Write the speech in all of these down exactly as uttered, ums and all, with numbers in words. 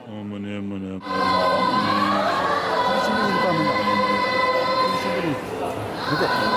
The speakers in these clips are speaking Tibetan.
ཨོཾ་མུ་ནེ་མུ་ནེ་མ་ཧཱ་མུ་ནེ། ཤིན་པོ་ཡིན་པ་མིན་པ། ཤིན་པོ་ཡིན། མི་དེ།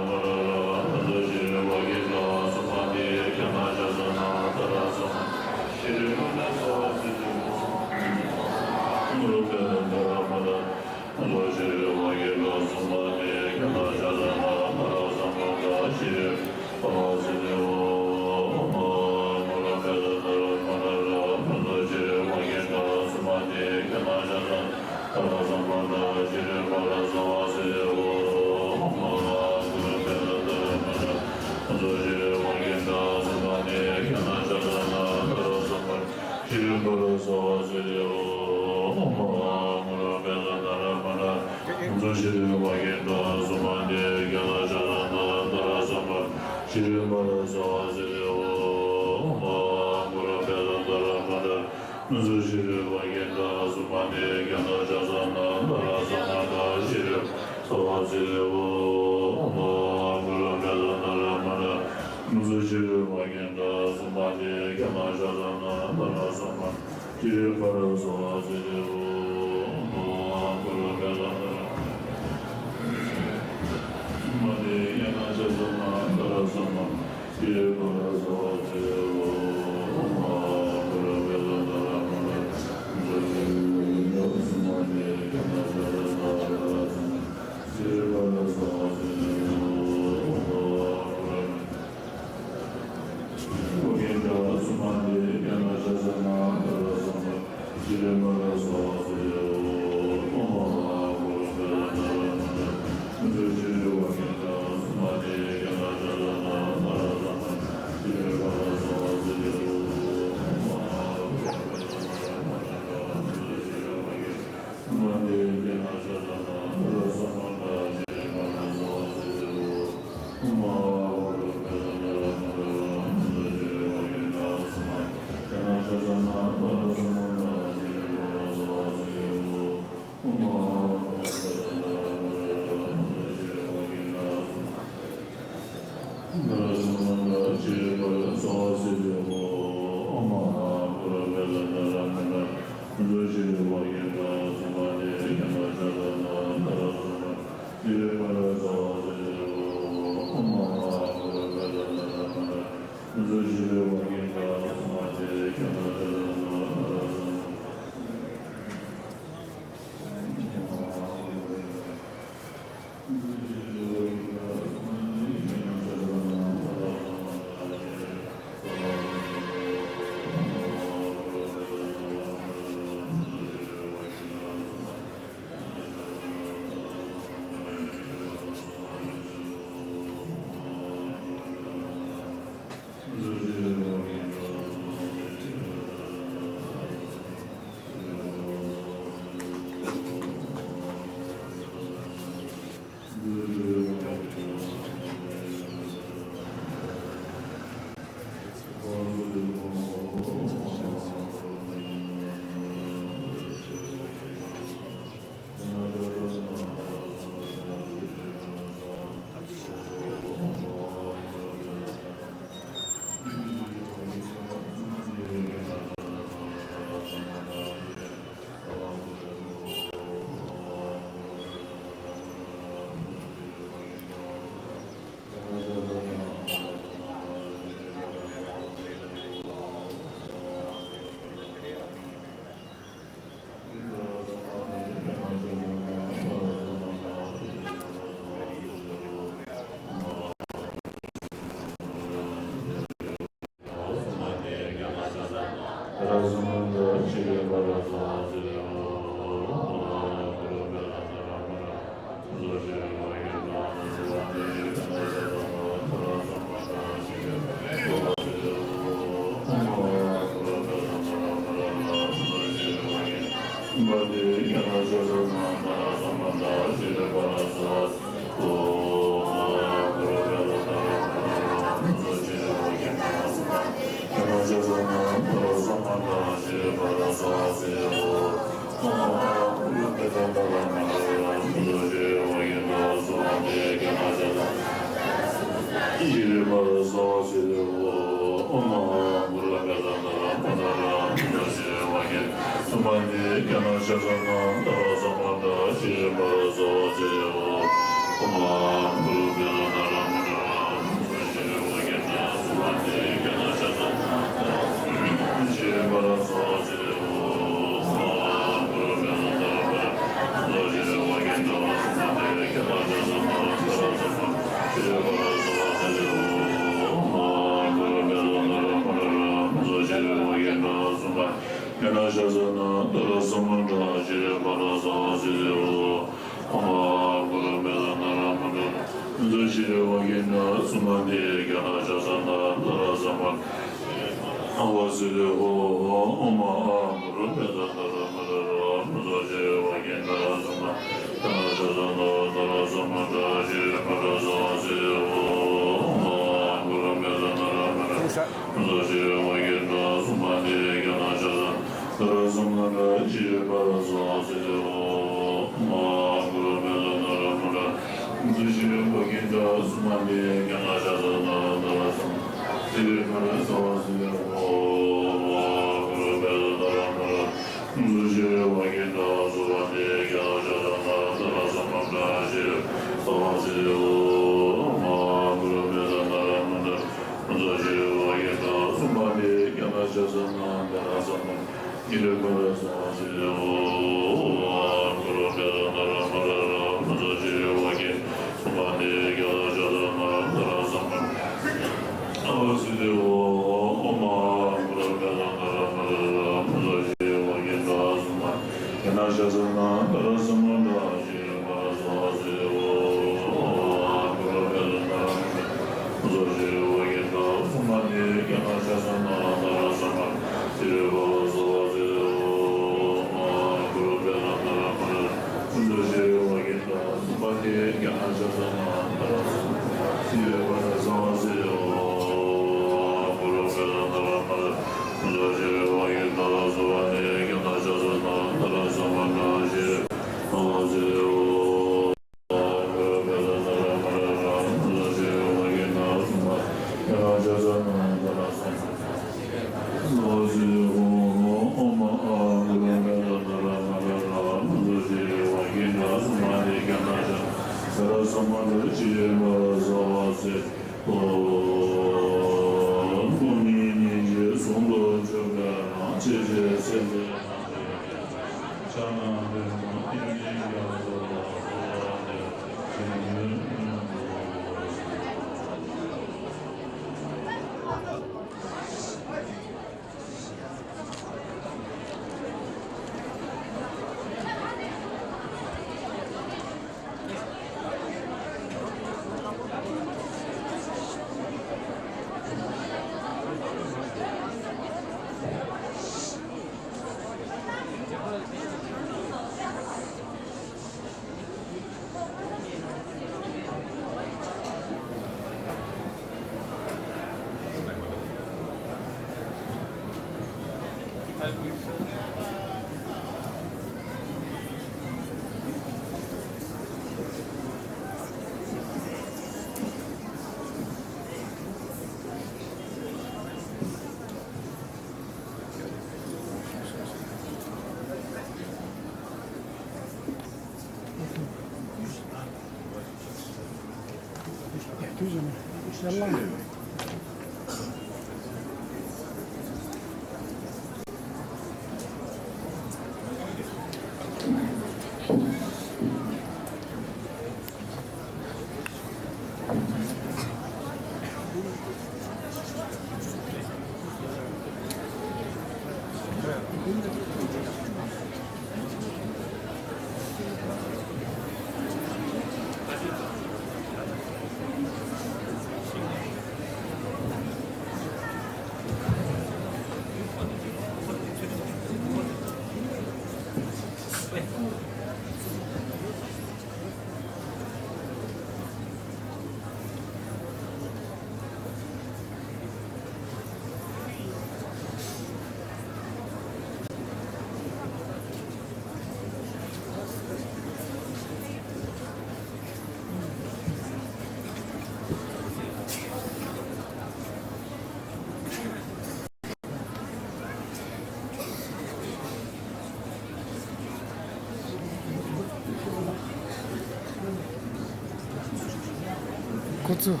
སངས་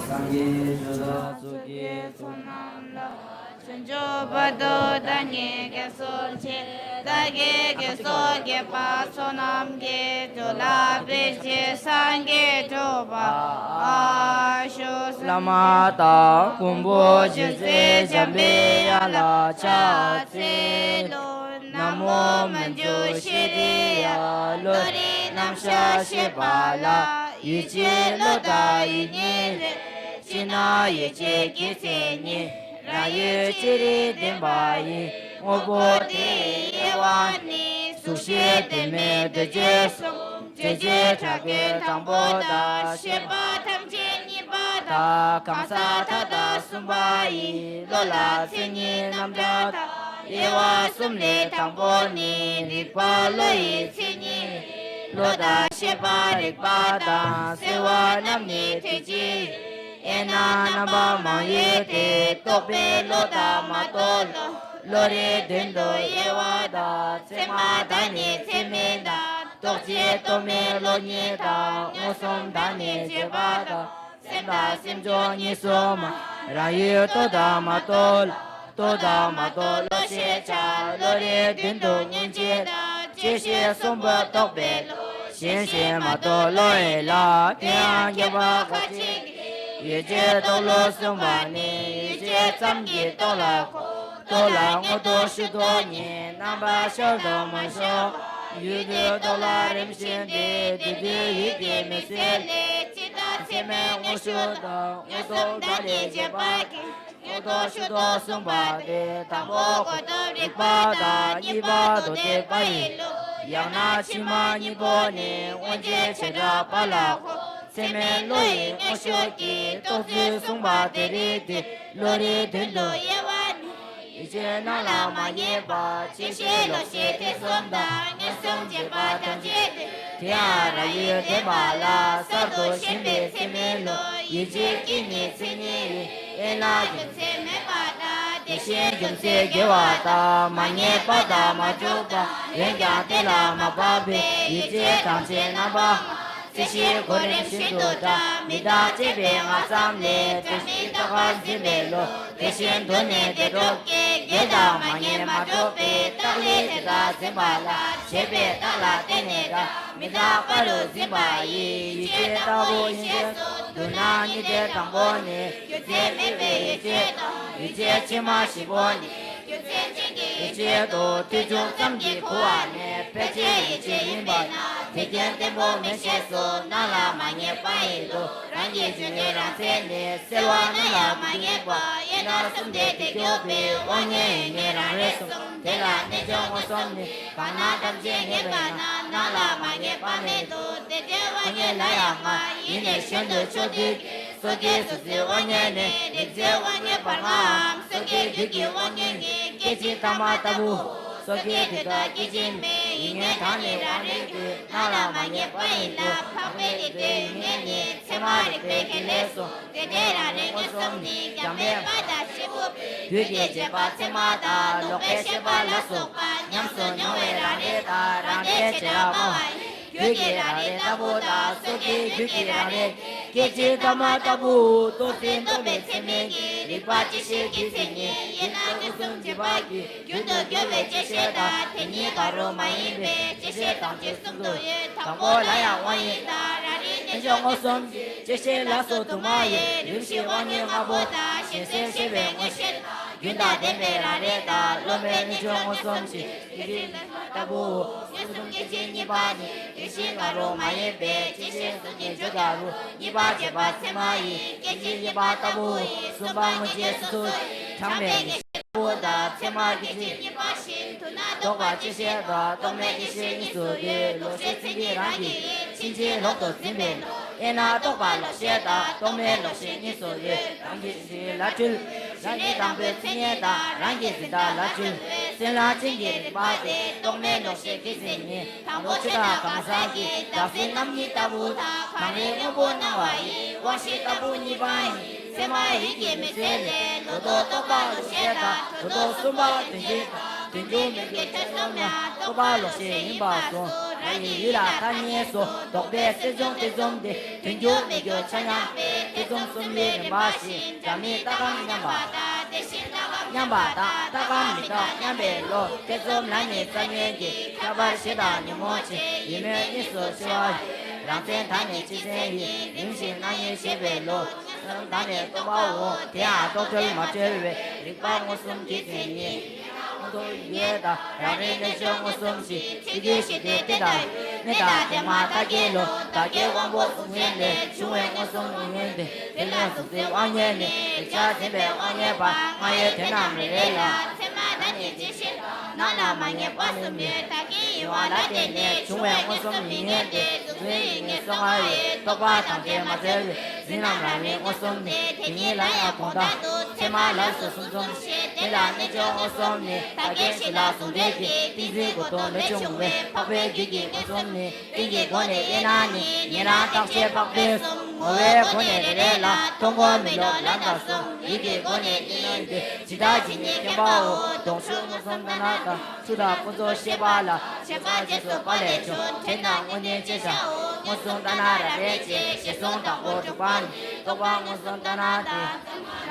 རྒྱས་ཆོས་བདག་ཚོགས་ཀྱི་ཚོགས་རྣམས་ལ། བྱང་ཆུབ་བར་དུ་བདག་ཉིད་བསྐྱེད་སོགས་ཆེ། བདག་གིས་བསྐྱེད་སོགས་བསྐྱེད་པ་ཚོགས་རྣམས་ཀྱི། རྒྱུ་ལ་འབད་ཅིང་སངས་རྒྱས་འགྲུབ་པར་ཤོག། བླ་མ་དང་མགོན་པོ་རྗེ་བཙུན་འཇམ་པའི་དབྱངས་ལ་ཕྱག་འཚལ་ལོ། ན་མོ་མཉྫུ་ཤྲཱི་ཡ། བློ་རིག་རྣམ་གཞག་ཤེས་པ་ལ། ཡིད་ཆེས་བློ་དང་ཡིད་གཉིས་ལས། ཅི་སྣང་ཡེ་ཤེས་ཀྱི་མཚན་ཉིད། རང་ཡུལ་ཅི་རིགས་བདེན་པ་ཡིན། དངོས་པོ་དེ་ཡི་དབྱེ་བ་ནི། གཟུགས་ཤེས་གདོད་མའི་གདོས་བཅས་གསུམ། རྗེས་འཇུག་ཕྲ་རྒྱས་དང་པོ་དང་། ཤེས་པ་ཐམས་ཅད་གཉིས་པ་དང་། གང་ཟག་མཐའ་དག་གསུམ་པ་ཡི། བློ་ལ་མཚན་ཉིད་རྣམ་གྲངས་དང་། དབྱེ་བ་གསུམ་ལས་དང་པོ་ནི། རིག་པ་བློ་ཡི་མཚན་ཉིད། བློ་དང་ཤེས་པ་རིག་པ་དང་། གསལ་བ་རྣམས་ནི་ཐུགས་རྗེ་ཡིས། དབྱེ་ན་རྣམ་པ་མང་ཡོད་དེ། རྟོག་པས་བློ་ལྟ་མ་རྟོགས་ལོ། བློ་རིག་བདུན་དུ་དབྱེ་བ་དང་། ཚད་མ་དང་ནི་ཚད་མིན་དང་། རྟོག་བཅས་རྟོག་མེད་བློ་གཉིས་དང་། མངོན་སུམ་དང་ནི་རྗེས་དཔག་དང་། སེམས་དང་སེམས་བྱུང་གཉིས་སུ་མ། རང་ཡུལ་རྟོགས་དང་མ་རྟོགས་ལ། རྟོགས་དང་མ་རྟོགས་བློ་ཞེས་བྱ། བློ་རིག་བདུན་དུ་མངོན་བྱེད་དང་། བཅད་ཤེས་གསུམ་པོ་རྟོགས་པའི་བློ། གཞན་ཞེས་མ་རྟོགས་བློ་ཡིན་ལ། དེ་ཡང་རྒྱས་པར་ཁ་ཅིག་གིས། ཡིད་ཆེས་རྟོག་བློ་གསུངས་པ་ནི། ཡིད་ཆེས་ཙམ་གྱིས་རྟོགས་ལ་གོ། རྟོགས་ལ་དངོས་རྟོགས་ཤུགས་རྟོགས་གཉིས། རྣམ་པར་ཤར་དང་མ་ཤར། ཡུལ་དུས་རྟོགས་ལ་རིམ་བཞིན་ཏེ། དེ་དུས་ཡིད་ཀྱི་མི་ཚེ་ལས། ཇི་ལྟར་ཚད་མས་དངོས་ཤུགས་དང་། མངོན་སུམ་དང་ནི་རྗེས་དཔག་གིས། དངོས་རྟོགས་ཤུགས་རྟོགས་གསུངས་པ་སྟེ། དང་པོ་གོ་ཏམ་རིག་པ་དང་། གཉིས་པ་མདོ་སྡེ་པ་ཡི་བློ། ཡང་ན་ཕྱི་མ་གཉིས་པོ་ནི། མངོན་རྗེས་བྱེ་བྲག་པ་ལ་གོ། ཚད་མས་བློ་ཡི་དངོས་ཤུགས་ཀྱིས། རྟོགས་ཚུལ་གསུངས་པ་དེ་རིགས་ཏེ། བློ་རིག་བདུན་དུ་དབྱེ་བ་ནི། ཡིད་ཆེས་སྣང་ལ་མ་ངེས་པ། བཅད་ཤེས་ལོག་ཤེས་ཐེ་ཚོམ་དང་། མངོན་སུམ་རྗེས་དཔག་ཐམས་ཅད་དེ། དེ་ཡང་རང་ཡུལ་བདེན་པ་ལ། གསར་དུ་ཞེན་པའི་ཚད་མའི་བློ། ཡིད་ཆེས་ཀྱི་ནི་མཚན་ཉིད་ཡིན། དབྱེ་ན་རྒྱུ་མཚན་མེད་པ་དང་། དེ་བཞིན་རྒྱུ་མཚན་དགེ་བ་དང་། མ་ངེས་པ་དང་མ་གྲུབ་པ། འོན་ཀྱང་དེ་ལ་མ་བབ་པའི། ཡིད་ཆེས་ཐམས་ཅད་རྣམ་པ། རྩེ་ཤེས་གོ་རིམ་བཞིན་དུ་འདྲ། མི་རྟག་དཔྱད་པའི་སྔ་མཚམས་ལས། འདྲ་མིན་རྟག་པར་འཛིན་པའི་བློ། དེ་བཞིན་དུ་ནི་དེ་སྒྲུབ་ཀྱི། འགལ་དང་མ་ངེས་མ་གྲུབ་པའི། རྟགས་ལས་དེ་ལྟར་འཛིན་པ་ལ། བྱས་པའི་རྟགས་ལ་བརྟེན་ནས་འདྲ། མི་རྟག་པ་རུ་འཛིན་པ་ཡི། ཡིད་ཆེས་ལྟ་བུ་ཡིན་ཞེས་སོ། བསྡུ་ན་གཉིས་ཏེ། དང་པོ་ནི། རྒྱུ་མཚན་མེད་པའི་ཡིད་ཆེས་དང་། ཡིད་ཆེས་ཕྱི་མ་བཞི་པོ་ནི། རྒྱུ་མཚན་ཅན་གྱི་ཡིད་ཆེས་དང་། ཐོས་བྱུང་ཙམ་གྱིས་གོ་བ་ནི། ཕལ་ཆེར་ཡིད་ཆེས་ཡིན་པས་ན། དེ་རྐྱེན་བརྟན་པོ་མེད་ཞེས་སོ། སྣང་ལ་མ་ངེས་པ་ཡིན་ཏོ། རང་གི་རྒྱུ་ཉིད་རང་མཚན་ནི། གསལ་བ་སྣང་ལ་མ་ངེས་པ། དབྱེ་ན་གསུམ་སྟེ། དེ་སྐྱོབ་པའི་དབང་མངོན་ཡིན་ངེས་རང་རེད་གསུངས། དེ་ལ་རྣལ་འབྱོར་མངོན་སུམ་ནི། གང་སྣང་ཐམས་ཅད་ངེས་པས་ན། སྣང་ལ་མ་ངེས་པ་མེད་དོ། དེ་འདྲའི་དབང་མངོན་ལ་ཡང་ལྔ། ཡིན་ནས་གཞན་དུ་ཕྱོགས་བསྡུས་ཀྱི། སོ་སྐྱེའི་སོ་སོའི་དབང་མངོན་ནི། རིག་རྩལ་དབང་མངོན་བར་ལྔའམ། སོ་སྐྱེའི་རྒྱུད་ཀྱི་དབང་མངོན་ནི། སྐད་ཅིག་ཐ་མ་ལྟ་བུའོ། སོ་སྐྱེའི་དེ་དག་སྐད་ཅིག་མའི་ཡིད་མངོན་དང་ནི་རང་རིག་གི། སྣང་ལ་མ་ངེས་པ་ཡིན་ལ། འཕགས་པའི་དེ་དག་ཡིད་མངོན་ནི། ཚད་མ་རིག་པའི་ཁྱད་ལས་སོ། དེ་འདྲའི་རང་རིག་མངོན་སུམ་ནི། འཇམ་དཔལ་དཔའ་དང་ཤེས་པ་པོ། རྒྱུད་ཀྱི་བྱེད་པ་ཚད་མ་དང་། ལོག་པའི་ཤེས་པ་ལ་སོགས་པ། ཉམས་སུ་མྱོང་བའི་རང་རིག་དང་། རང་འབྲས་བྱེ་བྲག་པ་བ་ཡི། རྒྱུད་ཀྱི་རང་རིག་ལྟ་བུ་དང་། སོ་སྐྱེའི་རྒྱུད་ཀྱི་རང་རིག་སྐད་ཅིག་ཐ་མ་ལྟ་བུ། རྟོགས་ཟིན་རྟོག་པའི་ཚད་མིན་གྱི། རིག་པ་བཅད་ཤེས་ཀྱི་མཚན་ཉིད། དབྱེ་ན་མངོན་སུམ་རྗེས་དཔག་གི། རྒྱུན་དུ་འགྱུར་བའི་བཅད་ཤེས་དང་། དེ་གཉིས་ཀ་རུ་མ་ཡིན་པའི། བཅད་ཤེས་དང་བཅད་གསུམ་དུ་ཡོད། དང་པོ་ལ་ཡང་དབང་ཡིག་དང་། རང་རིག་རྣལ་འབྱོར་མངོན་སུམ་གྱི། བཅད་ཤེས་ལ་སོགས་དུ་མ་ཡོད། རིམ་བཞིན་དབང་མངོན་ལྔ་པོ་དང་། གཞན་སེལ་ཤེས་པའི་མངོན་ཤེས་དང་། རྒྱུན་དང་ལྡན་པའི་རང་རིག་དང་། སློབ་མའི་རྣལ་འབྱོར་མངོན་སུམ་གྱི། སྐད་ཅིག་ལྟ་བུའོ། མངོན་སུམ་སྐད་ཅིག་གཉིས་པ་ནི། དེ་བཞིན་ཀ་རུ་མ་ཡིན་པའི། བཅད་ཤེས་གསུམ་གྱི་བརྗོད་བྱ་རུ། གཉིས་པ་བྱེད་པ་ཚད་མ་ཡི། སྐད་ཅིག་གཉིས་པ་ལྟ་བུའོ། གསུམ་པ་མངོན་རྗེས་སོ་སོ་ཡི། དྲངས་པའི་ངེས་ཤེས་ལྟ་བུ་དང་། ཚད་མ་སྐད་ཅིག་གཉིས་པ་བཞིན། དུ་ན་རྟོག་པ་བཅད་ཤེས་དང་། རྟོག་མེད་བཅད་ཤེས་གཉིས་སུ་འདུས། ལོག་ཤེས་མཚན་ཉིད་རང་གི་ཡུལ། ཕྱིན་ཅི་ལོག་ཏུ་འཛིན་པའི་བློ། དབྱེ་ན་རྟོག་པ་ལོག་ཤེས་དང་། རྟོག་མེད་ལོག་ཤེས་གཉིས་སུ་ཡོད། རང་གི་གཞི་ལ་འཁྲུལ། རང་རིག་དང་པོའི་མཚན་ཉིད་དང་། རང་གི་འཛིན་སྟངས་ལ་འཁྲུལ་བའི་སེམས་ལ་ཅན་གྱི་རིག་པ་དེ། རྟོག་མེད་ལོག་ཤེས་ཀྱི་མཚན་ཉིད། དང་པོ་ཆོས་དང་གང་ཟག་གི། བདག་འཛིན་རྣམ་གཉིས་ལྟ་བུ་དང་། གང་རིག་དངོས་པོ་སྣང་བ་ཡི། དབང་ཤེས་ལྟ་བུ་གཉིས་པ་ཡིན། ཚད་མ་ཡིད་ཀྱི་མི་ཚེ་ལས། ལོག་རྟོག་རྟོག་པ་ལོག་ཤེས་དང་། གྲོལ་རྟོག་གསུམ་པ་དོན་སྤྱི་དང་། དོན་བྱུང་མི་དགེ་ཆོས་གསུམ་ཡང་། རྟོག་པ་ལོག་ཤེས་ཡིན་པར་གསུངས། ཡི་ཡུལ་ལ་ཐ་སྙད་སོགས། ལྡོག་པའི་སེལ་བྱུང་ཐེ་ཚོམ་སྟེ། དོན་འགྱུར་མི་འགྱུར་ཆ་མཉམ་པའི། ཐེ་ཚོམ་གསུམ་པའི་རིམ་པ་བཞིན། སྒྲ་མེད་རྟག་གམ་མཉམ་པ་དང་། དེ་བཞིན་རྟག་གམ་མཉམ་པ་དང་། རྟག་གམ་མི་རྟག་མཉམ་པའི་བློ། ཐེ་ཚོམ་ལ་ནི་རྩ་ཉིད་ཀྱིས། ཁྱབ་པར་ཞེན་དང་ཉོན་མོངས་ཆེ། ཡིད་མོས་གཉིས་སུ་ཤེས་པ་ཡི། རང་མཚན་དང་ནི་སྤྱི་མཚན་ཡིན། རིམ་བཞིན་སྣང་ཡུལ་ཤེས་པའི་བློ། དང་ནི་རྟོག་པའོ། དེ་ཡང་རྟོག་བྲལ་མ་བྲལ་བའི། རིག་པ་མངོན་སུམ་གྱི་མཚན་ཉིད། ཡུལ་དང་རང་རིག་གནས་ཆོས་མངོན་སུམ་གྱིས། ཚིག་གི་ཞི་བདེ་དེ་ལྟ་ཡི། མི་རྟག་དེ་མ་རྟག་གི་བློ། བདག་གི་དབང་པོ་གཟུང་འཛིན་ལས། བྱུང་བའི་མངོན་སུམ་མི་མངོན་ཏེ། དེ་ལ་གཟུང་འཛིན་དབང་ཉེ་ནི། རེག་བྱ་འཛིན་པའི་དབང་ཉེ་བ། སྔ་ཡོད་དོན་རྣམས་རེ་རེ་ལ། ཚད་མ་ལ་ནི་ཇི་བཞིན་དུ། སྣང་ལ་མ་ངེས་པ་གསུམ་ཡོད། བདག་གི་ཡུལ་བ་ལ་བརྟེན་ནས། བྱུང་བའི་མངོན་སུམ་མི་མངོན་ཏེ། གཟུང་འཛིན་ཡུལ་ངེས་སོ་ལྔ་ཡི། རྟོག་པ་དང་བྲལ་མ་བྲལ་བའི། འཛིན་རྣམ་རང་རིག་མངོན་སུམ་ནི། དེ་ཉིད་ལ་ཡང་གོང་ལྟར་དུ། ཚད་མ་ལ་སོགས་གསུམ་འཛོམས་ཤིང་། དེ་ལ་རྣལ་འབྱོར་མངོན་སུམ་ནི། བདག་གི་གཞི་ལ་ཟུང་འབྲེལ་གྱི། ཏིང་འཛིན་དགུ་སྟོང་ལས་བྱུང་བའི། འཕགས་པའི་རྒྱུད་ཀྱི་མངོན་སུམ་ནི། རྟེན་གྱི་སྒོ་ནས་དབྱེ་ན་ནི། ཉན་རང་རྟག་ཆད་འཕགས་པའི་གསུམ། ངོ་བོའི་སྒོ་ནས་རེ་རེ་ལ། མཐོང་སྒོམ་མི་སློབ་ལམ་དང་གསུམ། ཡིད་ཀྱི་སྒོ་ནས་དབྱེ་ན་ནི། ཇི་ལྟ་ཇི་སྙེད་མཁྱེན་པའོ། སྡོང་ཆུ་མངོན་སུམ་ལྟར་སྣང་དང་། ཆུ་དང་ཀུན་རྫོབ་ཤེས་པ་ལ། ཤེས་པ་རྗེས་སུ་དཔག་ལས་བྱུང་། དྲན་དང་དངོས་གནས་ཤེས་བྱའོ། མངོན་སུམ་ལྟར་སྣང་རང་རིག་ཅེས། ཞེས་གསུངས། དང་པོ་དྲུག་པ་ནི། རྟོག་པ་མངོན་སུམ་ལྟར་སྣང་སྟེ།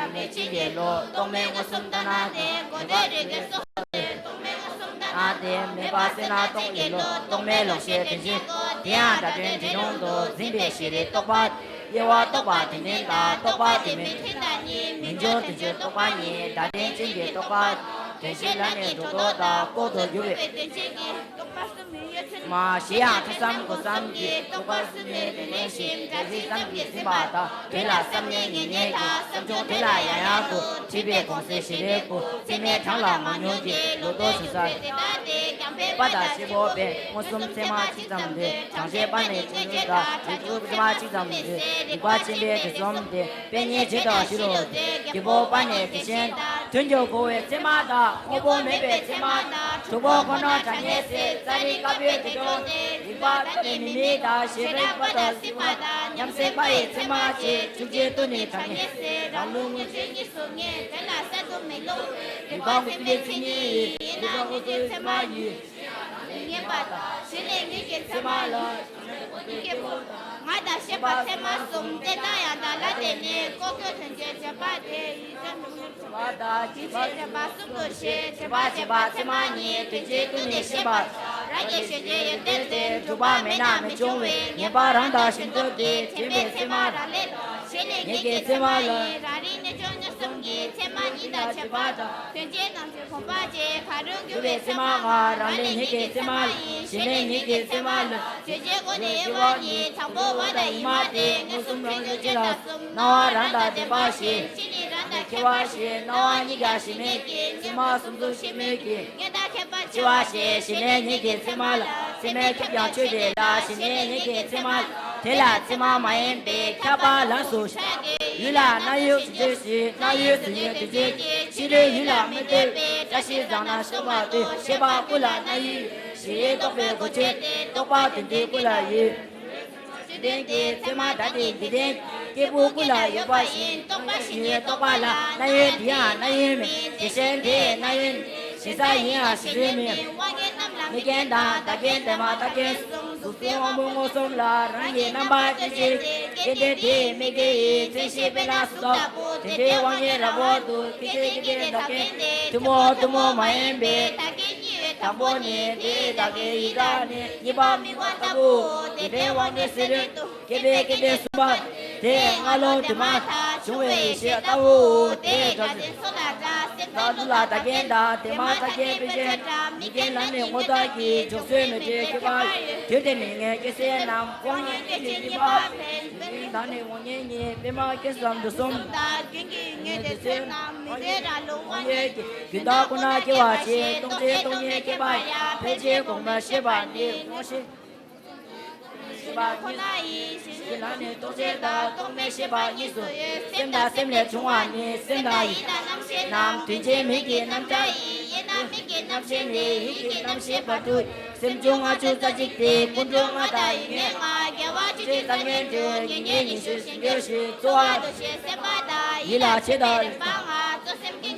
རབ་གནས་ཕྱིན་གྱི་བློ། རྟོག་མེད་མངོན་སུམ་ལྟར་སྣང་སྟེ། གོ་ཐོས་རིག་གེ་སོགས་ཏེ། རྟོག་མེད་མངོན་སུམ་ལྟར་སྣང་སྟེ། མེད་པ་སེར་སྣ་སྟོང་གི་བློ། རྟོག་མེད་ལོག་ཤེས་དོན་གཅིག་གོ། དེ་ཡང་སྒྲ་དོན་དྲི་བྱུང་དུ། འཛིན་པའི་ཤེས་རིག་རྟོག་པ། དབྱེ་བ་རྟོག་པ་དོན་ལྡན་དང་། རྟོག་པ་དོན་མེད་མཐུན་དང་གཉིས། མི་འབྱུང་དོན་སྤྱིའི་རྟོག་པ་གཉིས། སྒྲ་དོན་ཅན་གྱི་རྟོག་པ། དོན་སྤྱི་ལ་ནི་སྒྲོ་འདོགས་དང་། ལྐོག་ཏུ་གྱུར་པའི་དོན་སྤྱི་གཉིས། རྟོག་པ་གསུམ་མི་དབྱེ་ཚུལ། མ་གཞི་ཡང་ཐོས་བསམ་སྒོམ་གསུམ་གྱིས། རྟོག་པ་གསུམ་མི་དོན་ལྡན་ཞིང་། སྒྲ་གཟིགས་བསམ་གྱིས་ཟིན་པ་དང་། དོན་ལ་བསམ་ནས་ངེས་ནས་ཀྱང་། བསམ་བྱུང་དོན་ལ་ཡང་ཡང་གོ། དྲིས་པའི་དགོངས་གསལ་ཞི་བའི་སྐུ། ཚད་མའི་གྲངས་ལ་མང་ཉུང་གི། ལོག་རྟོག་བྱུང་ས་དེ་དག་སྟེ། རྒྱང་འཕེན་པ་དང་ཤེས་པ་པས། མངོན་སུམ་ཚད་མ་གཅིག་ཙམ་དེ། གྲངས་ཅན་པ་ནི་ཆུང་ངུ་དང་། རིགས་དྲུག་ཚད་མ་གཅིག་ཙམ་དེ། རིག་པ་ཆེན་པོའི་དོན་གསུམ་སྟེ། པད་ཉིའི་རྗེས་དང་ཞི་རུ་སྟེ། རྒད་པོ་པ་ནི་དེ་བཞིན་དང་། དོན་གྱི་གོ་བའི་ཚད་མ་དང་། དངོས་པོ་མེད་པའི་ཚད་མ་དང་། དྲུག་པོ་ཁོ་ན་གྲངས་ངེས་སྲིད། རྩ་རིག་དཀར་པོའི་དེ་སྟོང་སྟེ། རིག་པ་ལྟ་བའི་མིག་མིག་དང་། ཤེས་རབ་པ་དང་སྲིད་པ་དང་། ཉམས་སྲིད་པ་ཡི་ཚད་མ་བཅས། བཅུ་གཅིག་ཏུ་ནི་གྲངས་ངེས་སྲིད། རང་ལུགས་དངོས་རྗེས་གཉིས་སུ་ངེས། དོན་ལ་གསར་དུ་མི་སླུ་བའི། རིག་པ་མངོན་སུམ་པའི་མཚན་ཉིད་ཡིན། ཡིན་ན་མངོན་སུམ་ཚད་མ་ཡིན། ངེས་པ་དང་། གཞི་ནས་ངེས་ཀྱི་ཚད་མ་ལ། ང་དང་ཤེས་པ་ཚད་མ་གསུམ། རྟེན་དང་ཡང་དག་ལ་བརྟེན་ནས། ལྐོག་གྱུར་དོན་སྤྱིའི་བརྗོད་པ་དེ་ཡིན་ཙམ། བ་དང་། ཇི་ཕྱིར་བརྗོད་པ་གསུམ་དུ་བཤད། བརྗོད་པ་བྱས་པ་ཚད་མ་གཉིས། དོན་སྤྱི་དུ་ནི་ཤེས་པ། རང་གི་ཞེན་ཆེན་ཡོན་ཏན་དེ། གྲུབ་པ་མེད་ན་མི་འབྱུང་བའི། ངེས་པ་རང་དང་གཞན་དུ་འདོད། དྲན་པའི་ཚད་མ་རང་ལས་དང་། གཞི་ནས་ངེས་ཀྱི་ཚད་མ་ལ། རང་རིག་གནས་ཆོས་མངོན་སུམ་གྱི། ཚད་མ་གཉིས་དང་བརྗོད་པ་དང་། དོན་སྤྱིའི་ནང་གོམས་པ་བཅས་གང་རུང་གྱུར་པའི་ཚད་མ་ལྔ། རང་ལས་ངེས་ཀྱི་ཚད་མ་ཡིན། གཞི་ལས་ངེས་ཀྱི་ཚད་མ་ལ། རྗོད་བྱེད་སྒོ་ནས་དབྱེ་བ་གཉིས། དང་པོ་བ་དང་ཡིད་མ་བརྟེན། མངོན་སུམ་རང་རྒྱུད་ཅན་དང་གསུམ། སྣང་བ་རང་དང་ལྡན་པ་བཞི། གཅིག་ནི་རང་དང་ཁྱད་པར་བཞི། སྣང་བ་གཉིས་ཀྱང་གཞི་མེད་ཀྱི། སྣང་བ་གསུམ་གསུམ་གཞི་མེད་ཀྱི། ཡང་དག་ཁྱད་པར་ཕྱེ་བ་བཞི། གཞི་ལས་ངེས་ཀྱི་ཚད་མ་ལ། ཚད་མས་ཁྱབ་ཀྱང་ཆོས་དེ་ལ། གཞི་ལས་ངེས་ཀྱི་ཚད་མ་ལ། དེ་ལ་ཚད་མ་མ་ཡིན་པས་ཁྱབ་པ་ལ་སོགས་བྱ། ཡུལ་ལ་སྣང་ཡུལ་གཟུང་འཛིན་བཞི། སྣང་ཡུལ་གཟུགས་བརྙན་དོན་སྤྱི་གཉིས། ཕྱི་རོལ་ཡུལ་ལ་མི་ལྟོས་པའི། བཀྲ་ཤིས་བཟང་ན་སོགས་པ་ལྟོས། ཤེས་པ་ཀུན་ལ་སྣང་ཡུལ་ཡིན། ཞེས་རྟོག་པའི་སྒོ་ཕྱེ་སྟེ། རྟོག་པ་དོན་སྤྱི་ཀུན་ལ་ཡོད། ཡོན་ཏན་གྱི་ཚད་མ་དག་སྟེ། འཇིག་རྟེན་སྐྱེས་བུ་ཀུན་ལ་ཡོད་པ་ཡིན། རྟོག་པ་ཞི་གནས་རྟོག་པ་ལ། སྣང་ཡུལ་དེ་ཡང་སྣང་ཡུལ་མིན། དེ་བཞིན་དེ་སྣང་ཡུལ་ཞེན་ས་ཡིན་ཡང་ཞེན་ཚུལ་མིན། དབང་རྒྱལ་རྣམས་ལ་མིག་རྒྱན་དང་བདག་རྒྱན་དེ་མ་བདག་རྒྱན་གསུམ། གཟུགས་སེམས་དབང་པོ་མངོན་སུམ་ལ། རང་གི་རྣམ་པ་རྟེན་བྱེད་དེ། སྐལ་ལྡན་དེའི་མིག་རྟེན་ཡིན། མཚན་གཞི་དཔེར་ན་གཟུགས་ལྟ་བུ། དེ་འདྲའི་དབང་རྒྱལ་རབ་ཏུ། སྐལ་ལྡན་སྐལ་ལྡན་བདག་རྒྱན་དེ། ཐུན་མོང་ཐུན་མོང་མ་ཡིན་པའི། བདག་རྒྱན་གཉིས་ཡོད། དང་པོ་ནི། དེ་བདག་རྒྱན་ཡིན་དང་ནི། གཉིས་པ་དམིགས་པ་ལྟ་བུའོ། དེ་འདྲའི་དབང་རྒྱལ་སེམས་རིག་ཏུ། སྐྱེས་པའི་སྐལ་ལྡན་གསུམ་པ། དེ་སྔ་ལོགས་དུ་མ་བྱུང་བའི་ཡེ་ཤེས་ལྟ་བུའོ། དེ་སྒྲ་ཟིན་སོགས་ལ་སྒྲ། སེམས་ཙམ་དུ་ལ་བདག་རྒྱན་དང་། དེ་མ་བདག་རྒྱན་དཔེ་བྱད་འདྲ། མིག་རྒྱན་ལ་ནི་སྔོ་བདག་གི། འཇོག་ཚུལ་མི་འདྲའི་ཁྱད་པར་ཡོད། དེར་བརྟེན་ནས་ངས་སྐྱེ་སའི་རྣམ། དབང་རྒྱལ་སྐད་ཅིག་གཉིས་པ་ཕན། དེ་ནི་དང་ནི་དབང་རྒྱལ་གཉིས། དཔེ་མ་སྐད་ཙམ་དུ་གསུམ། གསུམ་དང་རྒྱུན་གྱི་ངེས་དེ་ཚོའི་རྣམ། མི་འདོད་རང་ལུགས་དབང་རྒྱལ་གྱི། རྒྱུན་དག་ཁོ་ན་སྐྱེ་བ་བཞི། སྟོང་ཆེན་སྟོང་ཉིད་ཁྱད་པར་ཡང་། ཕལ་ཆེར་གོང་མར་བཤད་པ་ནི། དབང་ཤེས། ཤེས་པ་ཁོ་ན་ཡིན། ཞེན་ལ་ནི་རྟོག་བཅས་དང་རྟོག་མེད་ཤེས་པ་གཉིས་སུ་ཡོད། སེམས་དང་སེམས་ལས་བྱུང་བ་ནི། སེམས་དང་ཡིད་དང་རྣམ་ཤེས་རྣམས། དོན་གཅིག་མིང་གི་རྣམ་གྲངས་ཡིན། དབྱེ་ན་མིང་གི་རྣམ་ཤེས་ནི། ཡིད་ཀྱི་རྣམ་ཤེས་བར་དུ། སེམས་བྱུང་ལྔ་བཅུ་རྩ་གཅིག་སྟེ། ཀུན་འཁྲུལ་ལྔ་དང་ཡིད་མེད་ལྔ། རྒྱལ་བ་བཅུ་གཅིག་རྩ་བརྒྱད་དྲུག་རྒྱལ་བརྒྱད་ཉི་ཤུ་ཞིང་འགྱུར་ཞིང་། རྩོལ་བ་འདུ་ཤེས་སེམས་པ་དང་། ཡིད་ལ་བྱེད་དང་རིག་པ་ལྔ། གཙོ་སེམས་ཀྱི་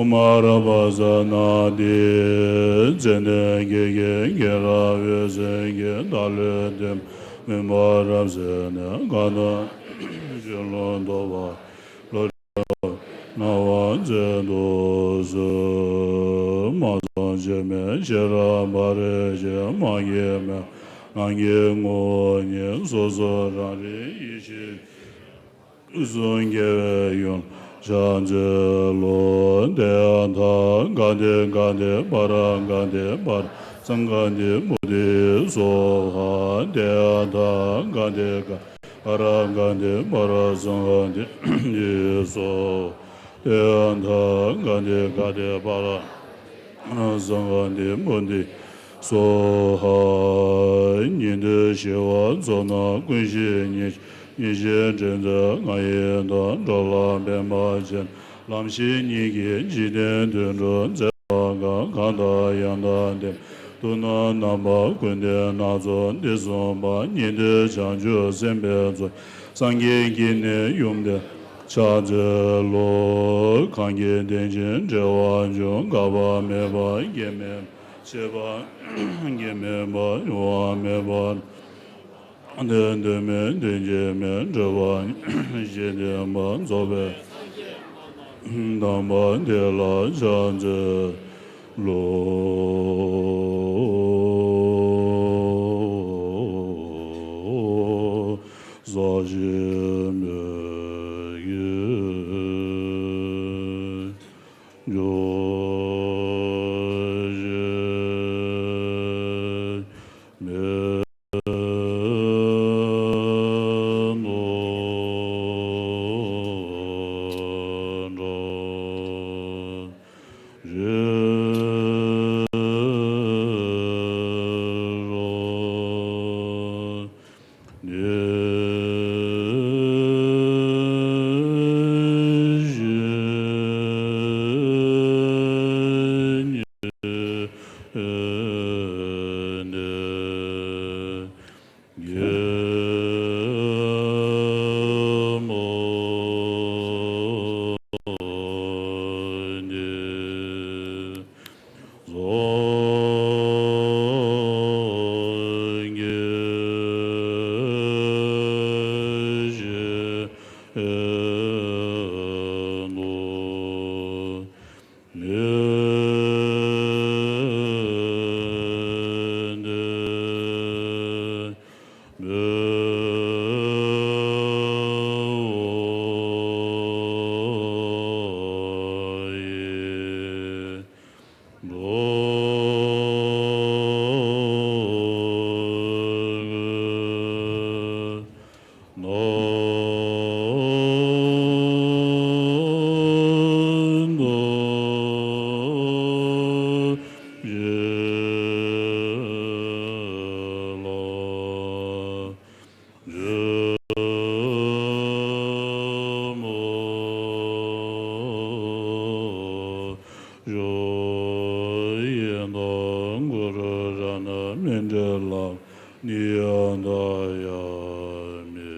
དབུ་མ་རབ་བརྩེགས་ནང་འདི། ཙནྡན་གྱི་གེ་སར་འོད་ཟེར་གྱིས། བདག་བློའི་གཏི་མུག་མུན་པ་རབ་བསལ་ནས། གང་དག་སྤྱོད་ལམ་རྟོགས་པ་བློ་སྣང་བ་མཛད་དུ་གསོལ། མ་ཚང་སྤྱོད་མེད་ཤེས་རབ་འབར་ཞིང་། མ་སྐྱེས་མེད་ནམ་མཁའི་ངོ་བོ་ཉིད། སོ་སོ་རང་རིག་ཡེ་ཤེས་གསུང་རྒྱལ་བའི་ཡུམ་ཕྱག་འཚལ་ལོ། ཏདྱ་ཐཱ། ག་ཏེ་ག་ཏེ་པཱ་ར་ག་ཏེ་པཱ་ར་སཾ་ག་ཏེ་མུ་ཏེ་སྭཱ་ཧཱ། ཏདྱ་ཐཱ། ག་ཏེ་ག་ཏེ་པཱ་ར་ག་ཏེ་པཱ་ར་སཾ་ག་ཏེ་མུ་ཏེ་སྭཱ་ཧཱ། ཏདྱ་ཐཱ། ག་ཏེ་ག་ཏེ་པཱ་ར་སཾ་ག་ཏེ་མུ་ཏེ་སྭཱ་ཧཱ། ཉན་ཐོས་ཞི་བ་འཚོ་རྣམས་ཀུན་ཤེས་ཉིད། ཉིད་ཤེས་དྲན་མཛད་ང་ཡི་དོན། འགྲོ་ལ་ཕན་པར་བྱེད་ལམ་ཤེས་ཉིད་ཀྱིས། འཇིག་རྟེན་དུད་འགྲོ་མཛད་པ་དཀའ། གང་དག་ཡང་དག་བསྟེན། དུས་རྣམས་རྣམ་པ་ཀུན་ལྡན་སྣ་ཚོགས་འདི་གསུངས་པ། ཉན་ཐོས་བྱང་ཆུབ་སེམས་དཔའི་ཚོགས། སངས་རྒྱས་ཀྱི་ནི་ཡུམ་དེ་ཕྱག་འཚལ་ལོ། གང་གིས་དེང་ཕྱིན་བསྒྲལ་བར་འགྱུར། འགག་པ་མེད་པ་སྐྱེ་མེད་པ། ཤེས་པ་སྐྱེ་མེད་པ། གཡོ་བ་མེད་པ། དོན་མེད་དོན་གྱི་མེད། གྲོལ་བ་ཞེས་བསྟན་པ། རྫོགས་པའི་དམ་པ་དེ་ལ་ཕྱག་འཚལ་ལོ། ཟག་བཅས་མེད་ཀྱི་སྐྱོ་ཤས་མེད་ནོ། འགྲོ་རེ་རོ་ནི། མི་འབྲལ་ལམ་ནི་ཡང་དག་ཡང་མེད།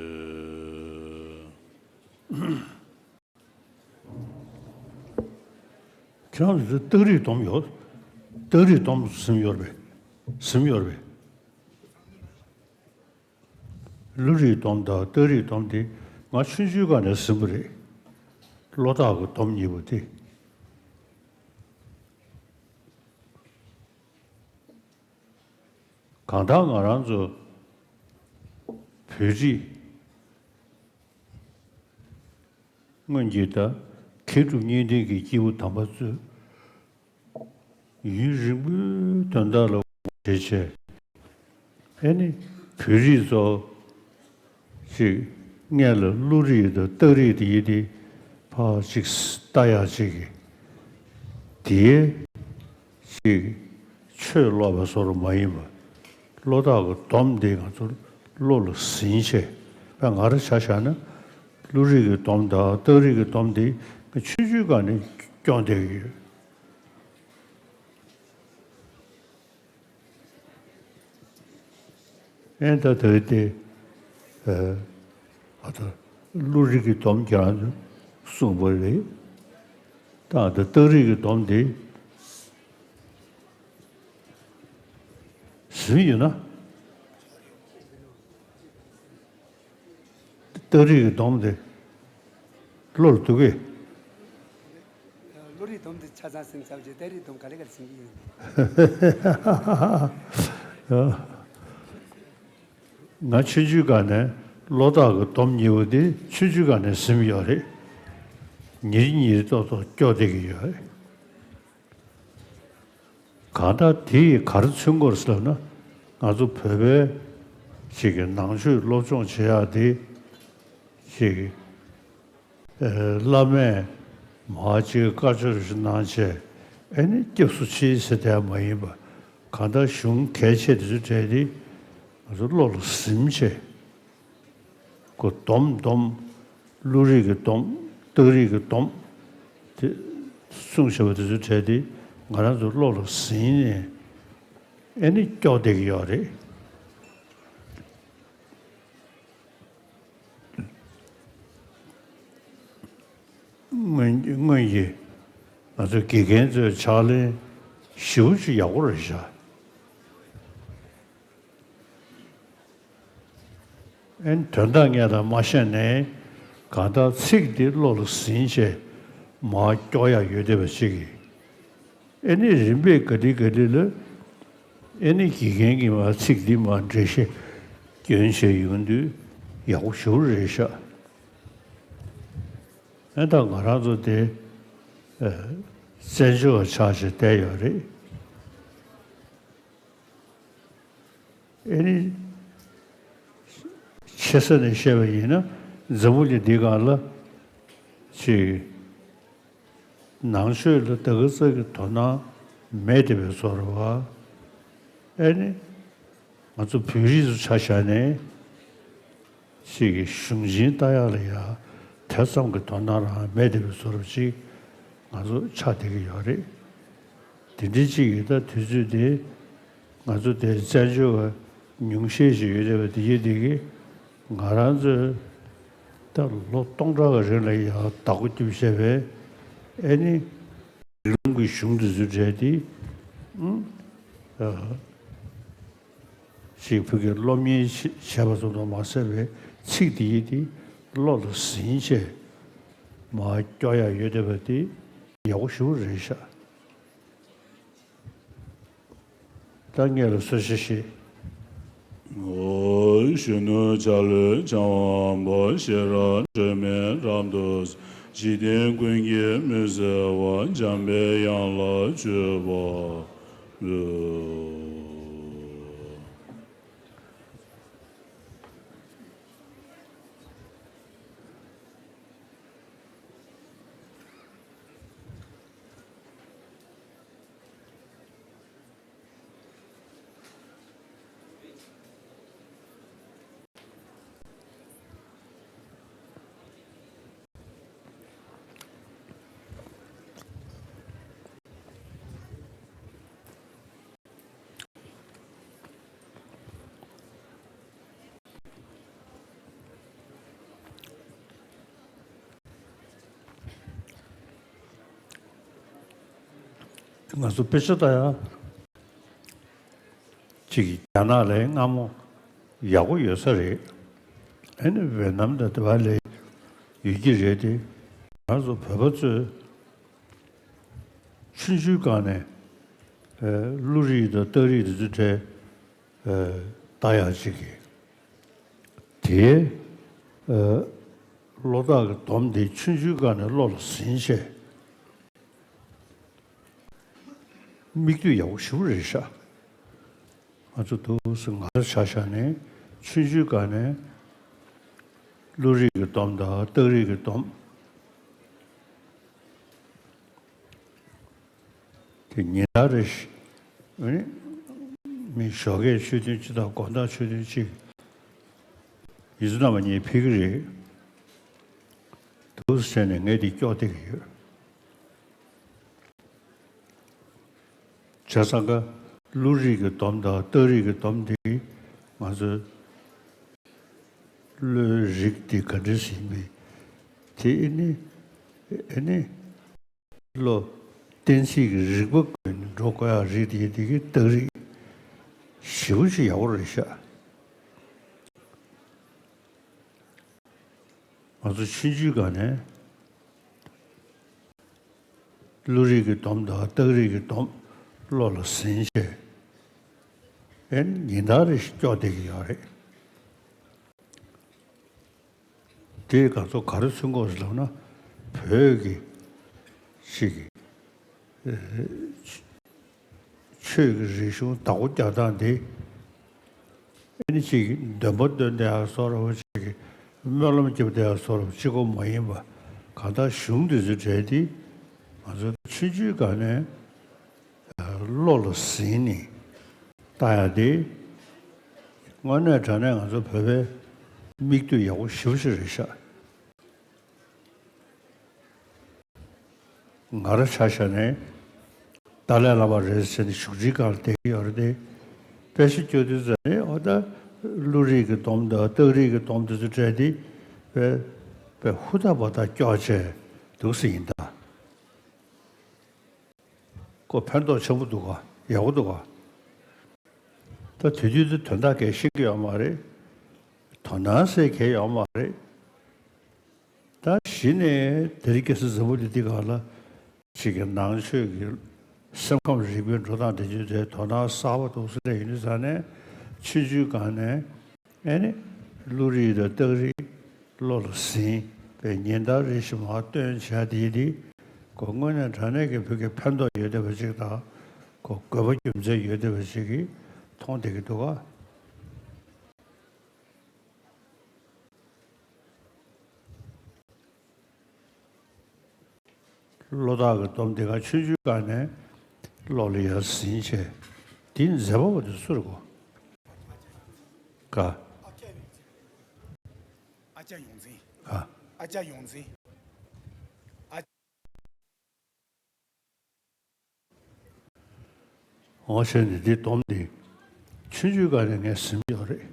ཁྱེད་རང་ཚོ་རྟགས་རིགས་སྡོམ་ཡོད། རྟགས་རིགས་སྡོམ་ཟིན་ཡོད་རེད་པས། ཟིན་ཡོད་རེད་པས། ཀླུ་རིགས་སྡོམ་དང་རྟགས་རིགས་སྡོམ་དེ་ང་ཆུང་ཆུང་སྒང་ནས་ཟིན་པ་རེད། བློ་ཐག་གི་སྡོམ་གཉིས་པོ་དེ། གང་ལྟར་ང་རང་ཚོ་བོད་རིགས་སྔོན་གྱི་ད་མཁས་གྲུབ་གཉིས་ལྡན་གྱི་སྐྱེས་བུ་དམ་པ་ཚོས་ཡུན་རིང་པོའི་དོན་དག་ལ་བྱས་བྱས། ཨེ་ནི་བོད་རིགས་ཚོ་ཅིག་སྔོན་ལ་ཀླུ་རིགས་དང་རྟགས་རིགས་དེ་ཡི་དེ་ཕར་ཅིག་ལྟ་ཡག་ཅིག་གི་དེའི་ཅིག་ཆོས་ཀློག་པ་སོགས་མ་ཡིན་པ། བློ་ཐག་གི་སྡོམ་དེ་ང་ཚོ་བློ་ལ་ཟིན་བྱས། ད་ང་རང་ཆ་བཞག་ན་ཀླུ་རིགས་ཀྱི་སྡོམ་དང་རྟགས་རིགས་ཀྱི་སྡོམ་དེ་ང་ཆུང་ཆུང་སྒང་ནས་སྐྱོང་བསྡད་ཀྱི་ཡོད། ཨེ་ད་དེ་དེ། ཨ་ཨ་ད་ཀླུ་རིགས་ཀྱི་སྡོམ་ཀྱང་གསུངས་པ་རེད། ད་ད་རྟགས་རིགས་ཀྱི་སྡོམ་དེ་ཟིན་ཡོད་ན། རྟགས་རིགས་ཀྱི་སྡོམ་དེ་བློར་འདུག་གས། བློ་རིགས་སྡོམ་དེ་ཆ་ཚང་ཟིན་ཚར་རྗེས་རྟགས་རིགས་སྡོམ་ག་ལེ་ག་ལེ་ཟིན་གྱི་ཡོད། ང་ཆུང་ཆུང་སྒང་ནས་བློ་ཐག་གི་སྡོམ་གཉིས་པོ་དེ་ཆུང་ཆུང་སྒང་ནས་ཟིན་ཡོད་རེད། ཉིན་ཉིན་ཏོག་ཏོག་སྐྱོ་བསྡད་ཀྱི་ཡོད་རེད། གང་ལྟར་དེ་ཡིས་ག་རེ་མཚོན་གྱི་ཡོད་ཟེར་ན། ང་ཚོ་བོད་པའི་ཅིག་གི་ནང་ཆོས་སློབ་སྦྱོང་བྱེད་ཡག་དེ་ཅིག་གི་ཨེ་བླ་མས་མར་ཅིག་བཀའ་ཆོས་ཞིག་གནང་བྱས་ཨེ་ནི་སྐྱབས་སུ་མཆི་ཟེར་དེ་མ་ཡིན་པ། གང་ལྟར་གཞུང་གལ་ཆེ་དེ་ཚོའི་གྲས་དེ་ང་ཚོ་བློ་ལ་ཟིན་བྱས། ཁོ་སྡོམ་སྡོམ། ཀླུ་རིགས་ཀྱི་སྡོམ། རྟགས་རིགས་ཀྱི་སྡོམ། དེ་གསུངས་བཞག་པ་དེ་ཚོའི་གྲས་དེ་ང་རང་ཚོ་བློ་ལ་ཟིན་ནས་ཨེ་ནི་སྐྱོ་བསྡད་ཀྱི་ཡོད་རེད། སྔོན་སྔོན་གྱི་ང་ཚོ་དགེ་རྒན་ཚོའི་ཕྱག་ལེན་ཞེ་པོ་ཅིག་ཡག་པོ་རེད་ཤག་ཨེ་ནི་དོན་དག་ངས་ད་མ་ཤེས་ནའི་གང་ལྟར་ཚིག་འདི་བློ་ལ་ཟིན་བྱས་མར་སྐྱོར་ཡག་ཡོད་བསྡད་པ་ཅིག་གིས། ཨེ་ནི་རིམ་པས་ག་ལེ་ག་ལེ་ལ་ཨེ་ནི་དགེ་རྒན་གྱིས་མར་ཚིག་འདི་མར་འགྲེལ་བཤད་སྐྱོན་བྱས་ཡོང་དུས་ཡག་པོ་ཞེ་པོ་རེད་ཤག་ཨེ་ད་ང་རང་ཚོ་དེ་ཨ་བཙན་བྱོལ་བ་ཆགས་བྱས་བསྡད་ཡོད་རེད། ཨེ་ནི། ཆེ་ས་ནས་བཤད་པ་ཡིན་ན་འཛམ་བུ་གླིང་འདི་སྒང་ལ་ཅིག་ནང་ཆོས་ལ་ད་ག་ཙམ་གྱི་དོ་སྣང་མེད་བསྡད་པའི་བཟོ་འདྲ་བ། ཨེ་ནི། ང་ཚོ་བོད་རིགས་ཚོ་ཆ་བཞག་ནས་ཅིག་གི་གཞུང་ཆེན་ལྟ་ཡག་ལ་ཡ་དེ་ཙམ་གྱི་དོ་སྣང་རང་མེད་བསྡད་པའི་བཟོ་འདྲ་ཅིག་ང་ཚོ་ཆགས་བསྡད་ཀྱི་ཡོད་རེད། དེ་འདྲའི་ཅིག་གི་ད་དུས་ཚོད་དེ་ང་ཚོ་དེ་བཙན་བྱོལ་བ་ཉུང་ཤས་ཤིག་ཡོད་བསྡད་པ་དེ་ཡིན་དེ་གི་ང་རང་ཚོའི་ད་ལོ་སྟོང་ཕྲག་གི་རིང་ལ་ཡང་བདག་པོ་རྒྱབ་བཞག་པའི་ཨེ་ནི་རི་ལུང་གི་གཞུང་དེ་ཚོའི་གྲས་དེ་ཨ་ཅིག་བོད་ཀྱི་སློབ་གཉེར་བྱས་པ་ཙམ་དུ་མ་ཟད་པའི་ཚིག་དེ་ཡི་དེ་བློ་ལ་ཟིན་བྱས་མར་སྐྱོར་ཡག་ཡོད་བསྡད་པ་དེ་ཡག་པོ་ཞེ་པོ་རེད་ཤག་ད་ངས་ལ་གསོལ་ཇ་བཞེས། ཨོ་གཞོན་ནུ་འཇའ་ལུས་འཆང་བ་པོ། ཤེས་རབ་སྒྲོན་མེ་རབ་ཏུ་གཟིགས། འཇིག་རྟེན་ཀུན་གྱི་མུན་སེལ་བ། འཇམ་པའི་དབྱངས་ལ་མཆོད་པ་འབུལ། ང་ཚོ་དཔེ་ཆ་ལྟ་ཡ་གཅིག་གིས་རྒྱ་ནག་ལ་སྔ་མོ་ཡག་པོ་ཡོད་ས་རེད། ཨ་ནི་ཝེ་ནམ་དང་དེ་བ་ལ་ཡོད་ཀྱི་རེད་དེ། ང་ཚོ་བོད་པ་ཚོས་ཆུང་ཆུང་སྒང་ནས་ཨ་གླུ་རིགས་དང་རྟགས་རིགས་དེ་ཚོ་གྲས་ཨ་ལྟ་ཡག་ཅིག་གིས། དེའི་ཨ་བློ་ཐག་གི་སྡོམ་དེ་ཆུང་ཆུང་སྒང་ནས་བློ་ལ་ཟིན་བྱས། མིག་ལྟོས་ཡག་པོ་ཞེ་པོ་རེད་ཤག་ང་ཚོ་འདུག་སེ་ང་རང་ཆ་བཞག་ནས་ཆུང་ཆུང་སྒང་ནས་གླུ་རིགས་ཀྱི་སྡོམ་དང་རྟགས་རིགས་ཀྱི་སྡོམ་དེ་ཉིན་ལྟར་རེ་བཞིན་མི་ཞོགས་ཀས་ཆོས་ཐུན་གཅིག་དང་དགོང་དག་ཆོས་ཐུན་གཅིག་ཡིན་གཟུགས་རྣམ་པ་གཉིས་ཕེབས་ཀྱི་རེད། འདུག་སེ་བྱས་ནས་ངས་འདི་སྐྱོར་བསྡད་ཀྱི་ཡོད། བྱས་ཙང་ཀ་གླུ་རིགས་ཀྱི་སྡོམ་དང་རྟགས་རིགས་ཀྱི་སྡོམ་འདི་ང་ཚོའི་བློའི་རིགས་འདི་ག་འདྲ་ཞིག་ཡིན་པས། དེ་ཨེ་ནི་ཨེ་ནི་བློ་གཏན་ཚིགས་ཀྱི་རིག་པ་ཀུན་འགྲོ་དགོས་ཡག་རིགས་དེ་དེ་གི་རྟགས་རིགས་ཞེ་པོ་ཅིག་ཡག་པོ་རེད་ཤག་ང་ཚོ་ཆུང་ཆུང་སྒང་ནས་གླུ་རིགས་ཀྱི་སྡོམ་དང་རྟགས་རིགས་ཀྱི་སྡོམ་བློ་ལ་ཟིན་བྱས། ཨེ་ཉིན་ལྟར་རེ་བཞིན་སྐྱོར་བསྡད་ཀྱི་ཡོད་རེད། དེས་ང་ཚོ་ག་རེ་མཚོན་གྱི་ཡོད་ཟེར་ལབ་ན། བོད་ཀྱི་ཅིག་གི་ཆོས་ཀྱི་རིག་གཞུང་བདག་པོ་རྒྱག་སྟངས་འདི། ཨེ་ནི་ཅིག་འདོན་པ་འདོན་བསྡད་ཡག་བཟོ་འདྲ་བོ་ཅིག་གི་སྨོན་ལམ་རྒྱབ་བསྡད་ཡག་བཟོ་འདྲ་བོ་གཅིག་པོ་མ་ཡིན་པ། གང་ལྟར་གཞུང་འདི་ཚོའི་གྲས་འདི་ང་ཚོ་ཆུང་ཆུང་སྒང་ནས་བློ་ལ་ཟིན་ནས་ལྟ་ཡག་དེ་དངོས་གནས་དྲང་གནས་ང་ཚོ་བོད་པའི་མིག་ལྟོས་ཡག་པོ་ཞེ་པོ་ཅིག་རེད་ཤག་ང་རང་ཆ་བཞག་ནས་ཏཱ་ལའི་བླ་མ་རེད་ཟེར་ནས་བཞུགས་ཁྲིའི་སྒང་ལ་བསྡད་ཀྱི་ཡོད་རེད་དེ། དཔེ་ཆ་སྐྱོར་དུས་ཙམ་ནས་འོ་ད་གླུ་རིགས་ཀྱི་སྡོམ་དང་རྟགས་རིགས་ཀྱི་སྡོམ་དེ་ཚོ་སྤྲད་དེ་དཔེ་དཔེ་ཧུར་ཐག་པ་ཐག་སྐྱོར་བྱས་འདུག་སེ་ཡིན་ད། ཁོ་ཕན་ཐོགས་ཆེན་པོ་འདུག་ག་ཡག་པོ་འདུག་ག་ད་དེ་དུས་དེ་དོན་དག་གས་ཤེས་ཀྱི་ཡོད་མ་རེད། དོ་སྣང་ཟེར་གས་ཡོད་མ་རེད། ད་གཞི་ནས་དེ་རིང་ཁ་སང་འཛམ་བུ་གླིང་འདི་སྒང་ལ་ཅིག་གི་ནང་ཆོས་ཀྱི་སེམས་ཁམས་རིག་པའི་འགྲོ་སྟངས་དེ་ཚོའི་ཐད་དོ་སྣང་གསར་པ་འདུག་སེ་རེ་ཡིན་དུས་ཙང་ནས་ཆུང་ཆུང་སྒང་ནས་ཨེ་ནི་གླུ་རིགས་དང་རྟགས་རིགས་བློ་ལ་ཟིན་པའི་ཉིན་ལྟར་རེ་བཞིན་མར་སྟོན་བྱས་དེ་དེ་ཁོ་དངོས་གནས་དྲང་གནས་ཀྱི་བོད་ཀྱི་ཕན་ཐོགས་ཡོད་བསྡད་པ་ཅིག་དང་ཁོ་དགོས་པ་རྒྱུ་མཚན་ཡོད་བསྡད་པ་ཅིག་གིས་མཐོང་བསྡད་ཀྱི་འདུག་ག་བློ་ཐག་གི་སྡོམ་དེ་ག་ཆུང་ཆུང་སྒང་ནས་བློ་ལ་ཡར་ཟིན་བྱས། དེའི་མཛད་པ་བ་དེ་སུ་རེད་གོ། ག་ཨ་ཅག་ཡོངས་འཛིན། ག་ཨ་ཅག་ཡོངས་འཛིན། འོ་བྱས་ནས་འདི་སྡོམ་འདི་ཆུང་ཆུང་སྒང་ནས་ངས་ཟིན་ཡོད་རེད།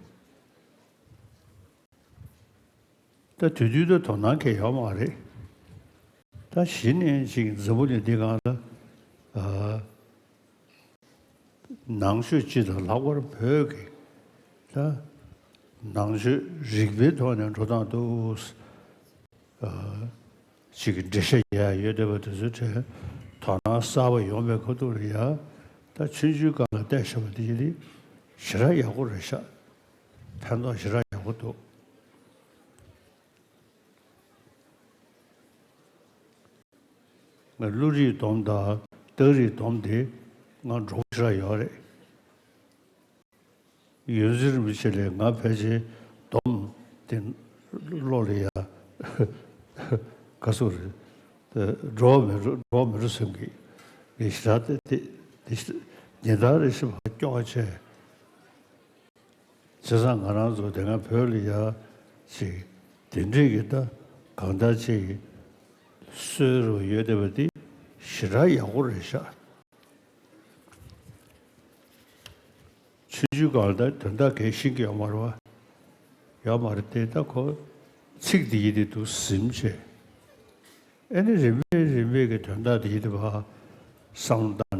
ད་དེ་དུས་ད་དོ་སྣང་གས་ཡོད་མ་རེད། ད་གཞི་ནས་ཅིག་འཛམ་བུ་གླིང་འདི་སྒང་ལ་ཨ་ནང་ཆོས་སྤྱི་དང་ལྷག་པར་བོད་ཀྱི་ད་ནང་ཆོས་རིག་པའི་ཐོག་ནས་འགྲོ་སྟངས་འདུག་ཅིག་གི་འགྲེལ་བཤད་རྒྱག་ཡ་ཡོད་བསྡད་པ་དེ་ཚོའི་གྲས་དོ་སྣང་གསར་པ་ཡོང་བའི་ཁ་ཐུག་ལ་ཡ་ད་ཆུང་ཆུང་སྒང་ལ་བལྟས་བཞག་པ་དེ་ཡིན་དེ་ཞེ་དྲག་ཡག་པོ་རེད་ཤག་ཕན་ཐོགས་ཞེ་དྲག་ཡག་པོ་འདུག་ང་གླུ་རིགས་སྡོམ་དང་རྟགས་རིགས་སྡོམ་དེ་ང་འགྲོ་ཞེ་དྲག་ཡོད་རེད། ཡོངས་འཛིན་རིན་པོ་ཆེ་ལས་ང་ཕལ་ཆེར་སྡོམ་དེ་བློ་ལ་ཡ་ག་ཚོད་རེད། འགྲོ་མི་འགྲོ་འགྲོ་མི་འགྲོ་སེམས་ཀྱི་ངས་ཞེ་དྲག་དེ་དེ་དེ་ཉིན་ལྟར་རེ་བཞིན་པ་སྐྱོར་བ་བྱས། བྱས་ཙང་ང་རང་ཚོ་དེ་སྔ་བོད་ལ་ཡ་ཅིག་དེ་འདྲས་ཀྱི་ད་གང་ལྟར་ཅིག་སྲོལ་རུ་ཡོད་བསྡད་པ་དེ་ཞེ་དྲག་ཡག་པོ་རེད་ཤག་ཆུང་ཆུང་སྒང་ལ་ད་དོན་དག་གས་ཤེས་ཀྱི་ཡོད་མ་རེད་བ། ཡོད་མ་རེད་དེ་ད་ཁོ་ཚིག་དེ་ཡིན་དེ་འདུག་ཟིན་བྱས། ཨེ་ནི་རིམ་པས་རིམ་པས་ཀྱི་དོན་དག་དེ་ཡིན་དེ་བ་བསམ་བློ་བཏང་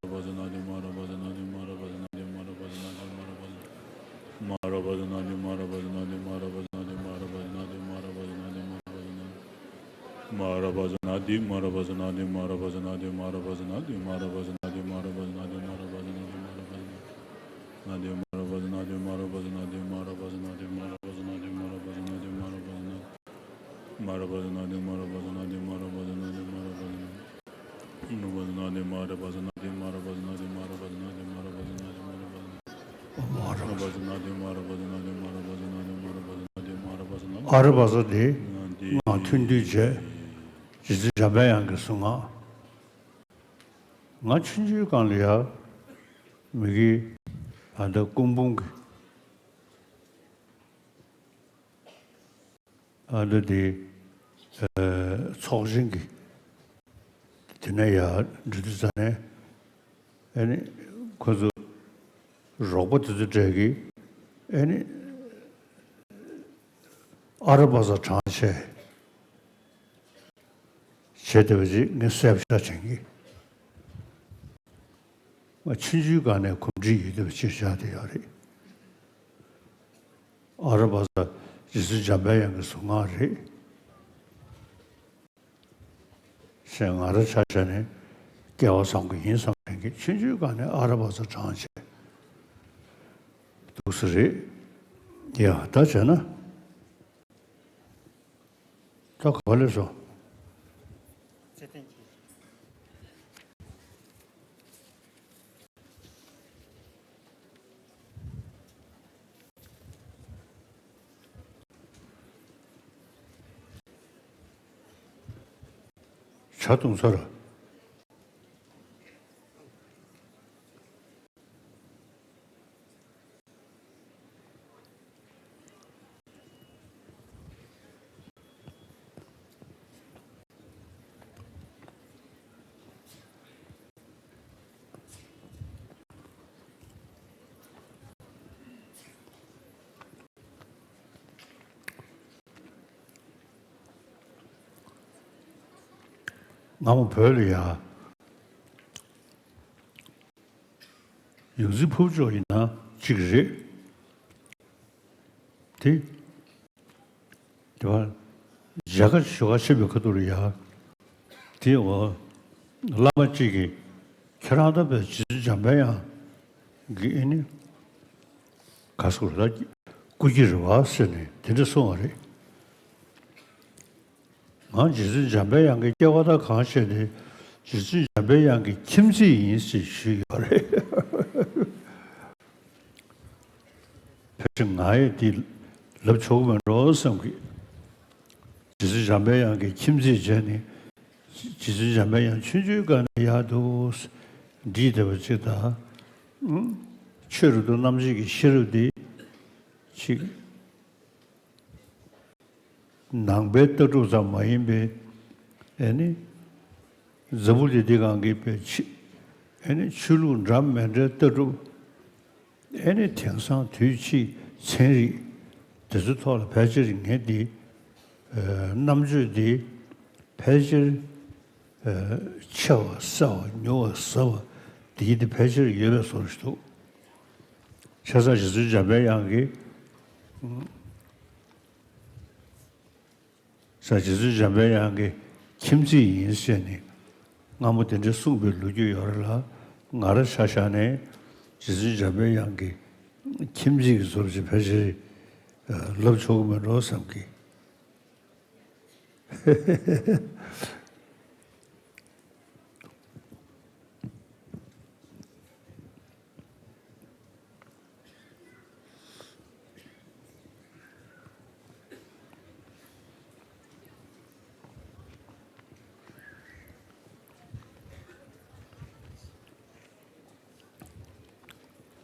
ཨ་རི་བ་ས་དེ་ང་ཐུན་དུས་བྱས། རྗེ་བཙུན་འཇམ་པའི་དབྱངས་ཀྱིས་གསུངས་ང་། ང་ཆུང་ཆུང་སྒང་ལ་ཡ། མི་གི་ད་ལྟ་སྐུ་འབུམ་གྱི་ ཨ་འདི་དེ་ཚོགས་ཆེན་གྱི་དེ་ནས་ཡར་འགྲོ་དུས་ཙ་ནས་ཨ་ནི་ཁོ་ཚོ་རོགས་པ་དེ་ཚོ་གྲས་ཀྱིས་ཨ་ནི་ཨ་ར་པ་ཙ་དྲངས་བྱས་བྱས་བསྡད་པ་ཅིག་ངས་གསལ་པོ་ཆགས་བྱེད་ཀྱི། ང་ཆུང་ཆུང་སྒང་ནས་གོམས་འདྲིས་ཡོད་བསྡད་པ་ཅིག་ཆགས་བསྡད་ཡོད་རེད། ཨ་ར་པ་ཙ་རྗེ་བཙུན་འཇམ་པའི་དབྱངས་ཀྱི་གཟུངས་སྔགས་རེད། ཞེས་ང་རང་ཆ་བཞག་ནས་སྐལ་བ་བཟང་པོ་ཡིན་བསམ་མཁན་གྱིས་ཆུང་ཆུང་སྒང་ནས་ཨ་ར་པ་ཙ་དྲངས་བྱས་འདུག་ས་རེད། ཡ་ད་བྱས་ན་ད་ག་པར་སླེབས་སོང་། ཇ་བཏུང་ཚར། སྔ་མོ་བོད་ལ་ཡ། ཡང་སྲིད་ཕུར་ལྕོག་ཡིན་ན་གཅིག་རེད། དེ། དེ་བར་མཇལ་ཁ་ཞུ་ག་ཕྱིན་པའི་ཁ་ཐུག་ལ་ཡ། དེ་འོ། བླ་མ་གཅིག་གིས་ཁྱེད་རང་ད་བས་རྗེ་བཙུན་འཇམ་པའི་དབྱངས་ཀྱི་ཨེ་ནི། ག་སོ་ལ་སྐུ་སྐྱེ་རེད་བ་ཟེར་ནས་དེ་འདྲ་གསུངས་པ་རེད། ང་རྗེ་བཙུན་འཇམ་པའི་དབྱངས་ཀྱི་སྐྱེ་བ་དང་གང་བྱས་ཏེ་རྗེ་བཙུན་འཇམ་པའི་དབྱངས་ཀྱི་ཁྱིམ་མཚེས་ཡིན་ཞེས་ཞུས་ཡོད་རེད། ཕལ་ཆེར་ང་ཡི་འདི་ལབ་ཆོག་གི་མེད་འགྲོ་བསམ་གི། རྗེ་བཙུན་འཇམ་པའི་དབྱངས་ཀྱི་ཁྱིམ་མཚེས་བྱས་ནས་རྗེ་བཙུན་འཇམ་པའི་དབྱངས་ཆུང་ཆུང་སྒང་ནས་ཡར་འདུག་བསྒྲིགས་བསྡད་པ་ཅིག་དང་། ཆོས་རབ་ཏུ་རྣམ་འབྱེད་ཀྱི་ཤེས་རབ་འདི་ཅིག་ནང་པའི་ལྟ་གྲུབ་ཙམ་མ་ཡིན་པའི་ཨེ་ནི། འཛམ་བུ་གླིང་འདི་སྒང་གི་པའི་ཕྱི་ཨེ་ནི་ཆོས་ལུགས་འདྲ་མི་འདྲའི་ལྟ་གྲུབ་ཨེ་ནི་དེང་སང་དུས་ཕྱིས་ཚན་རིག་དེ་ཚོའི་ཐོག་ལ་ཕལ་ཆེར་ངས་འདི་རྣམ་དཔྱོད་འདི་ཕལ་ཆེར་ཆེ་བ་གསལ་བ་ཉུང་བ་ཟབ་པ་འདི་འདི་ཕལ་ཆེར་ཡོད་པའི་བཟོ་ཞིག་འདུག་བྱས་ཙང་རྗེ་བཙུན་འཇམ་པའི་དབྱངས་ཀྱིས། ས་རྗེ་བཙུན་འཇམ་པའི་དབྱངས་ཀྱི་ཁྱིམ་མཚེས་ཡིན་ཟེར་ནས་སྔ་མོ་དེ་འདྲ་གསུངས་པའི་ལོ་རྒྱུས་ཡོད་རེད་ལ། ང་རང་ཆ་བཞག་ནས་རྗེ་བཙུན་འཇམ་པའི་དབྱངས་ཀྱི་ཁྱིམ་མཚེས་ཀྱི་ཟུར་ཅིག་ཕལ་ཆེར་ལབ་ཆོག་གི་མེད་འགྲོ་བསམ་གི།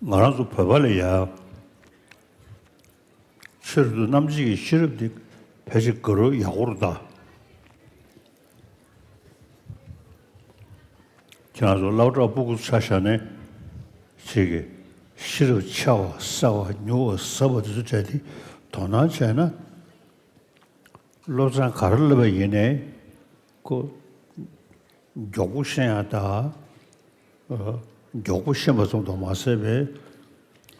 ང་རང་ཚོ་བོད་པ་ལ་ཡ། ཆོས་རབ་ཏུ་རྣམ་འབྱེད་ཀྱི་ཤེས་རབ་འདི་ཕལ་ཆེར་དགའ་རབ་ཡག་པོ་རེད་ད། ཁྱེད་རང་ཚོ་སློབ་གྲྭ་སྤུ་གུ་ཆ་བཞག་ནས་ཅིག་གི་ཤེས་རབ་ཆེ་བ་གསལ་བ་ཉུང་བ་ཟབ་པ་དེ་ཚོ་སྤྲད་དེ་དོ་སྣང་བྱས་ན། སློབ་ཚན་ག་རེ་བསླབས་པ་ཡིན་ནའི་ཁོ་མགྱོགས་པོ་ཤེས་ཡ་དང་། མགྱོགས་པོ་ཤེས་པ་ཙམ་དུ་མ་ཟད་པའི་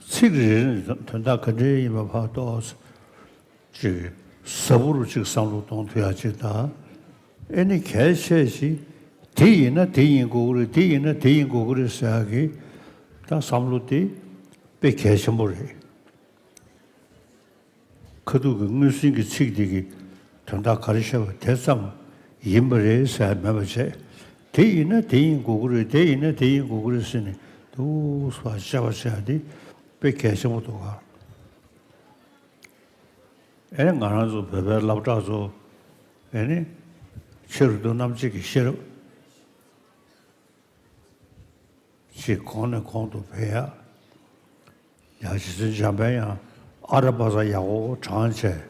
ཚིག་རེ་རེ་ནས་དོན་དག་ག་འདྲ་ཡིན་པ་ཕར་རྟོགས། ཅིག་ཟབ་པོ་རུ་ཅིག་བསམ་བློ་གཏོང་ཐུབ་ཡ་ཅིག་དང་། ཨེ་ནི་གལ་ཆེ་ཞིག་དེ་ཡིན་ན་དེ་ཡིན་དགོས་ཀྱི་རེད། དེ་ཡིན་ན་དེ་ཡིན་དགོས་ཀྱི་རེད་ཟེར་ཡ་གི་ད་བསམ་བློ་དེ་དཔེ་གལ་ཆེན་པོ་རེད། ཁ་ཐུག་གི་མངོན་ཟིན་གྱི་ཚིག་འདི་གི་དོན་དག་ག་རེ་བཤད་པ་དེ་ཙམ་ཡིན་པ་རེད་ཟེར་མེད་པ་བྱས། དེ་ཡིན་ན་དེ་ཡིན་དགོས་ཀྱི་རེད། དེ་ཡིན་ན་དེ་ཡིན་དགོས་ཀྱི་རེད་ཟེར་ནས་འདུག་སེ་བཤད་པ་བྱས་ཏེ་དཔེ་གལ་ཆེན་པོ་འདུག་ག་ཨེ་ནི་ང་རང་ཚོ་བོད་པའི་སློབ་གྲྭ་ཚོ་ཨེ་ནི་ཆོས་རབ་ཏུ་རྣམ་འབྱེད་ཀྱི་ཤེས་རབ་ཅིག་གོང་ནས་གོང་དུ་འཕེལ་ཡ། ཡང་རྗེ་བཙུན་འཇམ་པའི་དབྱངས་ཨ་ར་པ་ཙ་ཡག་པོ་དྲངས་བྱས།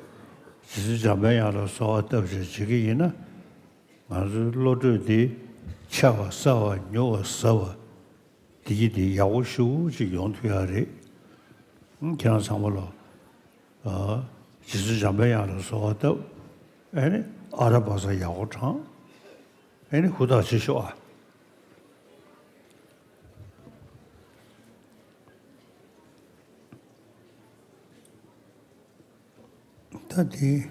རྗེ་བཙུན་འཇམ་པའི་དབྱངས་ལ་གསོལ་བ་བཏབ་བྱས་བྱེད་ཀྱི་ཡིན་ན། ང་ཚོའི་བློ་གྲོས་འདི་ཆེ་བ་གསལ་བ་མྱུར་བ་ཟབ་པ་འདི་གི་འདི་ཡག་པོ་ཞེ་པོ་ཅིག་ཡོང་ཐུབ་ཡག་རེད། ཨང་། ཁྱེད་རང་ཚང་མ་ལོ། ཨ། རྗེ་བཙུན་འཇམ་པའི་དབྱངས་ལ་གསོལ་བ་བཏབ། ཨ་ནི་ཨ་ར་པ་ཙ་ཡག་པོ་བགྲང་། ཨ་ནི་ཧུར་ཐག་བྱེད་ཤོག་ཨ། ད་དེ།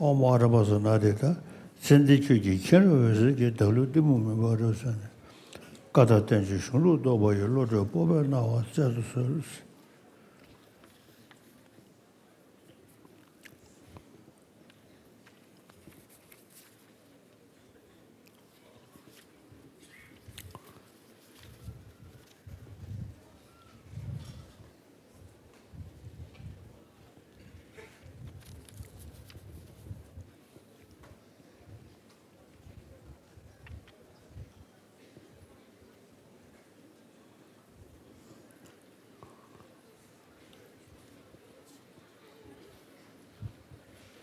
ཨོཾ་ཨ་ར་པ་ཙ་ན་དེ་ད། ཙན་དན་ཁྱོད་ཀྱི་མཁྱེན་རབ་འོད་ཟེར་གྱིས། བདག་ལུས་གཏི་མུག་མུན་པ་རབ་བསལ་ནས། བཀའ་དང་བསྟན་བཅོས་གཞུང་ལུགས་རྟོགས་པ་ཡི། བློ་གྲོས་སྤོབས་པའི་སྣང་བ་སྩལ་དུ་གསོལ། བྱས་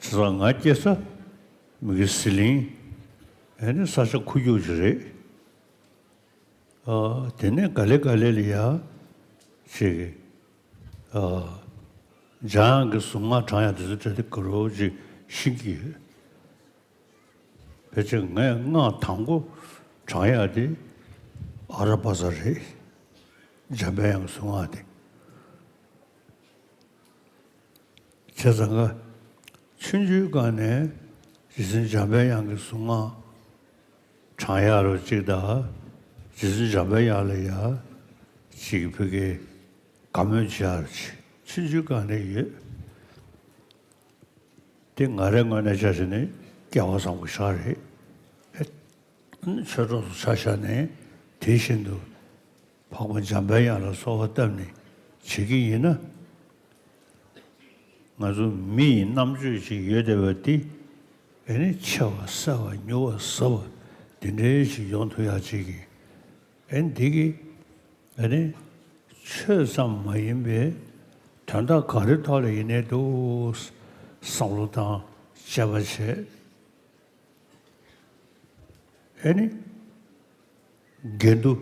ཙང་ང་སྐྱེས་ས་མི་གི་ཟི་ལིང་། ཨ་ནི་ས་ཆ་ཁུག་ཀྱོག་ཅིག་རེད། ཨ། དེ་ནས་ག་ལེ་ག་ལེ་ལ་ཡ་ཅིག་ཨ། འཇམ་དབྱངས་ཀྱི་གཟུངས་སྔགས་བགྲང་ཡག་དེ་ཚོ་གྲ་སྒྲིག་ག་རོ་ཅིག་ཤེས་ཀྱི་ཡོད། ཕལ་ཆེར་ངས་སྔགས་དང་པོ་བགྲང་ཡག་དེ་ཨ་ར་པ་ཙ་རེད། འཇམ་པའི་དབྱངས་ཀྱི་གཟུངས་སྔགས་དེ། བྱས་ཙང་ང་ཆུང་ཆུང་སྒང་ནས་རྗེ་བཙུན་འཇམ་པའི་དབྱངས་ཀྱི་གཟུངས་སྔགས་བགྲང་ཡག་རོ་ཅིག་དང་། རྗེ་བཙུན་འཇམ་པའི་དབྱངས་ལ་ཡ་ཅིག་ཕ་གིའི་དགའ་མོས་བྱེད་ཡག་རོ་ཅིག་ཆུང་ཆུང་སྒང་ནས་ཡོད། དེ་ང་རའི་ངོས་ནས་ཆ་བཞག་ནས་སྐལ་བ་བཟང་པོ་ཞིག་རེད། ཨེ། ཆོས་གྲོགས་སུ་ཆ་བཞག་ནས་དེ་བཞིན་དུ་འཕགས་པ་འཇམ་པའི་དབྱངས་ལ་གསོལ་བ་བཏབ་ནས་བྱེད་ཀྱི་ཡིན་ན། ང་ཚོ་མི་ཡི་རྣམ་དཔྱོད་ཅིག་ཡོད་བསྡད་པ་འདི། ཨ་ནི་ཆེ་བ་གསལ་བ་མྱུར་བ་ཟབ་པ་འདི་འདྲའི་ཞིག་ཡོང་ཐུབ་ཡག་ཅིག་གི། ཨ་ནི་འདི་གི། ཨ་ནི་ཆོས་ཙམ་མ་ཡིན་པའི་དོན་དག་ག་རེ་ཐོག་ལ་ཡིན་ནའི་འདུག་བསམ་བློ་བཏང་དཔྱད་པ་བྱས། ཨེ་ནི། འགལ་འདུ་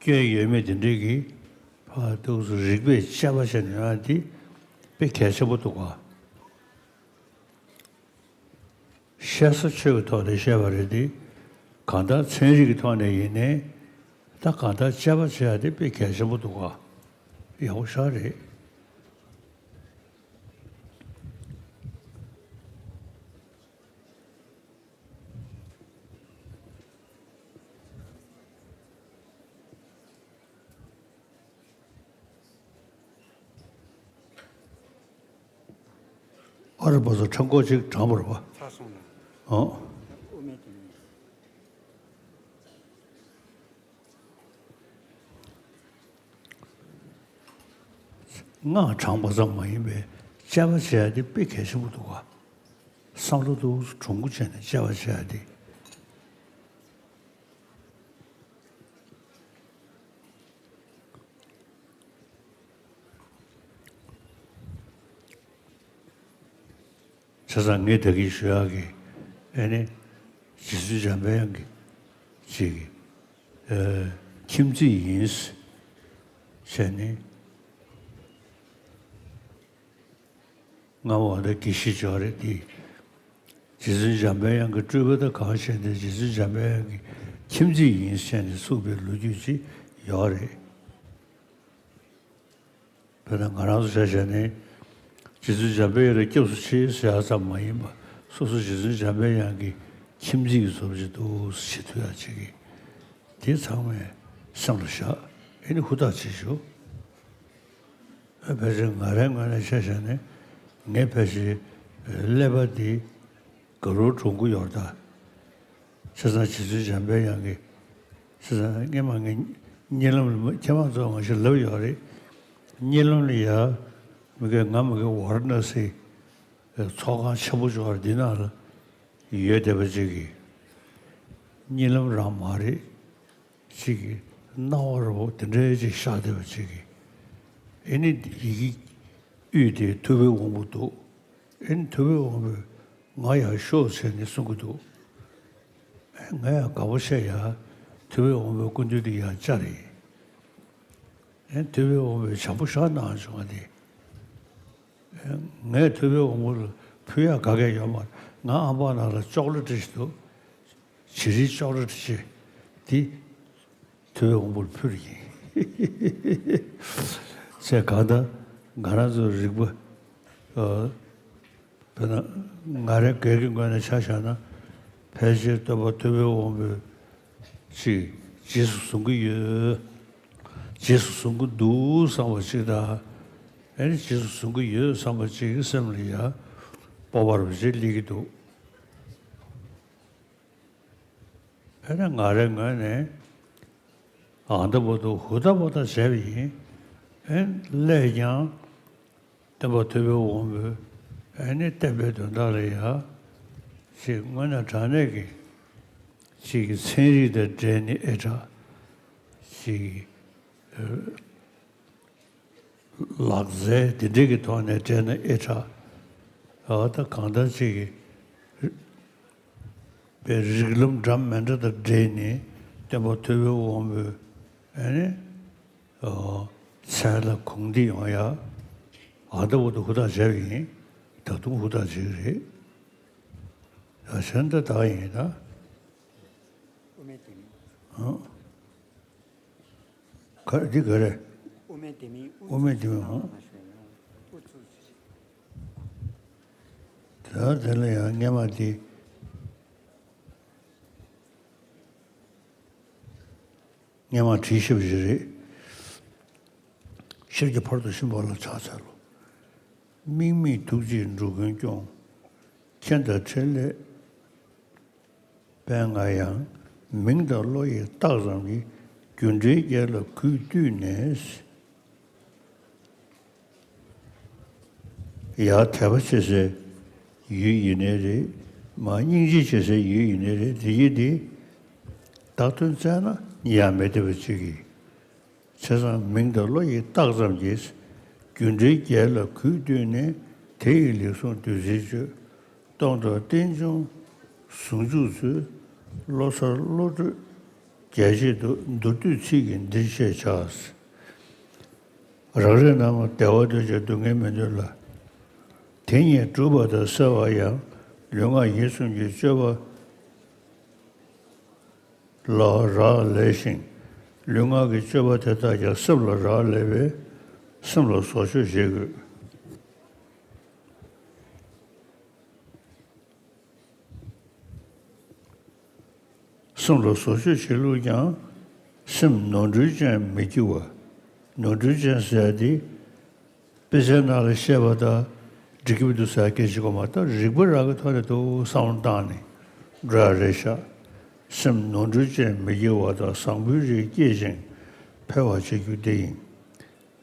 སྐྱོན་ཡོད་མེད་དེ་འདྲའི་གི་ཕར་ཏོག་ཙམ་རིགས་པས་དཔྱད་པ་བྱས་ནས་ཡོང་ཡག་དེ་དཔེ་གལ་ཆེན་པོ་འདུག་ག། བཤད་ས་ཆོས་ཀྱི་ཐོག་ནས་བཤད་པ་རེད་དེ། གང་ལྟར་ཚན་རིག་གི་ཐོག་ནས་ཡིན་ནའི། ད་གང་ལྟར་དཔྱད་པ་བྱེད་ཡག་དེ་དཔེ་གལ་ཆེན་པོ་འདུག་ག། ཡག་པོ་ཞེ་དྲག་རེད། ཨ་ར་པ་ཙ་ཕྲེང་སྐོར་ཅིག་བགྲངས་པ་རེད་པ། ཚར་སོང་ལ། ཨོ། དབུ་མའི་དོན་ནི། སྔགས་བགྲངས་པ་ཙམ་མ་ཡིན་པའི་དཔྱད་པ་བྱེད་ཡག་དེ་དཔེ་གལ་ཆེན་པོ་འདུག་ག། བསམ་བློ་འདུག་གྲུང་པོ་བྱས་ནས་དཔྱད་པ་བྱེད་ཡག་དེ། བྱས་ཙང་ངས་ད་གིན་ཞུ་ཡག་གི། ཨ་ནི། རྗེ་བཙུན་འཇམ་པའི་དབྱངས་ཀྱི་ཅིག་གི། ཨ། ཁྱིམ་མཚེས་ཡིན་ཟེར་ནས། སྔ་མོ་ད་དགེ་བཤེས་ཅིག་ཡོད་རེད་དེ། རྗེ་བཙུན་འཇམ་པའི་དབྱངས་ཀྱི་སྤྲུལ་པ་དང་གང་བྱས་ཏེ་རྗེ་བཙུན་འཇམ་པའི་དབྱངས་ཀྱི་ཁྱིམ་མཚེས་ཡིན་ཟེར་ནས་གསུངས་པའི་ལོ་རྒྱུས་ཅིག་ཡོད་རེད། དཔེར་ན་ང་རང་ཚོ་ཆ་བཞག་ནས། རྗེ་བཙུན་འཇམ་པའི་དབྱངས་ལ་སྐྱབས་སུ་མཆི་ཟེར་ཡག་ཙམ་མ་ཡིན་པ། སོ་སོ་རྗེ་བཙུན་འཇམ་པའི་དབྱངས་ཀྱི་ཁྱིམ་མཚེས་ཀྱི་བཟོ་འདྲ་ཅིག་འདུག་ཟེར་བྱེད་ཐུབ་ཡག་ཅིག་གི། དེ་ཚང་མས་སེམས་ལ་བཞག་ཨེ་ནི་ཧུར་ཐག་བྱེད་ཤོག་ཨ། ཕལ་ཆེར་ང་རའི་ངོས་ནས་ཆ་བཞག་ནས། ངས་ཕལ་ཆེར་ཀླད་པ་འདི་དགའ་རབ་གྲུང་པོ་ཡོད་རེད་ད། བྱས་ཙང་རྗེ་བཙུན་འཇམ་པའི་དབྱངས་ཀྱི། བྱས་ཙང་སྔོན་མ་ངས་གཉིད་ལམ་ལ། ཁྱེད་རང་ཚོ་ང་ཞིག་ལབ་ཡོད་རེད། གཉིད་ལམ་ལ་ཡ། མི་དགེ། ང་མི་དགེ་ཝཱ་ར་ཎ་སི་ཚོགས་ཁང་ཆེན་པོ་ཅིག་ཡོད་རེད། འདི་ནང་ལ་ཡོད་བསྡད་པ་ཅིག་གི། གཉིད་ལམ་རང་མ་རེད། ཅིག་གི་སྣང་བ་ར་བོ་དེ་འདྲའི་ཅིག་ཤར་བསྡད་པ་ཅིག་གི། ཨེ་ནི་ཡི་གེ་ དབུས་དེ་ཐུབ་པའི་དབང་པོ་འདུག་ཨེ་ནི་ཐུབ་པའི་དབང་པོས་ང་ཡར་ཤོག་ཟེར་ནས་གསུང་གི་འདུག་ཨེ་ང་ཡང་དགའ་པོ་བྱས་ཡ། ཐུབ་པའི་དབང་པོའི་སྐུ་མདུན་དེ་ཡར་བཅར་ཡིན། ཨེ་ཐུབ་པའི་དབང་པོས་བྱམས་པོ་ཞེ་དྲག་གནང་བྱུང་བ་དེ། ངས་ཐུབ་པའི་དབང་པོ་ལ་ཕུལ་ཡག་ག་གེ་ཡོད་མ་རེད། ང་ཨམ་པ་ནང་ལ་ཅོག་ལེ་ཊི་ཞིག་འདུག་བྱི་རིལ་ཅོག་ལེ་ཊི་ཞིག་དེ་ཐུབ་པའི་དབང་པོར་ཕུལ་ཡིན། ཚེ་གང་ལྟར་ང་རང་ཚོའི་རིག་པ། ཨ། དཔེར་ན་ང་རང་སྒེར་གྱི་ངོས་ནས་ཆ་བཞག་ན། ཕལ་ཆེར་སྟོན་པ་ཐུབ་པའི་དབང་པོས་ཅིག་རྗེས་སུ་བཟུང་གི་ཡོད། རྗེས་སུ་བཟུང་གི་འདུག་བསམ་པ་ཅིག་དང་། ཨེ་ནི་རྗེས་སུ་བཟུང་གི་ཡོད་བསམ་པ་ཅིག་གི་སེམས་ལ་ཡང་སྤོབས་པ་རུ་ཅིག་སླེབས་ཀྱི་འདུག་ཨེ་ནི་ང་རའི་ངོས་ནས་ཨ་འདི་བར་དུ་ཧུར་ཐག་པ་ཐག་བྱས་པ་ཡིན། ཨེ་ནི་སླད་ཀྱང་སྟོན་པ་ཐུབ་པའི་དབང་པོས་ཨེ་ནི་བསྟན་པའི་དོན་དག་ལ་ཡང་ཅིག་དངོས་གནས་དྲང་གནས་ཀྱི་ཅིག་གི་ཚན་རིག་དང་འབྲེལ་ནས་ཨེ་དྲག་ཅིག་གི་ལག་རྩལ་དེ་འདྲས་ཀྱི་ཐོག་ནས་སྤྲད་ན་ཨེ་དྲག་ཨ་ད་གང་ལྟར་ཅིག་གི་པའི་རིགས་ལམ་འདྲ་མི་འདྲ་དང་འབྲེལ་ནས་སྟོན་པ་ཐུབ་པའི་དབང་པོའི་ཨེ་ནི་མཚན་ལ་གུས་འདུད་ཡོང་ཡ། ཨ་ད་བར་དུ་ཧུར་ཐག་བྱས་པ་ཡིན། ད་དུང་ཧུར་ཐག་བྱེད་ཀྱི་རེད། ཡ་གཞན་ད་ད་ཡིན་ད། དབུ་མའི་ལྡེ་མིག་ག་འདི་ག་རེ། དབུ་མའི་ལྡེ་མིག་དབུ་མའི་ལྡེ་མིག་ཧོ། དབུ་ཚུགས། ད་དེ་ལ་ཡང་སྔས་མ་དེ། སྔས་མ་བྲིས་ཞེས་པ་ཞིག་རེད། ཤེར་གྱི་ཕ་རོལ་ཏུ་ཕྱིན་པ་ལ་ཕྱག་འཚལ་ལོ། དམིགས་མེད་ཐུགས་རྗེས་འགྲོ་ཀུན་སྐྱོང་། མཁྱེན་དང་ཕྲིན་ལས་དཔལ་མངའ་ཡང་། མིང་དང་བློ་ཡིས་བཏགས་ཙམ་གྱིས། རྒྱུ་འབྲས་བརྒྱད་ལ་གུས་བཏུད་ནས། ཡར་དད་པ་བྱེད་སའི་ཡུལ་ཡིན་ནའི་རེད། མར་སྙིང་རྗེ་བྱེད་སའི་ཡུལ་ཡིན་ནའི་རེད། དེ་ཡིན་དེ། བདག་དོན་བཙལ་ན་ཡང་མི་བདེ་བ་ཅིག་གིས། བྱས་ཙང་མིང་དང་བློ་ཡིས་བཏགས་ཙམ་གྱིས། རྒྱུ་འབྲས་བརྒྱད་ལ་གུས་བཏུད་ནས། དེ་ཡི་ལེགས་གསུངས་བདུད་རྩིའི་སྤྱོད། སྟོང་དང་རྟེན་འབྱུང་ཟུང་འཇུག་ཚུལ། བློ་གསར་བློ་གྲོས་རྒྱས་བྱེད་དུ། མདོར་བསྡུས་ཚིག་གིས་འདིར་བཤད་བྱ། རང་རིག་རྣམས་བདེ་བ་འདོད་ཅིང་སྡུག་བསྔལ་མི་འདོད་ལ། དེ་ཉིད་སྒྲུབ་པ་དང་བསྲེ་བ་ཡང་། ལུས་ངག་ཡིད་གསུམ་གྱི་སྤྱོད་པ་ལ་རག་ལས་ཤིང་། ལུས་ངག་གི་སྤྱོད་པ་དེ་དག་ཀྱང་སེམས་ལ་རག་ལས་པས་སེམས་ལ་བཟོ་བཅོས་བྱེད་དགོས། སེམས་ལ་བཟོ་བཅོས་བྱེད་ལུགས་ཀྱང་། སེམས་ནོར་འཁྲུལ་ཅན་མི་སྐྱེ་བ། ནོར་འཁྲུལ་ཅན་ཟེར་ཡ་དེ། དཔེ་ཆའི་ནང་ལ་བཤད་པ་དང་འགྲིག་གི་མི་འདུག་ཟེར་སྐད་ཆ་གོ་མ་གཏོགས། རིག་པ་རང་གི་ཐོག་ནས་འདུག་བསམ་བློ་བཏང་ནས་འགྲོ་ཡ་རེད་ཤག་སེམས་ནོར་འཁྲུལ་ཅན་མི་སྐྱེ་བ་དང་བཟང་པོའི་རིགས་སྐྱེད་ཅིང་འཕེལ་བར་བྱེད་རྒྱུ་དེ་ཡིན།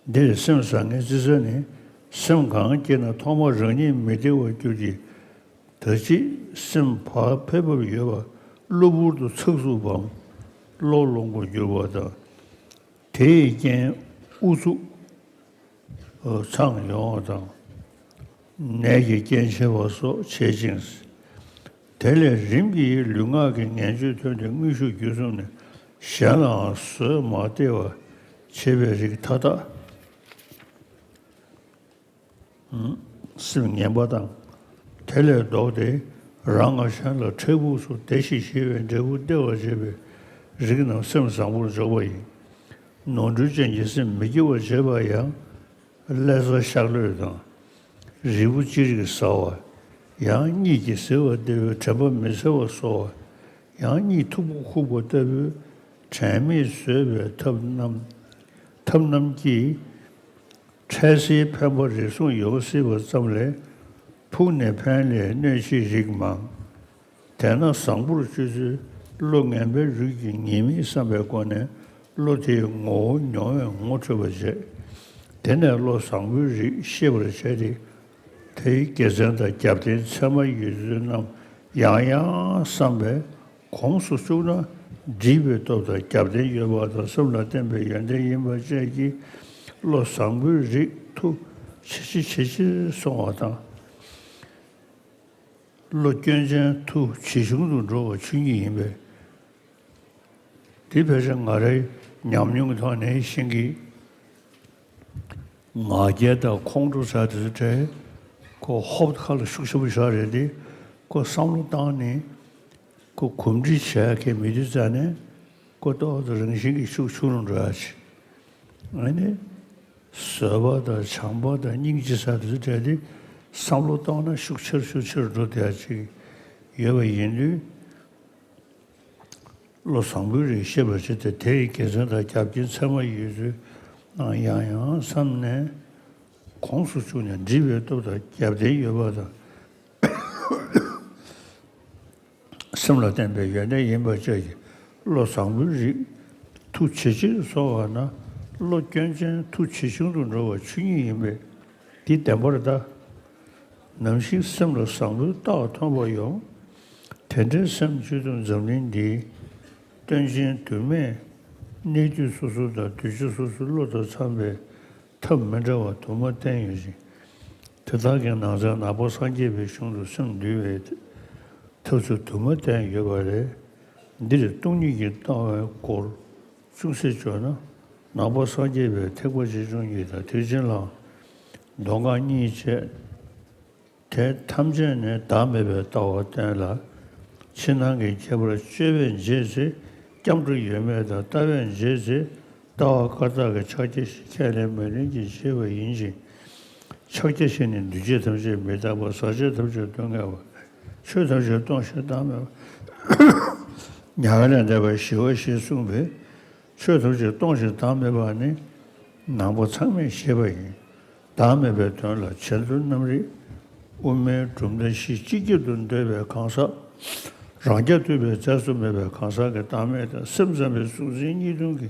འདིར་སེམས་བཟང་ངན་རྩི་ས་ནི། སེམས་གང་སྐྱེས་ན་ཐོག་མར་རང་ཉིད་མི་བདེ་བར་གྱུར་ཅིང་། ད་ཅི་སེམས་བག་ཕེབས་པ་ཡོད་པ་གློ་བུར་དུ་ཚུགས་ཚུགས་པའམ་བློ་ལོག་པར་འགྱུར་བ་དང་། དེའི་རྐྱེན་ཨུ་ཚུགས་འཚང་ཡོང་བ་དང་། ནད་ཀྱི་རྐྱེན་བྱེད་པ་སོགས་བྱེད་ཅིང་། དེ་ལས་རིམ་གྱིས་ལུས་ངག་གི་ངན་སྤྱོད་ཐོན་ཏེ་དངོས་ཤུགས་བརྒྱུད་གསུམ་ནས་གཞན་ལའང་བཟོད་མ་བདེ་བ་བྱེད་པའི་རིགས་མཐའ་དག་སེམས་ངན་པ་དང་། དེ་ལས་ལྡོག་སྟེ་རང་ངམ་གཞན་ལ་འཕྲལ་ཕུགས་སུ་བདེ་ཞིང་ཞི་བའི་འབྲས་བུ་སྟེར་བར་བྱེད་པའི་རིགས་རྣམས་སེམས་བཟང་པོར་འཇོག་པ་ཡིན། ནོར་འཁྲུལ་ཅན་གྱི་སེམས་མི་སྐྱེ་བར་བྱེད་པ་ཡང་། ཀླད་རྩ་ཤ་ལོས་དང་། རིལ་བུ་ཅི་རིགས་ཟ་བ། ཡང་གཉིད་ཀྱིས་གཟིར་བ་ལྟ་བུའི་དྲན་པ་མི་གསལ་བ་བཟོ་བ། ཡང་གཉིད་མཐུག་པོ་ཁུག་པ་ལྟ་བུའི་དྲན་མེད་བཟོད་པའི་ཐབས་རྣམས། ཐབས་རྣམས་ཀྱིས། འཕྲལ་སེལ་ཕན་པ་རེ་ཟུང་ཡོང་སྲིད་པ་ཙམ་ལས། ཕུགས་ནས་ཕན་ལས་གནོད་བྱེད་རིགས་མང་། དེས་ན་བཟང་པོར་སྤྱོད་ཚུལ་བློ་ངན་པའི་རིགས་ཀྱིས་ཉེས་དམིགས་བསམ་པའི་སྒོ་ནས་བློ་དེའི་ངོ་བོ་མྱོང་བས་ངོ་འཕྲོད་པར་བྱེད། དེ་ནས་བློ་བཟང་པོའི་རིགས་ཤེས་པར་བྱས་ཏེ། དེའི་དགེ་མཚན་དང་རྒྱབ་རྟེན་ཚད་མར་ཡོད་ཚུལ་རྣམས་ཡང་ཡང་བསམ་པས། གོམས་སུ་བཅུག་ན་འདྲིས་པའི་སྟོབས་དང་རྒྱབ་རྟེན་ཡོད་པ་དང་སེམས་ལ་བརྟེན་པའི་ཡོན་ཏན་ཡིན་པ་བཅས་ཀྱིས་བློ་བཟང་པོའི་རིགས་མཐུ་ ཇེ་ཆེ་ཇེ་ཆེར་སོང་བ་དང་། བློ་སྐྱོན་ཅན་མཐུ་ཇེ་ཆུང་དུ་འགྲོ་བ་ཆོས་ཉིད་ཡིན་པས། དེ་ཕལ་ཆེར་ང་རའི་ཉམས་མྱོང་གི་ཐོག་ནས་ཤེས་ཀྱི། ང་རྒྱལ་དང་ཁོང་ཁྲོ་ཟེར་དེ་ཚོ་གྲས་ཁོ་ཧོབ་ཁ་ལ་ཤུགས་ཆེན་པོ་བཞག་རེད་དེ། ཁོ་བསམ་བློ་བཏང་ནས་ཁོ་གོམས་འདྲིས་བྱས་ཁེ་མི་དུས་ཙ་ནས་ཁོ་ཏོག་ཏོ་རང་བཞིན་གྱིས་ཤུགས་ཆུང་རུ་འགྲོ་ཡ་ཆེ། ཨ་ནི། བཟོད་པ་དང་བྱམས་པ་དང་སྙིང་རྗེ་ཟེར་དེ་ཚོ་གྲས་དེ་བསམ་བློ་བཏང་ན་ཤུགས་ཆེར་ཤུགས་ཆེར་འགྲོ་བསྡད་ཡ་ཅིག་ཡོད་པ་ཡིན་དུས། བློ་བཟང་པོའི་རིགས་ཤེས་པར་བྱེད་དེ། དེ་ཡི་དགེ་མཚན་དང་རྒྱབ་རྟེན་ཚད་མ་ཡོད་ཚུལ་རྣམས་ཡང་ཡང་བསམ་ནས། ཁོངས་སུ་བཅུག་ནས་འདྲིས་པའི་སྟོབས་དང་རྒྱབ་རྟེན་ཡོད་པ་དང་། སེམས་ལ་བརྟེན་པའི་ཡོན་ཏན་ཡིན་པ་བཅས་ཀྱི་བློ་བཟང་པོའི་རིགས་མཐུ་ཇེ་ཆེར་སོང་བ་ན། བློ་སྐྱོན་ཅན་མཐུ་ཇེ་ཆུང་དུ་འགྲོ་བ་ཆོས་ཉིད་ཡིན་པས། འདི་བདེན་པར་གདའ། ནམ་ཞིག་སེམས་ལ་བཟང་པོའི་རྟགས་ཐོན་པ་ཡོང་། དེ་འདྲའི་སེམས་བཅུད་དུ་འཛམ་གླིང་འདིའི་སྟོན་ཆེན་དུ་མས་གནས་དུས་སོ་སོ་དང་གདུལ་བྱ་སོ་སོའི་བློ་དང་འཚམ་པའི་ཐབས་མི་འདྲ་བ་དུ་མ་བསྟན་ཡོད་ཅིང་། དེ་དག་གི་ནང་ཚན་ནང་པ་སངས་རྒྱས་པའི་གཞུང་དུ་སེམས་འདུལ་བའི་ཐབས་ཚུལ་དུ་མ་བསྟན་ཡོད་པ་ལས། འདིར་སྟོང་ཉིད་ཀྱི་ལྟ་བའི་སྐོར་ཅུང་ཟད་བརྗོད་ན། ནང་པ་སངས་རྒྱས་པའི་ཐེག་པ་ཆེ་ཆུང་གཉིས་དང་ཐེག་ཆེན་ལའང་མདོ་སྔགས་གཉིས་བཅས། དེ་ཐམས་ཅད་ནི་བདག་མེད་པའི་ལྟ་བ་བསྟན་ལ། ཕྱི་ནང་གི་ཁྱད་པར་དཔྱོད་པས་འབྱེད་ཚེ། སྐྱབས་འགྲོ་ཡོད་མེད་དང་ལྟ་བས་འབྱེད་ཚེ། ལྟ་བ་བཀར་བཏགས་ཀྱི་ཕྱག་རྒྱ་བཞི་ཁས་ལེན་མི་ལེན་གྱིས་འབྱེད་པ་ཡིན་ཅིང་། ཕྱག་རྒྱ་བཞི་ནི་འདུས་བྱས་ཐམས་ཅད་མི་རྟག་པ། ཟག་བཅས་ཐམས་ཅད་སྡུག་བསྔལ་བ། ཆོས་ཐམས་ཅད་སྟོང་ཞིང་བདག་མེད་པ། མྱ་ངན་ལས་འདས་པ་ཞི་བ་ཞེས་གསུངས་པས། ཆོས་ཐམས་ཅད་སྟོང་ཞིང་བདག་མེད་པ་ནི་ནང་པ་ཚང་མས་ཤེས་པ་ཡིན། བདག་མེད་པའི་དོན་ལ་བྱེད་འདོད་རྣམ་རིག་དབུ་མའི་གྲུབ་མཐའ་བཞི་གཅིག་གྱུར་དུ་འདོད་པའི་གང་ཟག་རང་རྐྱ་ཐུབ་པའི་རྫས་སུ་མེད་པའི་གང་ཟག་གི་བདག་མེད་དང་སེམས་ཙམ་པའི་གཟུང་འཛིན་གཉིས་སྟོང་གི་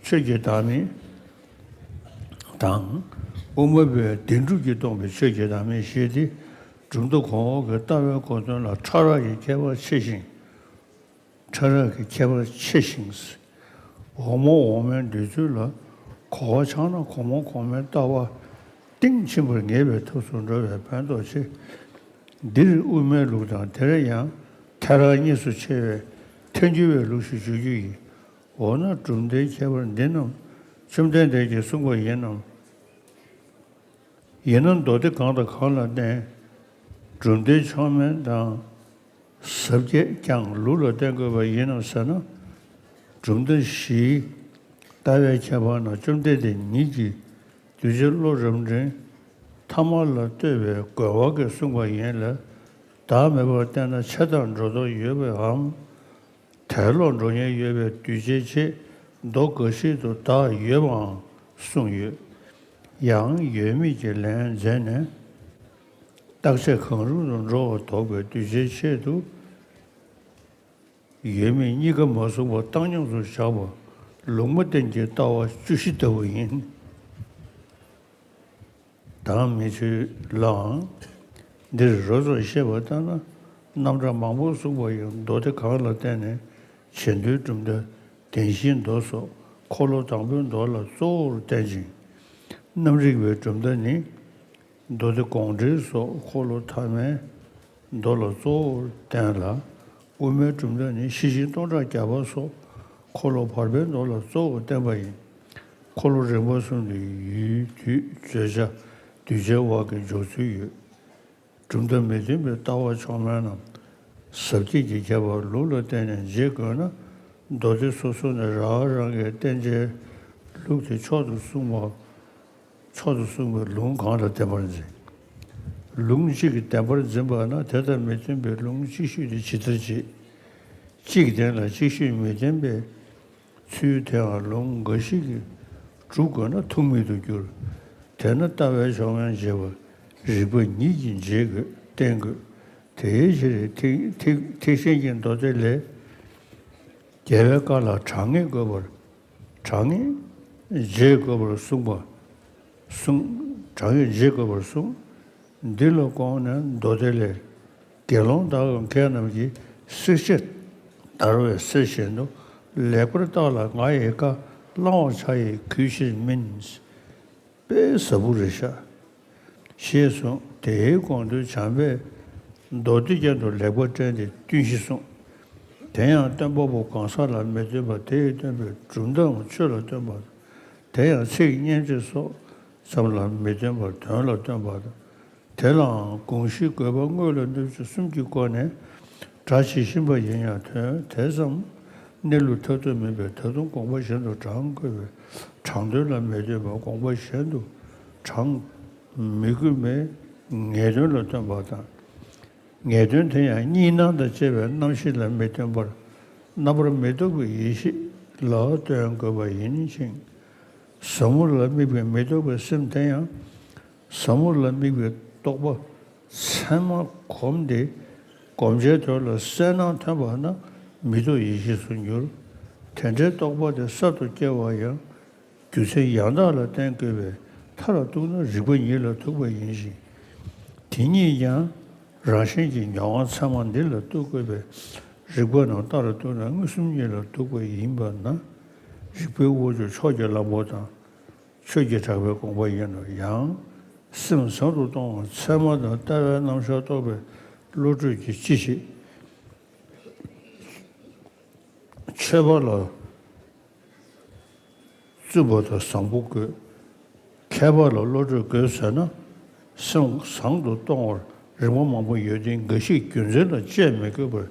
ཆོས་ཀྱི་བདག་མེད་དང་། དབུ་མ་པའི་བདེན་གྲུབ་ཀྱིས་སྟོང་པའི་ཆོས་ཀྱི་བདག་མེད་ཞེས་ཏེ། གྲུབ་མཐའ་གོང་འོག་གི་ལྟ་བའི་གོ་དོན་ལ་ཕྲ་རགས་ཀྱི་ཁྱད་པར་ཕྱེ་ཞིང་། ཕྲ་རགས་ཀྱི་ཁྱད་པར་ཕྱེ་ཞིང་། འོག་མ་འོག་མའི་འདོད་ཚུལ་ལ་གོ་བ་ཆགས་ན། གོང་མ་གོང་མའི་ལྟ་བ་གཏིང་ཕྱིན་པར་ངེས་པའི་ཐབས་སུ་འགྲོ་བའི་ཕན་ཐོགས་ཆེ། འདིར་དབུ་མའི་ལུགས་དང་དེར་ཡང་ཐལ་རང་གཉིས་སུ་ཕྱེ་བའི་ཐལ་འགྱུར་བའི་ལུགས་ཤིག་བརྗོད་རྒྱུ་ཡིན། འོ་ན་གྲུབ་མཐའི་ཁྱད་པར་འདི་རྣམས་བཅོམ་ལྡན་འདས་ཀྱིས་གསུངས་པ་ཡིན་ནམ། ཡིན་ན་མདོ་སྡེ་གང་དང་གང་ལ་བརྟེན། གྲུབ་མཐའི་མཆོག་དམན་དང་། ཟབ་རྒྱས་ཀྱང་ལུགས་ལ་བརྟེན་དགོས་པ་ཡིན་ནམ་ཟེར་ན། གྲུབ་མཐའ་བཞིའི་ལྟ་བའི་ཁྱད་པར་ནང་བཅོམ་ལྡན་འདས་ཉིད་ཀྱིས་གདུལ་བྱ་བློ་རབ་འབྲིང་ཐ་མ་ལ་ལྟོས་པའི་རྒོལ་བ་གིས་གསུངས་པ་ཡིན་ལ། བདག་མེད་པར་བསྟན་ན་ཆད་མཐར་འགྲོ་དོན་ཡོད་པའམ། དལ་ལྷོད་འགྲོ་ཉེན་ཡོད་པས་གདུལ་བྱའི་ཆེད་མདོ་འགའ་ཞིག་ཏུ་བདག་ཡོད་པའང་གསུངས་ཡོད། ཡང་ཡོད་མེད་ཀྱི་ལན་མཛད་ནས། རྟག་ཆད་གང་རུང་དུ་འགྲོ་བ་དོགས་པའི་གདུལ་བྱའི་ཆེད་དུ། ཡོད་མེད་གཉིས་ཀ་མ་གསུངས་པར་བཏང་སྙོམས་སུ་བཞག་པ་ལུང་མ་བསྟན་གྱི་ལྟ་བ་བཅུ་བཞི་ལྟ་བུ་ཡིན། དང་མི་ཆོས་ལའང་འདིར་རོབ་ཙམ་བཤད་པ་ལྟར་ན། རྣམ་གྲངས་མང་པོ་གསུངས་པ་ཡང་མདོ་སྡེ་གང་ལ་བརྟེན་ནས་བྱེད་འདོད་གྲུབ་མཐའ་བདེན་བཞིའི་མདོ་སོགས་འཁོར་ལོ་དང་པོའི་མདོ་ལ་གཙོ་བོར་བསྟན་ཅིང་། རྣམ་རིག་པའི་གྲུབ་མཐའ་ནི་མདོ་སྡེ་དགོངས་འགྲེལ་སོགས་འཁོར་ལོ་ཐ་མའི་མདོ་ལ་གཙོ་བོར་བསྟན་ལ། དབུ་མའི་གྲུབ་མཐའ་ནི་ཤེར་ཕྱིན་སྟོང་ཕྲག་བརྒྱ་པ་སོགས་འཁོར་ལོ་བར་པའི་མདོ་ལ་གཙོ་བོར་བསྟན་པ་ཡིན། འཁོར་ལོ་རིམ་པ་གསུམ་དུ་ཡུལ་དུས་བརྗོད་བྱ་གདུལ་བྱའི་དབང་གིས་འཇོག་ཚུལ་ཡོད། གྲུབ་མཐའ་མི་མཐུན་པའི་ལྟ་བ་མཆོག་དམན་རྣམས་ཟབ་རྒྱས་ཀྱི་ཁྱད་པར་ལུགས་ལ་བརྟེན་ནས་འབྱེད་དགོས་ན། མདོ་སྡེ་སོ་སོ་ནས་རང་རང་གི་བསྟན་བྱའི་ལུགས་དེ་མཆོག་ཏུ་གསུངས་པ། མཆོག་ཏུ་གསུངས་པའི་ལུང་གང་ལ་བདེན་པར་འཛིན། ལུང་གཅིག་གིས་བདེན་པར་འཛིན་པ་ན། དེ་དང་མི་མཐུན་པའི་ལུང་གཅིག་ཤོས་དེ་ཇི་ལྟར་བྱེད། གཅིག་བདེན་ལ་གཅིག་ཤོས་མི་བདེན་པའི་ཚུལ་དེའང་ལུང་འགའ་ཞིག་གིས་སྒྲུབ་དགོས་ན་ཐུག་མེད་དུ་འགྱུར། དེས་ན་ལྟ་བའི་མཆོག་དམན་འབྱེད་པ་རིགས་པ་ཉིད་ཀྱིས་འབྱེད་དགོས་བསྟན་དགོས། དེའི་ཕྱིར་ཐེག་ཐེག་ཐེག་ཆེན་གྱི་མདོ་སྡེ་ལས། རྒྱལ་བའི་བཀའ་ལ་དྲང་ངེས་དགོས་པར། དྲང་ངེས་འབྱེད་དགོས་པར་གསུངས་པ། གསུངས། དྲང་ངེས་འབྱེད་དགོས་པར་གསུངས། འདི་ལ་དགོངས་ནས་མདོ་སྡེ་ལས། དགེ་སློང་དག་གམ་མཁས་རྣམས་ཀྱིས། བསྲེག་བཅད་བརྡར་བའི་གསེར་བཞིན་དུ། ལེགས་པར་བརྟགས་ལ་ང་ཡི་བཀའ། བླང་བར་བྱ་ཡི་གུས་ཕྱིར་མིན། དཔེ་ཟབ་པོ་རེད་ཤག་ཞེས་གསུངས། དེའི་དགོངས་དོན་བྱམས་པས་མདོ་སྡེ་རྒྱན་དུ་ལེགས་པར་བཀྲལ་ཏེ་བསྟན་བཞིན་གསུངས། དེ་ཡང་སྟོན་པ་པོ་གང་ཟག་ལ་མི་སྟོན་པར་དེ་ཡི་སྟོན་པའི་གྲུབ་མཐའམ་ཆོས་ལ་སྟོན་པ་དང་། དེ་ཡང་ཚིག་སྙན་འཇེབས་སོགས་ཙམ་ལ་མི་སྟོན་པར་དོན་ལ་སྟོན་པ་དང་། དེ་ལའང་དགོངས་གཞི་དགོས་པ་དངོས་ལ་སྣོད་བཅུད་གསུམ་གྱི་སྒོ་ནས་སྒྲ་ཇི་བཞིན་པ་ཡིན་ཡང་དོན་དེ་ཙམ་གནས་ལུགས་མཐར་ཐུག་མིན་པས། ད་དུང་དགོངས་པ་གཞན་དུ་དྲང་དགོས་པས་དྲང་དོན་ལ་མི་སྟོན་པར་དགོངས་པ་གཞན་དུ་དྲང་མི་དགོས་པས་ངེས་དོན་ལ་སྟོན་པ་དང་། ངེས་དོན་དེ་ཡང་གཉིས་སྣང་དང་བཅས་པའི་རྣམ་ཤེས་ལ་མི་སྟོན་པར་རྣམ་པར་མི་རྟོག་པའི་ཡེ་ཤེས་ལ་སྟོན་དགོས་པ་ཡིན་ཞིང་། ཟབ་མོ་ལ་དམིགས་པའི་མི་རྟོག་པའི་སེམས་དེ་ཡང་ཟབ་མོ་ལ་དམིགས་པའི་རྟོག་པ་ཚད་མ་གོམས་ཏེ་གོམས་བྱའི་དོན་ལ་གསལ་སྣང་ཐོན་པ་ན་མི་རྟོག་ཡེ་ཤེས་སུ་འགྱུར། དེ་འདྲའི་རྟོག་པ་དེ་གསར་དུ་སྐྱེ་བ་ཡང་རྒྱུ་མཚན་ཡང་དག་ལ་བརྟེན་དགོས་པས་མཐའ་ལ་གཏུགས་ན་རིག་པ་ཉིད་ལ་ཐུག་པ་ཡིན་ཞིང་། དེ་ཉིད་ཀྱང་རང་བཞིན་གྱི་མྱོང་བ་ཚད་མ་འདི་ལ་ཐུག་དགོས་པས། རིག་པ་རྣམས་མཐའ་ལ་གཏུགས་ན་མངོན་སུམ་ཉིད་ལ་ཐུག་པ་ཡིན་པ་ན། རིག་པའི་དབང་ཕྱུག་ཕྱོགས་ཀྱི་གླང་པོ་དང་། ཆོས་ཀྱི་གྲགས་པའི་དགོངས་པ་ཡིན་ནོ། ཡང་སེམས་བཟང་དུ་གཏོང་བ་ཚད་མ་དང་ལྟ་བའི་རྣམ་གཞག་རྟོགས་པའི་བློ་གྲོས་ཀྱིས་ཅི་ཞིག་ཆོས་པ་ལ་བཙུན་པ་དང་བཟང་པོ་དགོས། མཁས་པ་ལ་བློ་གྲོས་དགོས་ཟེར་ན། སེམས་བཟང་དུ་གཏོང་བར་རིག་པ་མང་པོ་ཡོད་དེ་འགའ་ཞིག་རྒྱུ་མཚན་ལ་དཔྱད་མི་དགོས་པར་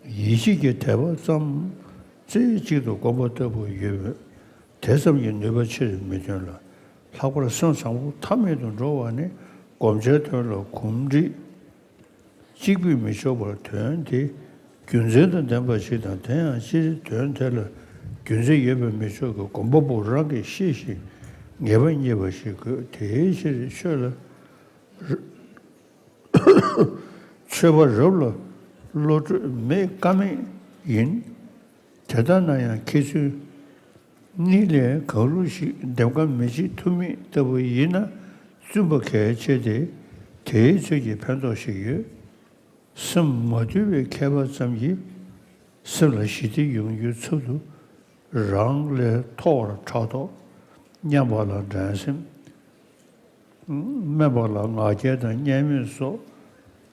ཡིད་ཆེས་ཀྱི་དད་པ་ཙམ་རྩེ་གཅིག་ཏུ་བསྒོམ་པ་ལྟ་བུ་ཡོད་མོད། དེ་ཙམ་གྱིས་ནུས་པ་ཆེར་མི་འདོན་ལ། ལྷག་པར་སེམས་བཟང་པོ་མཐའ་མེད་དུ་འགྲོ་བ་ནི་བསྒོམ་བྱའི་དོན་ལ་གོམས་འདྲིས་གཅིག་པུས་མི་ཆོག་པར་དོན་དེ་རྒྱུ་མཚན་དང་ལྡན་པ་ཞིག་དང་། དེ་ཡང་སྤྱིར་དོན་དེ་ལ་རྒྱུ་མཚན་ཡོད་པས་མི་ཆོག་གི་སྒོམ་པ་པོ་རང་གིས་ཤེས་ཤིང་ངེས་པ་རྙེད་པ་ཞིག་དགོས། དེའི་ཕྱིར་ཆོས་ལ་ཆོས་པ་རབ་ལ་བློ་གྲོས་མེད་ཀ་མེད་ཡིན། དེ་ལྟ་ན་ཡང་མཁས་བཙུན་གཉིས་ལས་གང་རུང་ཞིག་འདེམས་ཀ་མི་བྱེད་ཐུ་མེད་ལྟ་བུ་ཡིན་ན་བཙུན་པ་གལ་ཆེ་སྟེ། དེའི་ཚོད་ཀྱིས་ཕན་ཐོགས་ཤིག་ཡོད། སེམས་མ་དུལ་བའི་མཁས་པ་ཙམ་གྱིས་སེམས་ལ་ཞི་བདེ་ཡོང་རྒྱུའི་ཚབ་ཏུ་རང་ལས་མཐོ་བར་ཕྲག་དོག། མཉམ་པ་ལ་འགྲན་སེམས། དམན་པ་ལ་ང་རྒྱལ་དང་བརྙས་སྨོད་སོགས་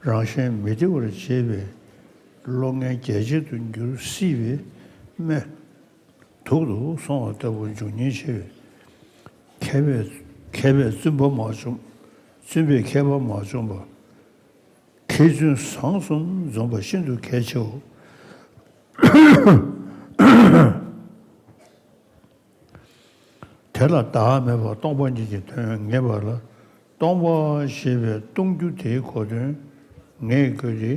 རང་གཞན་མི་བདེ་བར་བྱེད་པའི་བློ་ངན་རྒྱལ་བྱེད་དུ་འགྱུར་སྲིད་པས་སྨད་དུག་ཏུ་སོང་བ་ལྟ་བུ་འབྱུང་ཉེན་ཆེ་བས། མཁས་པས་མཁས་པས་བཙུན་པ་མ་བཅོམ། བཙུན་པས་མཁས་པ་མ་བཅོམ་པ། མཁས་བཙུན་བཟང་གསུམ་འཛོམས་པ་ཤིན་ཏུ་གལ་ཆེའོ། དེ་ལ་བདག་མེད་པར་སྟོང་པ་ཉིད་ཀྱི་དོན་ངེས་པ་ལ། སྟོང་པ་ཞེས་པས་སྟོང་རྒྱུ་དེའི་གོ་དོན་ངེས་དགོས་ཏེ།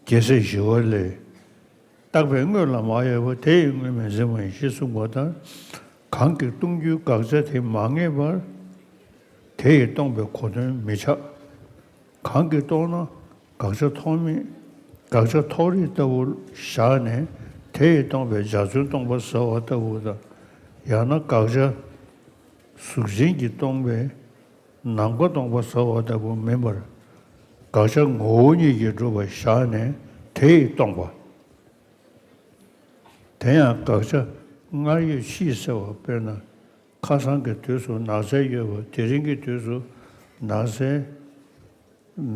རྒྱལ་སྲས་ཞི་བ་ལྷས། བརྟགས་པས་དངོས་ལ་མ་ཡོད་པ། དེ་ཡི་དངོས་མེད་འཛིན་པ་ཡིན་ཞེས་གསུངས་པ་ལྟར། གང་གིས་སྟོང་རྒྱུའི་དགག་བྱ་དེ་མ་ངེས་པར། དེ་ཡིས་སྟོང་པའི་གོ་དོན་མི་ཆགས། གང་གིས་སྟོང་ན་དགག་བྱ་ཐོགས་མེད། དགག་བྱ་ཐོགས་རིགས་ལྟ་བུ་བཞག་ནས་དེ་ཡིས་སྟོང་པའི་འཇའ་ཚོན་སྟོང་པ་ཟེར་བ་ལྟ་བུ་དང་། ཡང་ན་དགག་བྱ་གཟུགས་ཅན་གྱིས་སྟོང་པའི་ནམ་མཁའ་སྟོང་པ་ཟེར་བ་ལྟ་བུ་མིན་པར། དགག་བྱ་ངོ་བོ་ཉིད་ཀྱིས་གྲུབ་པ་བཞག་ནས་དེ་ཡིས་སྟོང་པ། དེ་ཡང་དགག་བྱ་སྔར་ཡོད་ཕྱིས་གསལ་བ། དཔེར་ན་ཁ་སང་གི་དུས་སུ་ནགས་ཚལ་ཡོད་པ་དེ་རིང་གི་དུས་སུ་ནགས་ཚལ་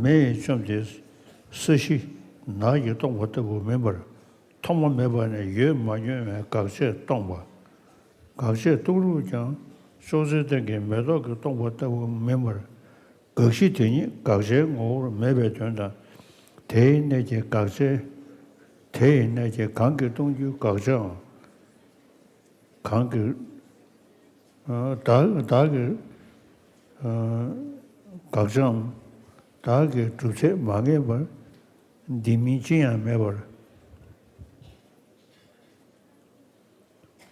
མེ་ཡིས་བཅོམ་སྟེ་ས་གཞི་ནགས་ཀྱིས་སྟོང་པ་ལྟ་བུ་མིན་པར། ཐོག་མ་མེད་པ་ནས་ཡོད་མ་མྱོང་བའི་དགག་བྱས་སྟོང་པ། དགག་བྱས་སྟོང་རུང་ཀྱང་ཅོག་ཙེའི་སྟེང་གི་མེ་ཏོག་གིས་སྟོང་པ་ལྟ་བུ་མིན་པར། དགག་གཞི་དེ་ཉིད་དགག་བྱའི་ངོ་བོར་མེད་པའི་དོན་དང་། དེའི་གནད་ཀྱིས་དགག་བྱའི། དེ་ཡི་གནད་ཀྱིས་གང་གིས་སྟོང་རྒྱུའི་དགག་བྱའམ། གང་གིས། ཨ། བདག་བདག་གིས། ཨ། དགག་བྱའམ། བདག་གིས་སྒྲུབ་ཚད་མ་ངེས་པར། འདི་མིན་ཅི་ཡང་མེད་པར།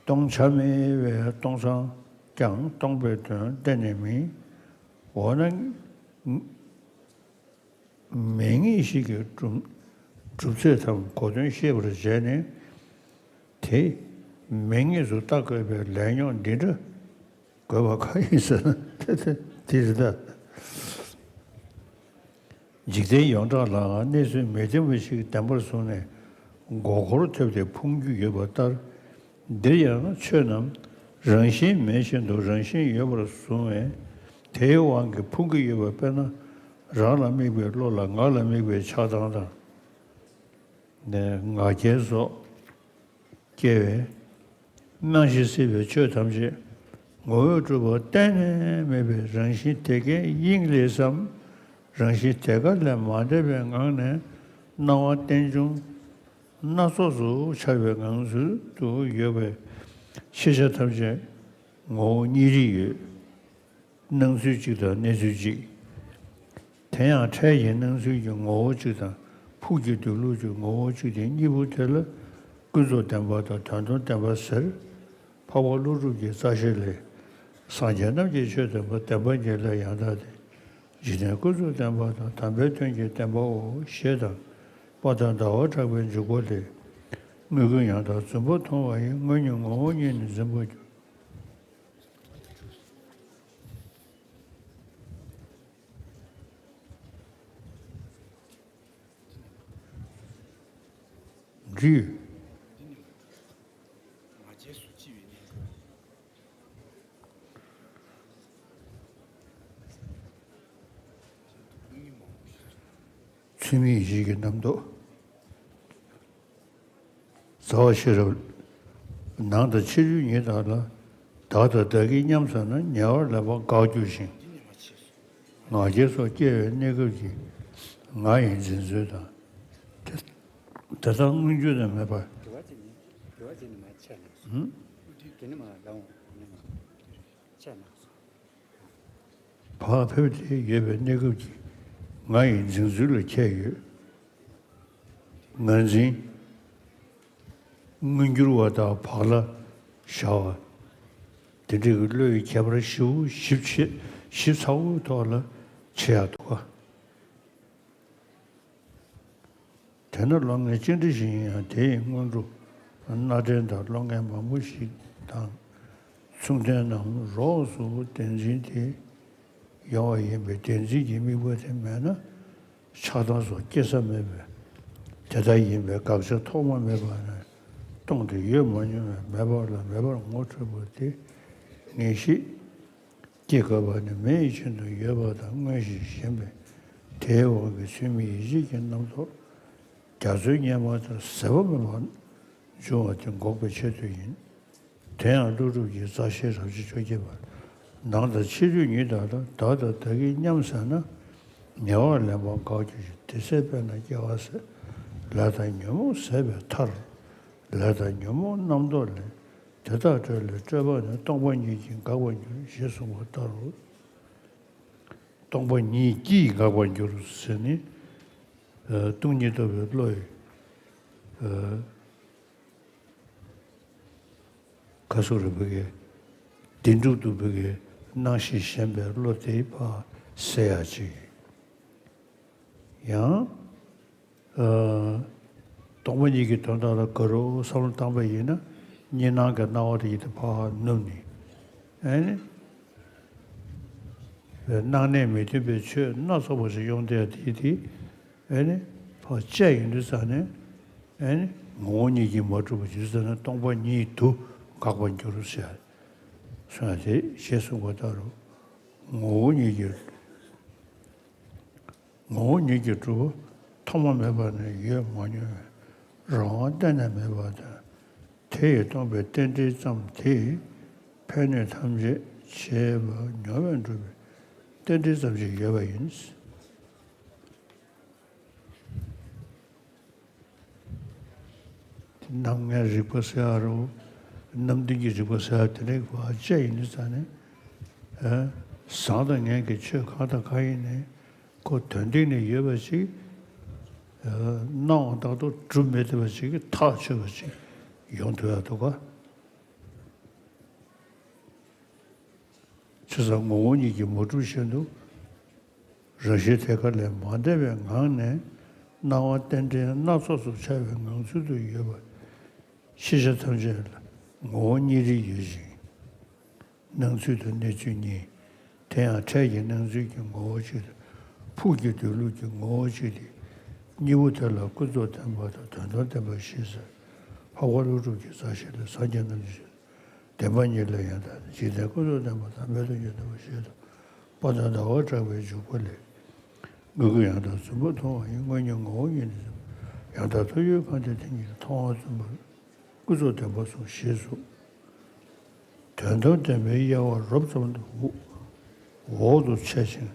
སྟོང་ཆ་མེད་པས་སྟོང་སང་ཀྱང་སྟོང་པའི་དོན་གཏན་ནས་མིན། འོ་ན། མེད་ངེས་ཤིག་གི་གྲུབ་གྲུབ་ཚད་དམ་གོ་དོན་ཤེས་པར་བྱས་ནས། དེ་མེད་ངེས་སུ་བལྟ་དགོས་པའི་ལས་རྙོག་འདི་འདྲ་དགོས་པ་གང་ཡིན་ཟེར་ན། དེ་དེ་རེད་ད། འཇིག་རྟེན་ཡོངས་གྲགས་ལའང་གནས་ཚུལ་མི་མཐུན་པ་ཞིག་བདེན་པར་བཟུང་ནས་མགོ་འཁོར་ཐེབས་ཏེ་ཕུང་རྒྱུ་ཡོད་པ་ལྟར། འདིར་ཡང་ཆོས་རྣམས་རང་བཞིན་མེད་བཞིན་དུ་རང་བཞིན་ཡོད་པར་བཟུང་བས། དེའི་དབང་གིས་ཕུང་གི་ཡོད་པ། དཔེར་ན་རང་ལ་དམིགས་པའི་བློ་ལ་ང་ལ་དམིགས་པའི་ཆགས་སྡང་དང་། ནས་ང་རྒྱལ་སོགས་སྐྱེ་བས། སྣང་ཞིང་སྲིད་པའི་ཆོས་ཐམས་ཅད་ངོ་བོས་གྲུབ་པ་གཏན་ནས་མེད་པའི་རང་བཞིན་དེ་ཀའི་དབྱིངས་ལས་སམ། རང་བཞིན་དེ་ཀ་ལས་མ་འདས་པའི་ངང་ནས་སྣང་བ་རྟེན་འབྱུང་སྣ་ཚོགས་སུ་འཆར་བའི་ངང་ཚུལ་དུ་ཡོད་པའི་ཤེས་བྱ་ཐམས་ཅད་ངོ་བོ་གཉིས་རིག་ཡོད། སྣང་ཚུལ་གཅིག་དང་གནས་ཚུལ་གཅིག་དེ་ཡང་འཕྲལ་གྱི་སྣང་ཚུལ་གྱི་ངོ་བོ་གཅིག་དང་ཕུགས་ཀྱི་སྡོད་ལུགས་ཀྱི་ངོ་བོ་གཅིག་སྟེ། གཉིས་པོ་དེ་ལ་ཀུན་རྫོབ་བདེན་པ་དང་དོན་དམ་བདེན་པ་ཟེར། འཕགས་པ་ཀླུ་སྒྲུབ་ཀྱི་རྩ་ཤེ་ལས། སངས་རྒྱས་རྣམས་ཀྱི་ཆོས་བདེན་པ། བདེན་པ་ཉིད་ལས་ཡང་དག་སྟེ། འཇིག་རྟེན་ཀུན་རྫོབ་བདེན་པ་དང་དམ་པའི་དོན་གྱི་བདེན་པའོ་ཞེས་དང་། དཔལ་ལྡན་ཟླ་བ་གྲགས་པའི་འཇུག་པ་ལས། དངོས་ཀུན་ཡང་དག་རྫུན་པར་མཐོང་བ་ཡི། དངོས་ཉིད་ངོ་བོ་ཉིད་ནི་འཛིན་པར་འགྱུར། འདྲི། ཚུལ་མིན་ཡིད་བྱེད་ཀྱི་རྣམ་རྟོག་རྩ་བ་ཤེས་རབ། ནང་དང་ཕྱི་རོལ་ཉིད་དག་ལ། བདག་དང་བདག་གིས་མཉམ་བསམས་ན། ཉེ་བར་ལེན་པར་འགག་འགྱུར་ཞིང་། ང་རྒྱལ་སོགས་སྐྱེ་བའི་གནས་སྐབས་ཀྱི་ང་ཡི་འཛིན་ཚུལ་དང་། དེ་དེ་དག་མངོན་གྱུར་ནས་མེད་པར། དེ་བ་དེ་ནི་དེ་བ་དེ་ནི་མ་ཆད་ན། ཧུམ། དེ་ནི་མ་ལའང་ནི་མ་ཆད་ན། བག་ཕེབས་ཏེ་ཡོད་པའི་གནས་སྐབས་ཀྱི་ང་ཡི་འཛིན་ཚུལ་ལ་ཁྱད་ཡོད། ངར་འཛིན། མངོན་གྱུར་བ་དང་བག་ལ་ཞ་བ། དེ་འདྲ་གི་བློའི་ཁྱད་པར་ཞེ་པོ་ཞིབ་ཆེ་ཞིབ་ཚགས་པོའི་ཐོག་ལ་ཕྱེ་ཡག་འདུག་ག་དེ་ནི་བློ་ངན་ཅི་འདྲ་ཞིག་ཡིན་ཡང་། དེ་ཡི་སྔོན་འགྲོ་སྣ་འདྲེན་དང་བློ་ངན་མང་པོ་ཞིག་དང་མཚུངས་ལྡན་རྣམས་རོགས་སུ་བདེན་འཛིན་དེ་ཡོང་བ་ཡིན་པས། བདེན་འཛིན་གྱི་དམིགས་པ་དེ་མེད་ན་ཆགས་སྡང་སོགས་སྐྱེ་ས་མེད་པས། དེ་ལྟར་ཡིན་པས་དགག་བྱ་ཐོག་མ་མེད་པ་ནས་སྟོང་སྟེ་ཡོད་མ་མྱོང་བས། མེད་པ་ལ་མེད་པར་ངོ་འཕྲོད་པ་དེ་ངེས་ཤེས། སྐྱེ་དགོས་པ་ནི་མེ་ཡི་ཆེད་དུ་ཡོད་པ་དང་མངོན་ཞིང་ཞེན་པས། དེའི་དབང་གིས་ཚུལ་མིན་ཡིད་བྱེད་ཀྱི་རྣམ་རྟོག་རྒྱ་མཚོའི་གཉེར་མ་ལྟར་ཟད་པ་མེད་པར་འབྱུང་བ་དེ་འགོག་པའི་ཆེད་དུ་ཡིན། དེ་ཡང་ཀླུ་སྒྲུབ་ཀྱི་རྩ་ཤེ་རབ་བྱེད་བཅོ་བརྒྱད་པ། ནང་དང་ཕྱི་རོལ་ཉིད་དག་ལ། བདག་དང་བདག་གིས་མཉམ་བསམས་ན། ཉེ་བར་ལེན་པར་འགག་འགྱུར་ཞིང་། དེ་ཚེ་དཔེར་ན་སྐྱེ་བ་ཟད། ལས་དང་ཉོན་མོངས་ཟད་པའི་མཐར། ལས་དང་ཉོན་མོངས་རྣམ་རྟོག་ལས། དེ་དག་སྤྲོས་ལས་སྤྲོས་པ་ནི། སྟོང་པ་ཉིད་ཀྱིས་འགག་པར་འགྱུར། ཞེས་གསུངས་པ་ལྟར་རོ། སྟོང་པ་ཉིད་ཀྱིས་འགག་པར་འགྱུར་ཟེར་ནི། ཨ། སྟོང་ཉིད་རྟོགས་པའི་བློ་ཡི། ཨ། ཁ་སོ་རུ་བུ་གའི་བདེན་གྲུབ་ཏུ་བུ་གའི་སྣང་ཞིང་ཞེན་པའི་བློ་དེ་ཕར་སེལ་ཡག་ཅིག་ཡང་། ཨ། སྟོང་པ་ཉིད་ཀྱི་དོན་དག་ལ་དགའ་རབ་བསམ་བློ་བཏང་པ་ཡིན་ན། གཉིས་སྣང་གི་སྣང་བ་དེ་ཡིད་དུ་ཕར་ནུབ་ནས། ཨེ་ནི། སྣང་གནས་མི་མཐུན་པའི་ཆོས་སྣ་ཚོགས་པ་ཞིག་ཡོང་བསྡད་དེ་དེ། ཨེ་ནི། ཕར་བཅད་ཡོང་དུས་ཙ་ནས། ཨེ་ནི། ངོ་བོ་ཉིད་ཀྱིས་མ་གྲུབ་པ་ཞིག་ཙ་ནས་སྟོང་པ་ཉིད་དུ་འགག་པར་འགྱུར་ཟེར། གསུངས་ཡ་དེ་ཞེས་གསུངས་པ་ལྟར་རོ། ངོ་བོ་ཉིད་ཀྱིས། ངོ་བོ་ཉིད་ཀྱིས་གྲུབ་པ་ཐོག་མ་མེད་པ་ནས་ཡོད་མ་མྱོང་བས་རང་དབང་གཏན་ནས་མེད་པ་དང་། དེ་ཡིས་སྟོང་པའི་རྟེན་འབྲེལ་ཙམ་དེས་ཕན་གནོད་ཐམས་ཅད་བྱས་པ་མྱོང་བས་གྲུབ་པའི་རྟེན་འབྲེལ་ཙམ་ཞིག་ཡོད་པ་ཡིན། རྣམ་ལྔའི་རིག་པ་ཟེར་ཡ་རོ། རྣམ་བདུན་གྱི་རིག་པ་ཟེར་ཡ་དེ་འདྲའི་བར་བཅད་ཡིན་དུས་ཙ་ནས། ཨ། བཟང་དང་ངན་གྱི་ཆོས་གང་དང་གང་ཡིན་ནའི་ཁོ་དོན་སྟེང་ནས་ཡོད་པ་ཅིག་ཨ། སྣང་བ་ལྟར་དུ་གྲུབ་མི་ཐུབ་པ་ཅིག་གིས་ཐག་ཆོད་པ་ཅིག་ཡོང་ཐུབ་ཡ་འདུག་ག་བྱས་ཙང་ངོ་བོ་ཉིད་ཀྱིས་མ་གྲུབ་བཞིན་དུ། རང་བཞིན་དེ་ཀ་ལས་མ་འདས་པའི་ངང་ནས་སྣང་བ་རྟེན་འབྲེལ་སྣ་ཚོགས་སུ་འཆར་བའི་ངང་ཚུལ་དུ་ཡོད་པ། ཤེས་བྱ་ཐམས་ཅད་ལ་ངོ་བོ་གཉིས་རིག་ཡོད་ཅིང་། སྣང་ཚུལ་དང་གནས་ཚུལ་གཉིས། དེ་ཡང་འཕྲལ་གྱི་སྣང་ཚུལ་གྱི་ངོ་བོ་གཅིག་དང་། ཕུགས་ཀྱི་སྡོད་ལུགས་ཀྱི་ངོ་བོ་གཅིག་སྟེ། གཉིས་པོ་དེ་ལ་ཀུན་རྫོབ་བདེན་པ་དང་དོན་དམ་བདེན་པ་བཞི་ཟེར། འཕགས་པ་ཀླུ་སྒྲུབ་ཀྱི་རྩ་ཤེ་ལས། སངས་རྒྱས་རྣམས་ཀྱི་ཆོས་བདེན་པ་ཉིད་ལས་ཡང་དག་སྟེ། འཇིག་རྟེན་ཀུན་རྫོབ་བདེན་པ་དང་དམ་པའི་དོན་གྱི་བདེན་པ་ཞེས་དང་ པ་དང་ཟླ་བ་གྲགས་པའི་འཇུག་པ་ལས། དགུ་དགུ་ཡང་དག་བརྫུན་པ་མཐོང་བ་ཡིན། དངོས་ཉིད་ངོ་བོ་ཉིད་ནི་ཡང་དག་ཐོག་ཡུལ་གང་དེ་དེ་ཉིད་མཐོང་བ་བརྫུན་པ། ཀུན་རྫོབ་བདེན་པ་གསུངས་ཞེས་སོ། དོན་དམ་བདེན་པའི་དབྱེ་བ་རོབ་ཙམ་དུ་འོག་ཏུ་འཆད་ཅིང་།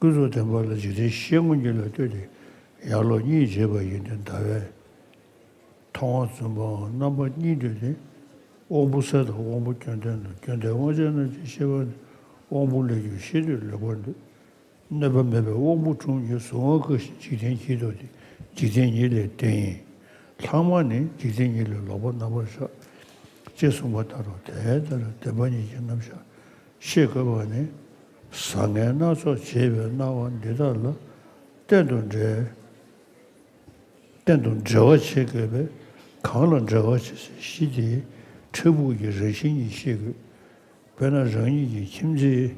ཀུན་རྫོབ་བདེན་པ་ལ་འཇིག་རྟེན་ཤེས་ངོ་གཉིས་ལ་ལྟོས་ཏེ་ཡང་ལོག་གཉིས་འབྱེད་པ་ཡིན་ཏེ། ཟླ་བས་མཐོང་བ་བརྫུན་པའམ་རྣམ་པ་གཉིས་འདོད་དེ། དབང་པོ་གསལ་དང་དབང་པོ་སྐྱོན་ལྡན་ལ། སྐྱོན་ལྡན་དབང་ཆ་རྣམས་ཀྱི་ཤེས་པ་ནི། དབང་པོ་ལས་གྱུར་ཤེས་འདོད་ལེགས་པར་འདོད། གནོད་པ་མེད་པའི་དབང་པོ་དྲུག་ཉིད་གཟུང་བ་བཀག་ཅིང་འཇིག་རྟེན་གྱིས་རྟོགས་ཏེ་འཇིག་རྟེན་ཉིད་ལས་འདས་ཡིན། ལྷག་མ་ནི་འཇིག་རྟེན་ཉིད་ལས་ལོག་པར་རྣམ་པར་གཞག་ཅེས་གསུངས་པ་ལྟར་རོ། དེ་ལྟར་བདེན་པ་གཉིས་ཀྱི་རྣམ་གཞག་ཤེས་དགོས་པ་ནི། བཟང་ངན་སྣ་ཚོགས་འབྱེད་པའི་སྣང་བ་འདི་དག་ལ་གཏན་དུ་འབྲེལ། གཏན་དུ་འབྲེལ་བ་བྱེད་དགོས་པས། གང་ལ་འབྲེལ་བ་བྱེད་ཟེར་གཞི་དེའི་འཕྲལ་ཕུགས་ཀྱི་རང་བཞིན་ཉིད་ཤེས་དགོས། དཔེར་ན་རང་ཉིད་ཀྱི་ཁྱིམ་མཚེས་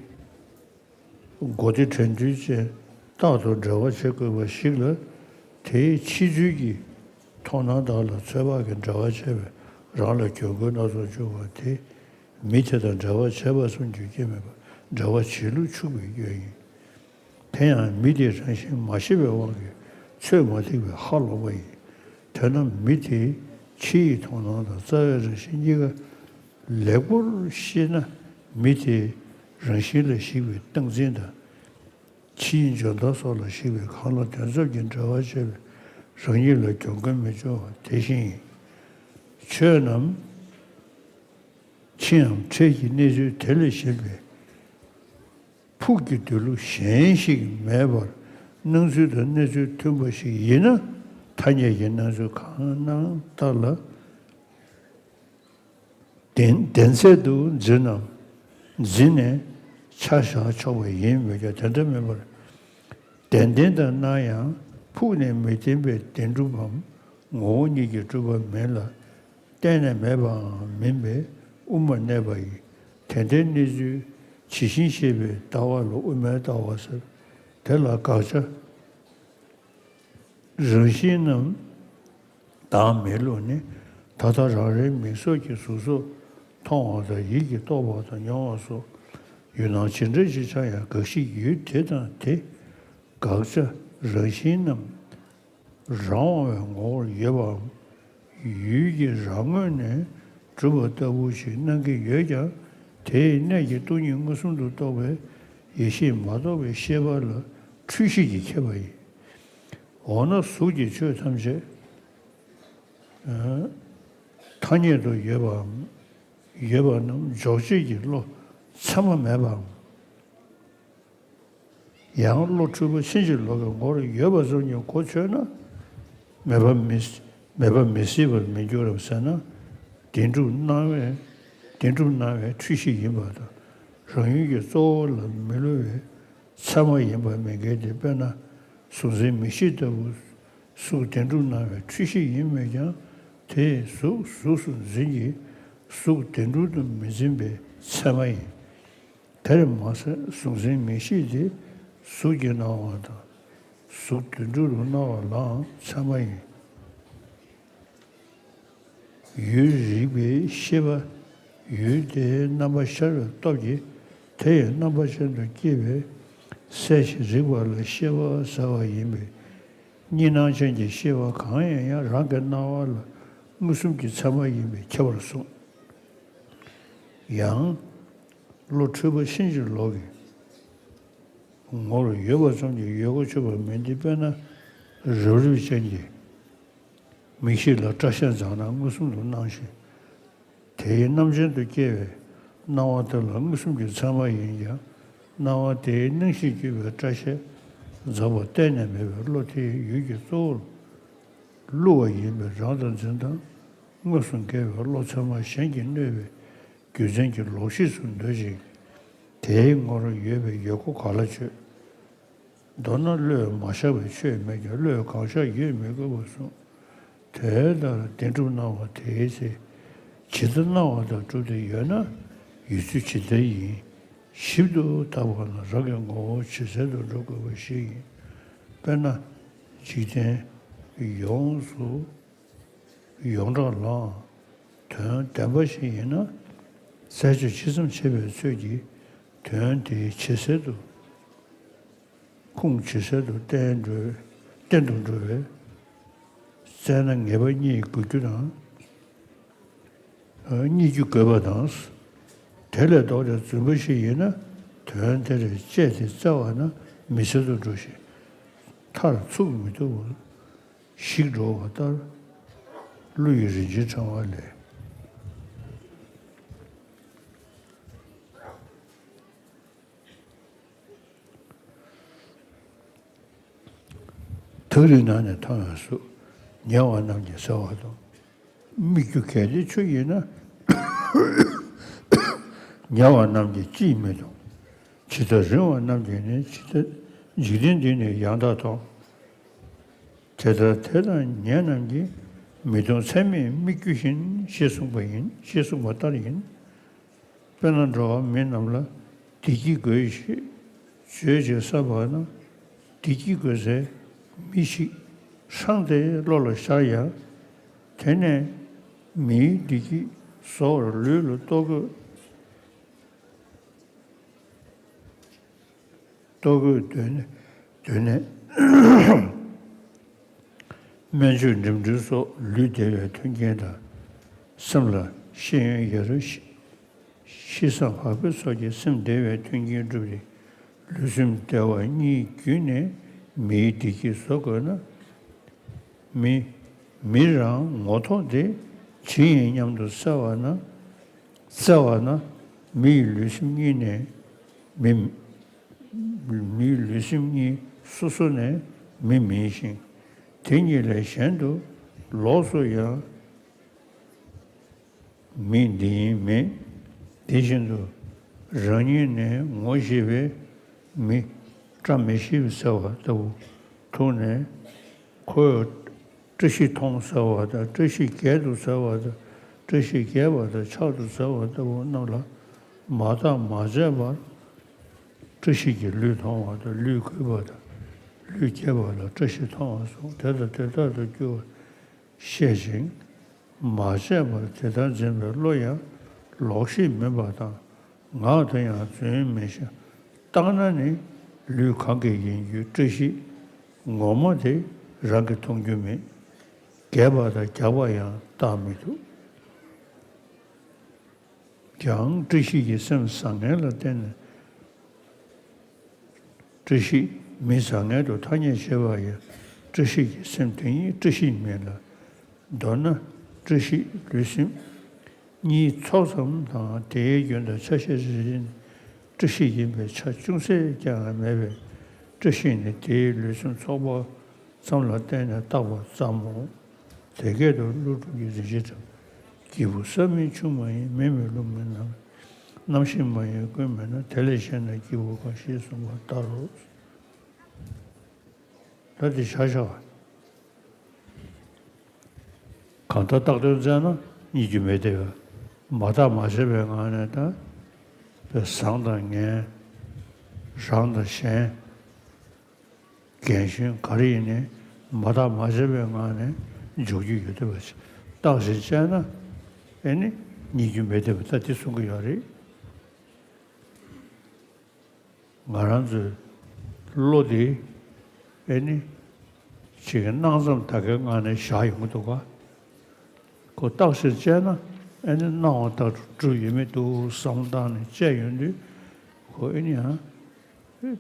མགོ་བདེ་དྲན་འདུན་ཅན་རྟག་ཏུ་འབྲེལ་བ་བྱེད་དགོས་པ་ཞིག་ལ། དེའི་ཕྱི་ཚུལ་གྱི་མཐོང་སྣང་དག་ལ་ཚོད་དཔག་གིས་འབྲེལ་བ་བྱས་པས་རང་ལ་གྱོང་གུན་སྣ་ཚོགས་འབྱུང་བ་དེ། མི་དེ་དང་འབྲེལ་བ་བྱས་པ་བཟུམ་གྱི་སྐྱོན་མེད་པར་འབྲེལ་བ་བྱེད་ལུགས་འཆུག་པའི་སྐྱོན་ཡིན། དེ་ཡང་མི་དེའི་རང་བཞིན་མ་ཤེས་པའི་དབང་གིས་ཚོད་མ་ཐིག་པས་ཧ་ལོག་པ་ཡིན། དོན་ན་མི་དེའི་ཕྱིའི་མཐོང་སྣང་དང་རྩ་བའི་རང་བཞིན་གཉིས་ཀ་ལེགས་པོར་ཤེས་ན། མི་དེའི་རང་བཞིན་ལ་གཞིགས་པའི་སྟངས་འཛིན་དང་། ཕྱིའི་འཇོན་ཐང་སོགས་ལ་གཞིགས་པའི་གང་ལ་དོན་ཚབ་ཀྱི་འབྲེལ་བ་བྱས་པས་རང་ཉིད་ལ་གྱོང་གུན་མི་འབྱུང་བ་དེ་བཞིན་ཡིན། ཆོས་རྣམས་ཕྱིའམ་འཕྲལ་གྱི་གནས་ཚུལ་དེ་ལས་གཞན་པའི་ཕུགས་ཀྱི་སྡོད་ལུགས་གཞན་ཞིག་མེད་པར་སྣང་ཚུལ་དང་གནས་ཚུལ་མཐུན་པ་ཞིག་ཡིན་ན། ཐ་སྙད་ཀྱི་སྣང་ཚུལ་གང་སྣང་ལྟར་ལ་བདེན་བདེན་ཚད་དུ་འཛིན་ནམ་འཛིན་ནས་ཆ་བཞག་ཆོག་པ་ཡིན་མོད་ཀྱང་། དེ་འདྲ་མིན་པར། བདེན་བདེན་དུ་སྣང་ཡང་ཕུགས་ནས་མི་བདེན་པའི་བདེན་གྲུབ་བམ་ངོ་བོ་ཉིད་ཀྱིས་གྲུབ་པ་མིན་ལ། གཏན་ནས་མེད་པའང་མིན་པས་དབུ་མར་གནས་པ་ཡིན། དེ་འདྲའི་གནས་ཚུལ་ཇི་བཞིན་ཤེས་པའི་ལྟ་བ་ལ་དབུ་མའི་ལྟ་བ་ཟེར། དེ་ལ་དགག་བྱ། རང་བཞིན་རྣམས་བདག་མེད་ལུགས་ནི། ད་ལྟ་རང་རེའི་མིག་སོགས་ཀྱིས་གཟུགས་སོགས་མཐོང་བ་དང་། ཡིད་ཀྱིས་རྟོག་པ་དང་མྱོང་བ་སོགས་ཡུལ་སྣང་ཇི་འདྲ་ཞིག་འཆར་ཡང་། དགག་གཞི་ཡུལ་དེ་དང་དེ། དགག་བྱ་རང་བཞིན་རྣམས་རང་དབང་བའི་ངོ་བོར་ཡོད་པའམ། ཡུལ་གྱི་རང་ངོས་ནས་གྲུབ་པ་ལྟ་བུ་ཞིག་སྣང་གི་ཡོད་ཀྱང་། དེའི་གནད་ཀྱིས་སྟོང་ཉིད་མངོན་སུམ་དུ་རྟོགས་པའི་ཡེ་ཤེས་མ་རྟོགས་པའི་ཤེས་པ་ལ་འཁྲུལ་ཤེས་ཀྱིས་ཁྱབ་པ་ཡིན། འོ་ན་གཟུགས་ཀྱི་ཆོས་ཐམས་ཅད་ཐ་སྙད་དུ་ཡོད་པའམ། ཡོད་པ་རྣམས་འཇོག་བྱེད་ཀྱི་བློ་ཚད་མ་མེད་པའམ། ཡང་བློ་འཁྲུལ་པ་ཕྱིན་ཅི་ལོག་གི་ངོར་ཡོད་པ་ཙམ་གྱིས་གོ་ཆོད་ན། མེད་པ་མི་མེད་པ་མི་སྲིད་པར་མི་འགྱུར་རམ་ཟེར་ན། བདེན་གྲུབ་སྣང་བས་བདེན་གྲུབ་སྣང་བའི་འཁྲུལ་གཞི་ཡིན་པ་དང་། རང་ཡུལ་གྱི་གཙོ་བོ་ལ་མི་སླུ་བའི་ཚད་མ་ཡིན་པ་མི་འགལ་ཏེ། དཔེར་ན་གཟུགས་འཛིན་མིག་ཤེས་ལྟ་བུ་གཟུགས་བདེན་གྲུབ་སྣང་བའི་འཁྲུལ་གཞི་ཡིན་མོད་ཀྱང་། དེས་གཟུགས་གཟུགས་སུ་འཛིན་གྱི་གཟུགས་བདེན་གྲུབ་ཏུ་མི་འཛིན་པའི་ཚད་མ་ཡིན། དེར་མ་ཟད་གཟུགས་འཛིན་མིག་ཤེས་དེ་གཟུགས་ཀྱི་སྣང་བ་དང་། གཟུགས་བདེན་གྲུབ་ཏུ་སྣང་བ་ལའང་ཚད་མ་ཡིན། ཡུལ་རིག་པའི་ཤེས་པ། ཡུལ་དེའི་རྣམ་པ་ཤར་བའི་སྟོབས་ཀྱིས་དེ་ཡི་རྣམ་པ་ཅན་དུ་སྐྱེས་པའི་གསལ་ཞིང་རིག་པ་ལ་ཤེས་པ་ཟེར་བ་ཡིན་པས། གཉིས་སྣང་ཅན་གྱི་ཤེས་པ་གང་ཡིན་ཡང་རང་གི་སྣང་བ་ལ་མངོན་སུམ་གྱི་ཚད་མ་ཡིན་པས་ཁྱབ་པར་གསུངས། ཡང་བློ་འཁྲུལ་པ་ཕྱིན་ཅི་ལོག་གི་ངོར་ཡོད་པ་ཙམ་གྱིས་ཡོད་གོ་ཆོད་པ་མིན་ཏེ། དཔེར་ན་རབ་རིབ་ཅན་གྱི་མིག་ཤེས་ལ་སྐྲ་ཤད་འཛག་ན་མངོན་སུམ་དུ་སྣང་ཞིང་། དེའི་རྣམ་ཅན་དུ་སྐྱེ་བའི་སྣང་བ་དེ་ལ་མངོན་སུམ་གྱི་ཚད་མ་ཡིན་ཀྱང་། སྣང་བ་དེའི་སྣང་ཞིང་གྱུར་པའི་སྐྲ་ཤད་འཛག་པ་གཏན་ནས་མེད་པས། བློ་དེའི་ཡུལ་གྱི་གཙོ་བོར་བསླུ་བ་ཡིན་པས། རང་དང་འཛིན་སྟངས་དངོས་སུ་འགལ་བའི་བློ་ཚད་མ་གཞན་གྱིས་གནོད་པའི་རྒྱུ་མཚན་གྱིས་ལོག་ཤེས་སུ་འདོད་ཅིང་། དེའི་ངོར་ཡོད་པའི་ཡོད་གོ་ག་ལ་ཆོད། མདོར་ན་བློས་མ་བཞག་པའི་ཆོས་མེད་ཀྱང་བློས་གང་བཞག་ཡོད་མི་དགོས་པར་གསུངས། དེ་ལྟར་བདེན་གྲུབ་སྣང་བ་དེའི་ཚེ། ཇི་ལྟར་སྣང་བ་དང་གྲུབ་སྟེ་ཡོད་ན་ཡོད་ཚུལ་ཇི་ལྟར་ཡིན། ཞིབ་ཏུ་བརྟག་པ་ན་རང་གི་ངོ་བོ་ཇེ་གསལ་དུ་འགྲོ་དགོས་པ་ཞིག་ཡིན། དཔེར་ན་འཇིག་རྟེན་ཡོངས་སུ་ཡོངས་གྲགས་ལའང་དོན་བདེན་པ་ཞིག་ཡིན་ན། རྩད་གཅོད་ཇི་ཙམ་བྱེད་པའི་ཚོད་ཀྱིས་དོན་དེ་ཇེ་གསལ་དུ། ཁུངས་ཇེ་གསལ་དུ་བསྟན་འགྲོ། བསྟན་དུ་འགྲོ་བས། བཙལ་ན་ངེས་པ་རྙེད་དགོས་རྒྱུ་དང་། རྙེད་རྒྱུ་དགོས་པ་དང་། དེ་ལས་ལྡོག་སྟེ་རྫུན་པ་ཞིག་ཡིན་ན། དོན་དེར་དཔྱད་དེ་བཙལ་བ་ན་མི་གསལ་དུ་འགྲོ་ཞིང་། མཐར་ཚུགས་མི་ཐུབ་པར་ཞིག་འགྲོ་བ་ལྟར། གླུ་ཡི་རིན་ཆེན་ཕྲེང་བ་ལས། ཐག་རིང་ན་ནི་མཐོང་བའི་གཟུགས། ཉེ་བ་རྣམས་ཀྱིས་གསལ་བ་དང་། སྨིག་རྒྱུ་གལ་ཏེ་ཆུ་ཡིན་ན། ཉེ་བ་རྣམས་ཀྱིས་ཅིས་མི་མཐོང་། ཇི་ལྟར་རིང་བ་རྣམས་ཀྱིས་ནི། ཇི་ལྟར་འཇིག་རྟེན་འདི་ནི་ཡང་དག་མཐོང་། དེ་ལྟར་དེ་དང་ཉེ་རྣམས་ཀྱིས། མི་མཐོང་ཚད་མས་སྨིག་རྒྱུ་བཞིན། ཞེས་གསུངས་པ་ཡིན། ཞེས་གསུངས་པ་ལྟར་ཡིན། དཔེར་ན་འགྲོ་བ་མི་རྣམས་ལ་བདེ་སྐྱིད་དགོས་ཞེས་བརྗོད་ཅིང་བསམ་པ་ན། བདེ་སྐྱིད་དགོས་སའི་མི་ཞིག་ཧྲང་སྟེ་བློ་ལ་ཤར་ཡང་། དེ་ནས་མིའི་བདེ་སྐྱིད་བཟོ་བར་ལུས་ལ་ལྟོ་གོས། ལྟོ་གོས་འདོད་ནས། འདོད་ནས། སྨན་བཅོས་འགྲིམ་འགྲུལ་སོགས་ལུས་བདེ་བའི་མཐུན་རྐྱེན་དང་། སེམས་ལ་ཤེས་ཡོན་ཡོད་རེ་ཤི། ཤི་བསམ་བག་ཕེབས་སོགས་ཀྱིས་སེམས་བདེ་བའི་མཐུན་རྐྱེན་བསྒྲུབས་ཏེ། ལུས་སེམས་བདེ་བ་གཉིས་བརྒྱུད་ནས་མིའི་བདེ་སྐྱིད་བཟོ་དགོས་ན། མི། མི་རང་ངོ་ཐོག་དེ་ཇི་ཡིན་སྙམ་དུ་བཙལ་བ་ན། བཙལ་བ་ན། མི་ཡི་ལུས་སེམས་གཉིས་ནས་མི། མིའི་ལུས་སེམས་གཉིས་སོ་སོ་ནས་མི་མིན་ཞིང་། དེ་གཉིས་ལས་གཞན་དུ་ལོགས་སུ་ཡང་། མི་འདི་ཡིན་མེད། དེ་བཞིན་དུ་རང་ཉིད་ནས་ངོ་ཤེས་པའི་མི། བཀྲ་མི་ཤིས་པའི་ཟེར་བ་ལྟ་བུ་ཐུག་ནས། ཁོས་བཀྲ་ཤིས་མཐོང་ཟེར་བ་དང་། བཀྲ་ཤིས་རྒྱས་འདུག་ཟེར་བ་དང་། བཀྲ་ཤིས་རྒྱས་པ་དང་ཆགས་འདུག་ཟེར་བ་ལྟ་བུ་རྣམས་ལ་མ་བརྟགས་མ་དཔྱད་པར། བཀྲ་ཤིས་ཀྱི་ལུས་མཐོང་བ་དང་། ལུས་གུས་པ་དང་། ལུས་རྒྱས་པ་ལ་བཀྲ་ཤིས་མཐོང་བ་གསུངས། དེ་དང་དེ་ལྟར་དུ་འགྱུར་བ། ཤེས་ཤིང་། མ་དཔྱད་པར་དེ་ལྟར་འཛིན་པའི་བློ་ཡང་ལོག་ཤེས་མིན་པ་དང་། ངག་དེ་ཡང་རྫུན་མིན་ཞིང་། བརྟགས་ན་ནི་ལུས་གང་གི་ཡིན་རྒྱུའི་བཀྲ་ཤིས་ངོ་མ་དེ་རང་གིས་མཐོང་རྒྱུ་མེད། རྒྱས་པ་དང་རྒྱགས་པ་ཡང་བརྟག་མི་ཐུབ། ཀྱང་བཀྲ་ཤིས་ཀྱི་སེམས་བཟང་ངན་ལ་བརྟེན་ནས། བཀྲ་ཤིས་མི་བཟང་ངན་དུ་ཐ་སྙད་བྱེད་པ་ཡང་བཀྲ་ཤིས་ཀྱི་སེམས་དེ་ཉིད་བཀྲ་ཤིས་མིན་ལ། མདོར་ན་བཀྲ་ཤིས་ལུས་སེམས་གཉིས་ཚོགས་ཙམ་དང་། དེའི་རྒྱུན་དང་ཆ་ཤས་ཇི་བཞིན་བཀྲ་ཤིས་ཡིན་པའི་ཆ་ཅུང་ཟད་ཀྱང་མེད་པས། བཀྲ་ཤིས་ནི་དེའི་ལུས་སེམས་ཚོགས་པ་ཙམ་ལ་བརྟེན་ནས་བཏགས་པ་ཙམ་མོ། དེ་སྐད་དུ་ཀླུ་སྒྲུབ་ཀྱི་རིན་ཆེན་ཕྲེང་བ། སྐྱེས་བུ་ས་མིན་ཆུ་མ་ཡིན། མེ་མིན་རླུང་མིན་ནམ། རྣམ་ཤེས་མ་ཡིན་ཀུན་མིན་ན། དེ་ལས་གཞན་ན་སྐྱེས་བུ་གང་། ཞེས་གསུངས་པ་ལྟར་རོ། ད་དེ་བཞག་བཞག་པ། གང་ལྟར་བཏགས་དོན་བཙལ་ན་རྙེད་རྒྱུ་མེད་དེ། མ་བརྟགས་མ་དཔྱད་པའི་ངང་ནས་ད། བཟང་དང་ངན། རང་དང་གཞན། རྒན་གཞོན་ག་རེ་ཡིན་ནའི་མ་བརྟགས་མ་དཔྱད་པའི་ངང་ནས་འཇོག་རྒྱུ་ཡོད་དེ་བ། བརྟགས་ཤིང་དཔྱད་ན་ཨེ་ནི་རྙེད་རྒྱུ་མེད་དེ་བ། ད་དེ་གསུང་གི་ཡོད་རེད། ང་རང་ཚོའི་བློ་དེ་ཨེ་ནི་ཅིག་སྣང་ཙམ་ད་གའི་ངང་ནས་བཞག་ཡོང་གི་འདུག་ག་ཁོ་བརྟགས་ཤིང་དཔྱད་ན་ཨེ་ནི་སྣང་བ་ལྟར་དུ་གྲུབ་ཡོད་མེད་འདུག་བསམ་བློ་བཏང་ནས་དཔྱད་ཡོང་དུས། ཁོ་ཨེ་ནི་ཡང་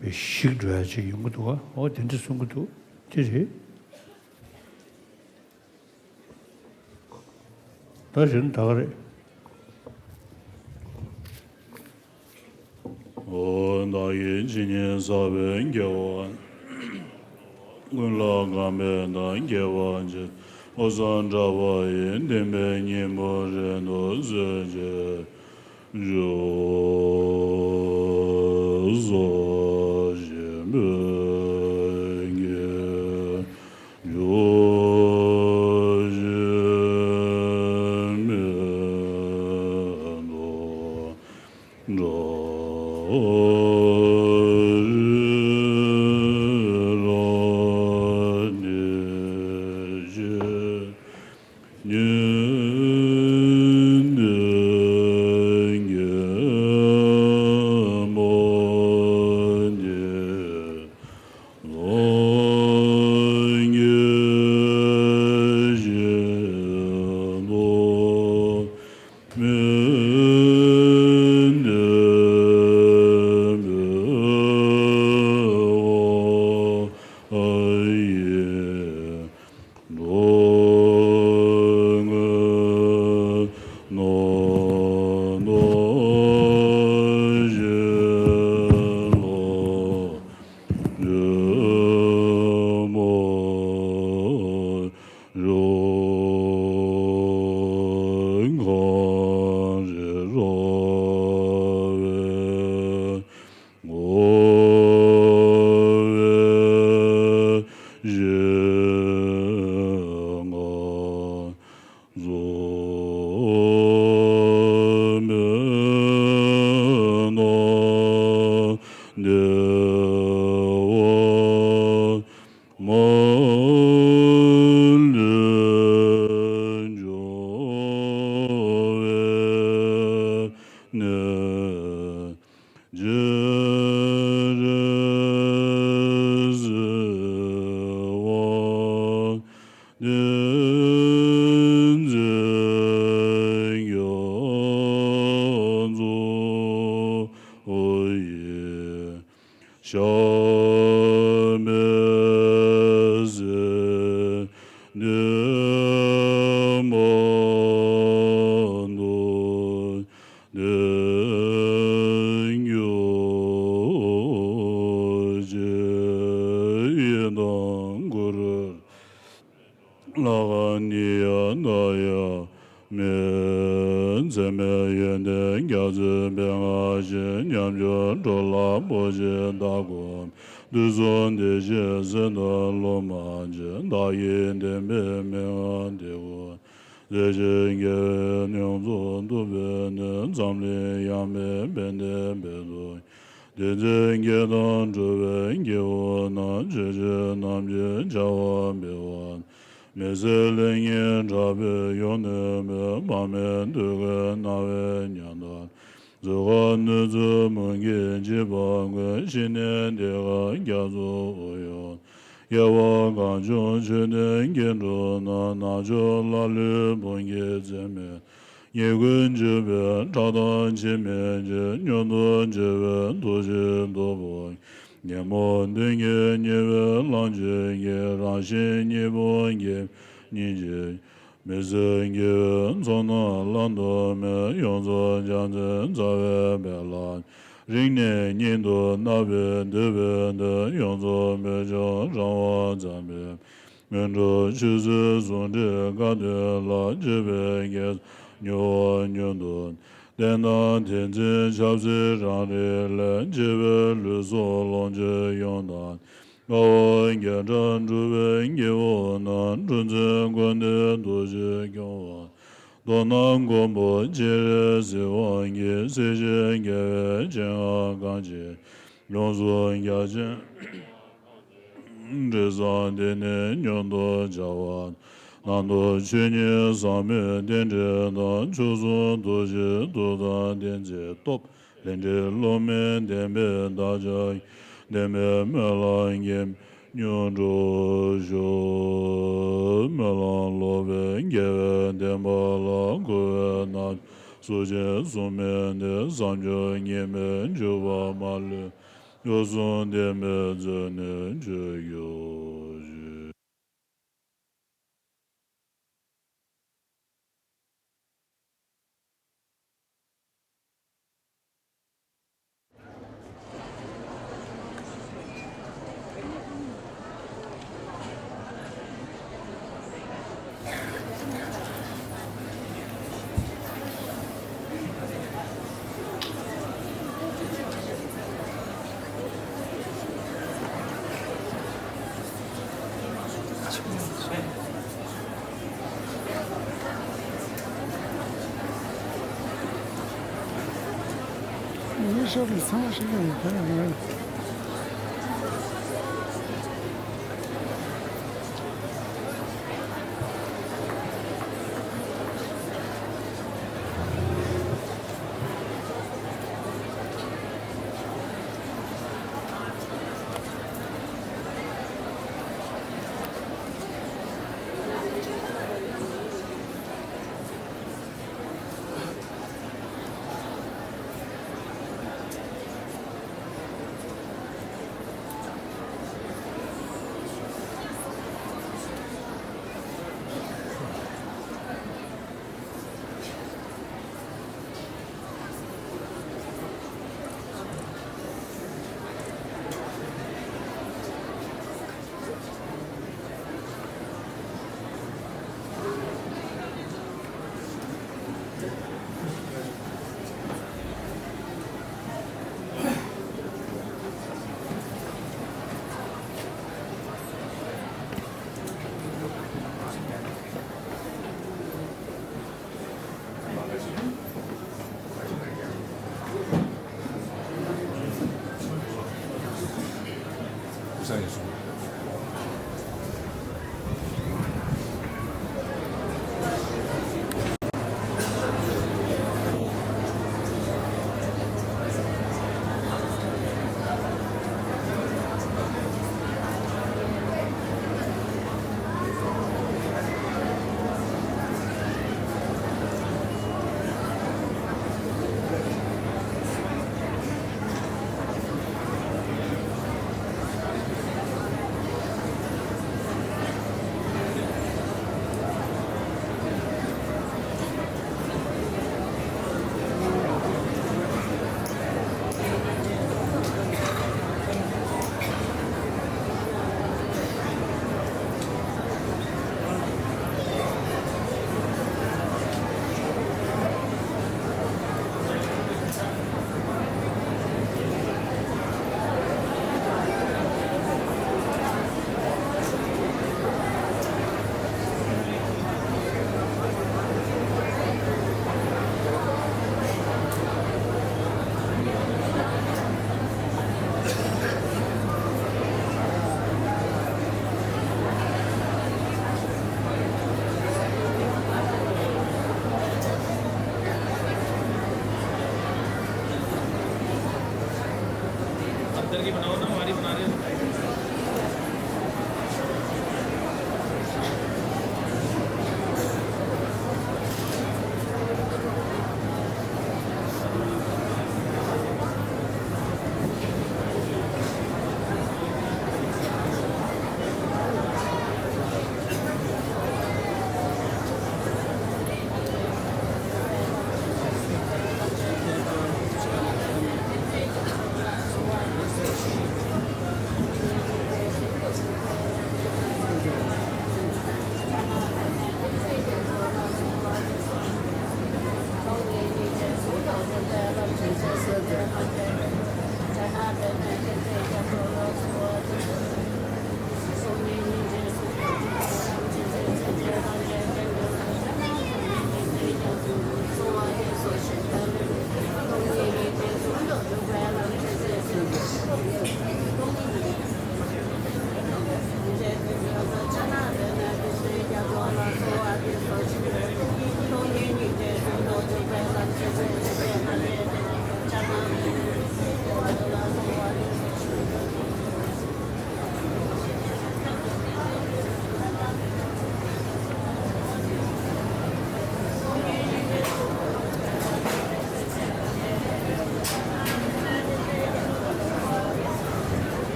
བའི་ཞིག་འགྲོ་ཡ་ཅིག་ཡོང་གི་འདུག་ག་འོ་དེ་འདྲ་གསུང་གི་འདུག་དེ་རེད། ད་གཞན་ད་ག་རེད། ཨོ། བདག་གིས་ཇི་སྙེད་བསགས་པའི་དགེ་བ། ཀུན་ལ་གང་བས་བདག་སྐྱེ་བ་བྱིན། འོད་གསལ་འདྲ་བ་ཡི་བདེན་པའི་སྙིང་པོ་རེ་དོགས་སོལ་ཅིག་ལྷ་ཁང་ནི་ཡ་ད་ཡ་མེ། འཛད་མེད་ཡོན་ཏན་རྒྱ་མཚོའི་དཔལ་མངའ་ཞིང་། ཉམས་འགྱུར་འགྲོ་ལ་བོད་ཆེན་དར་དགུ། དུས་གསུམ་བདེ་གཤེགས་སེང་གདོང་ལོ་མ་ཆེན། བདག་གི་བདེན་པའི་མན་ངག་འདི་ཀུན། ཟད་ཅིང་དགེ་བའི་ཡོངས་རྫོགས་ཐོབ་པའི་གནས། འཛམ་གླིང་ཡངས་པའི་དཔལ་ལྡན་དཔལ་དུ། བདེན་ཚིག་གི་དང་འགྲོ་བའི་སྐྱེ་བོ་རྣམས། ཆོས་ཀྱི་རྣམ་འབྱེད་བྱ་བ་འབད་བ། མི་ཟད་ལེགས་ཉེས་ཕྲག་པའི་ཡུལ་ནས་མེད། དཔག་མེད་འདོད་དགུའི་སྣང་བས་མཉམ་དུ། གཟུགས་ཁམས་གནོད་འཚེ་མུན་གྱིས་འཇིག་པ་ཀུན། ཞི་གནས་འདི་ཀ་རྒྱ་མཚོ་དབུས་ཡུལ། སྐྱེ་བ་གང་བྱུང་ཆོས་ལྡན་སྐྱེ་འགྲོ་ན། ནག་ཕྱོགས་ལ་ལུས་བུམ་གྱི་རྩེ་མོའི། ཉེས་ཀུན་བཅོམ་པའི་ཕྲག་དོག་འཆི་མེད་ཀྱི། མྱུར་དུ་མཆོད་པའི་ཐུགས་རྗེའི་སྟོབས་པོ། ཉོན་མོངས་གདོན་བགེགས་ཉེས་པའི་ལྷག་བཅས་ཀྱི། རང་བཞིན་གཉིས་པོ་དགེ་བ་ཉིད་ཀྱིས། མི་ཟད་དགེ་བའི་ཚོགས་རྣམས་བླ་ན་མེད། ཡོངས་རྫོགས་རྒྱལ་མཚན་རྩ་བའི་དཔལ་ལ། རིང་ནས་ཉིད་དུ་བརྣག་པའི་འདོད་པའི་དོན། ཡོངས་རྫོགས་བོད་ལྗོངས་རང་དབང་བརྩམས་པའི། སྔོན་འགྲོ་ཆོས་སྲིད་ཟུང་འབྲེལ་དཀའ་སྡུག་ལ། སྤྱོད་པའི་དགེ་རྩ་མྱུར་བ་མྱུར་དུ། བསྟན་དང་དེ་འཛིན་ཆབ་སྲིད་རང་རིགས་ལས། འཆི་བའི་ལུས་སྲོག་ལོངས་སྤྱོད་ཡོངས་དག་དཀའ་བ་བརྒྱ་ཕྲག་སྒྲུབ་པའི་སྐྱེ་བོ་རྣམས། འཁྲུལ་འཛིན་ཀུན་ནས་འདུ་ཤེས་སྐྱོ་བ། དོན་དམ་མགོན་པོ་སྤྱན་རས་གཟིགས་དབང་གིས། སྲིད་ཞིའི་དགེ་བའི་སྤྱན་སྔར་གང་ཞིག་ཡོངས་སུ་རྒྱ་ཆེན། འབྲས་བཟང་འདི་ནི་མྱུར་དུ་བྱ་བ། ནང་དུ་ཆོས་ཉིད་ཟབ་མོའི་རྟེན་འབྲེལ་དང་། མཆོག་གསུམ་ཐུགས་རྗེའི་མཐུ་དང་ལྡན་ཚེ་སྟོབས། ལས་འབྲས་སློབ་མའི་བདེན་པའི་བདག་ཅག་གི། བདེན་པའི་སྨོན་ལམ་དགེ་མྱུར་འགྲུབ་ཤོག། སྨོན་ལམ་ལོག་པའི་དགེ་བའི་བདེན་པ་ལ། འཁོར་བའི་ནང་སུ་འཆིང་སྲུང་མི་འདིར། བསམ་སྦྱོར་ངེས་མེད་འཇུག་པ་མ་ལུས། མཆོག་གསུམ་བདེན་པའི་མཛོད་ནས་མཆོད་གྱུར་ཅིག། ཉིན་ཤོར་ལ་ཚང་མ་ཤེས་ཀྱི་ཡོད་ད་ང་།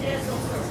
རེད་སོང་།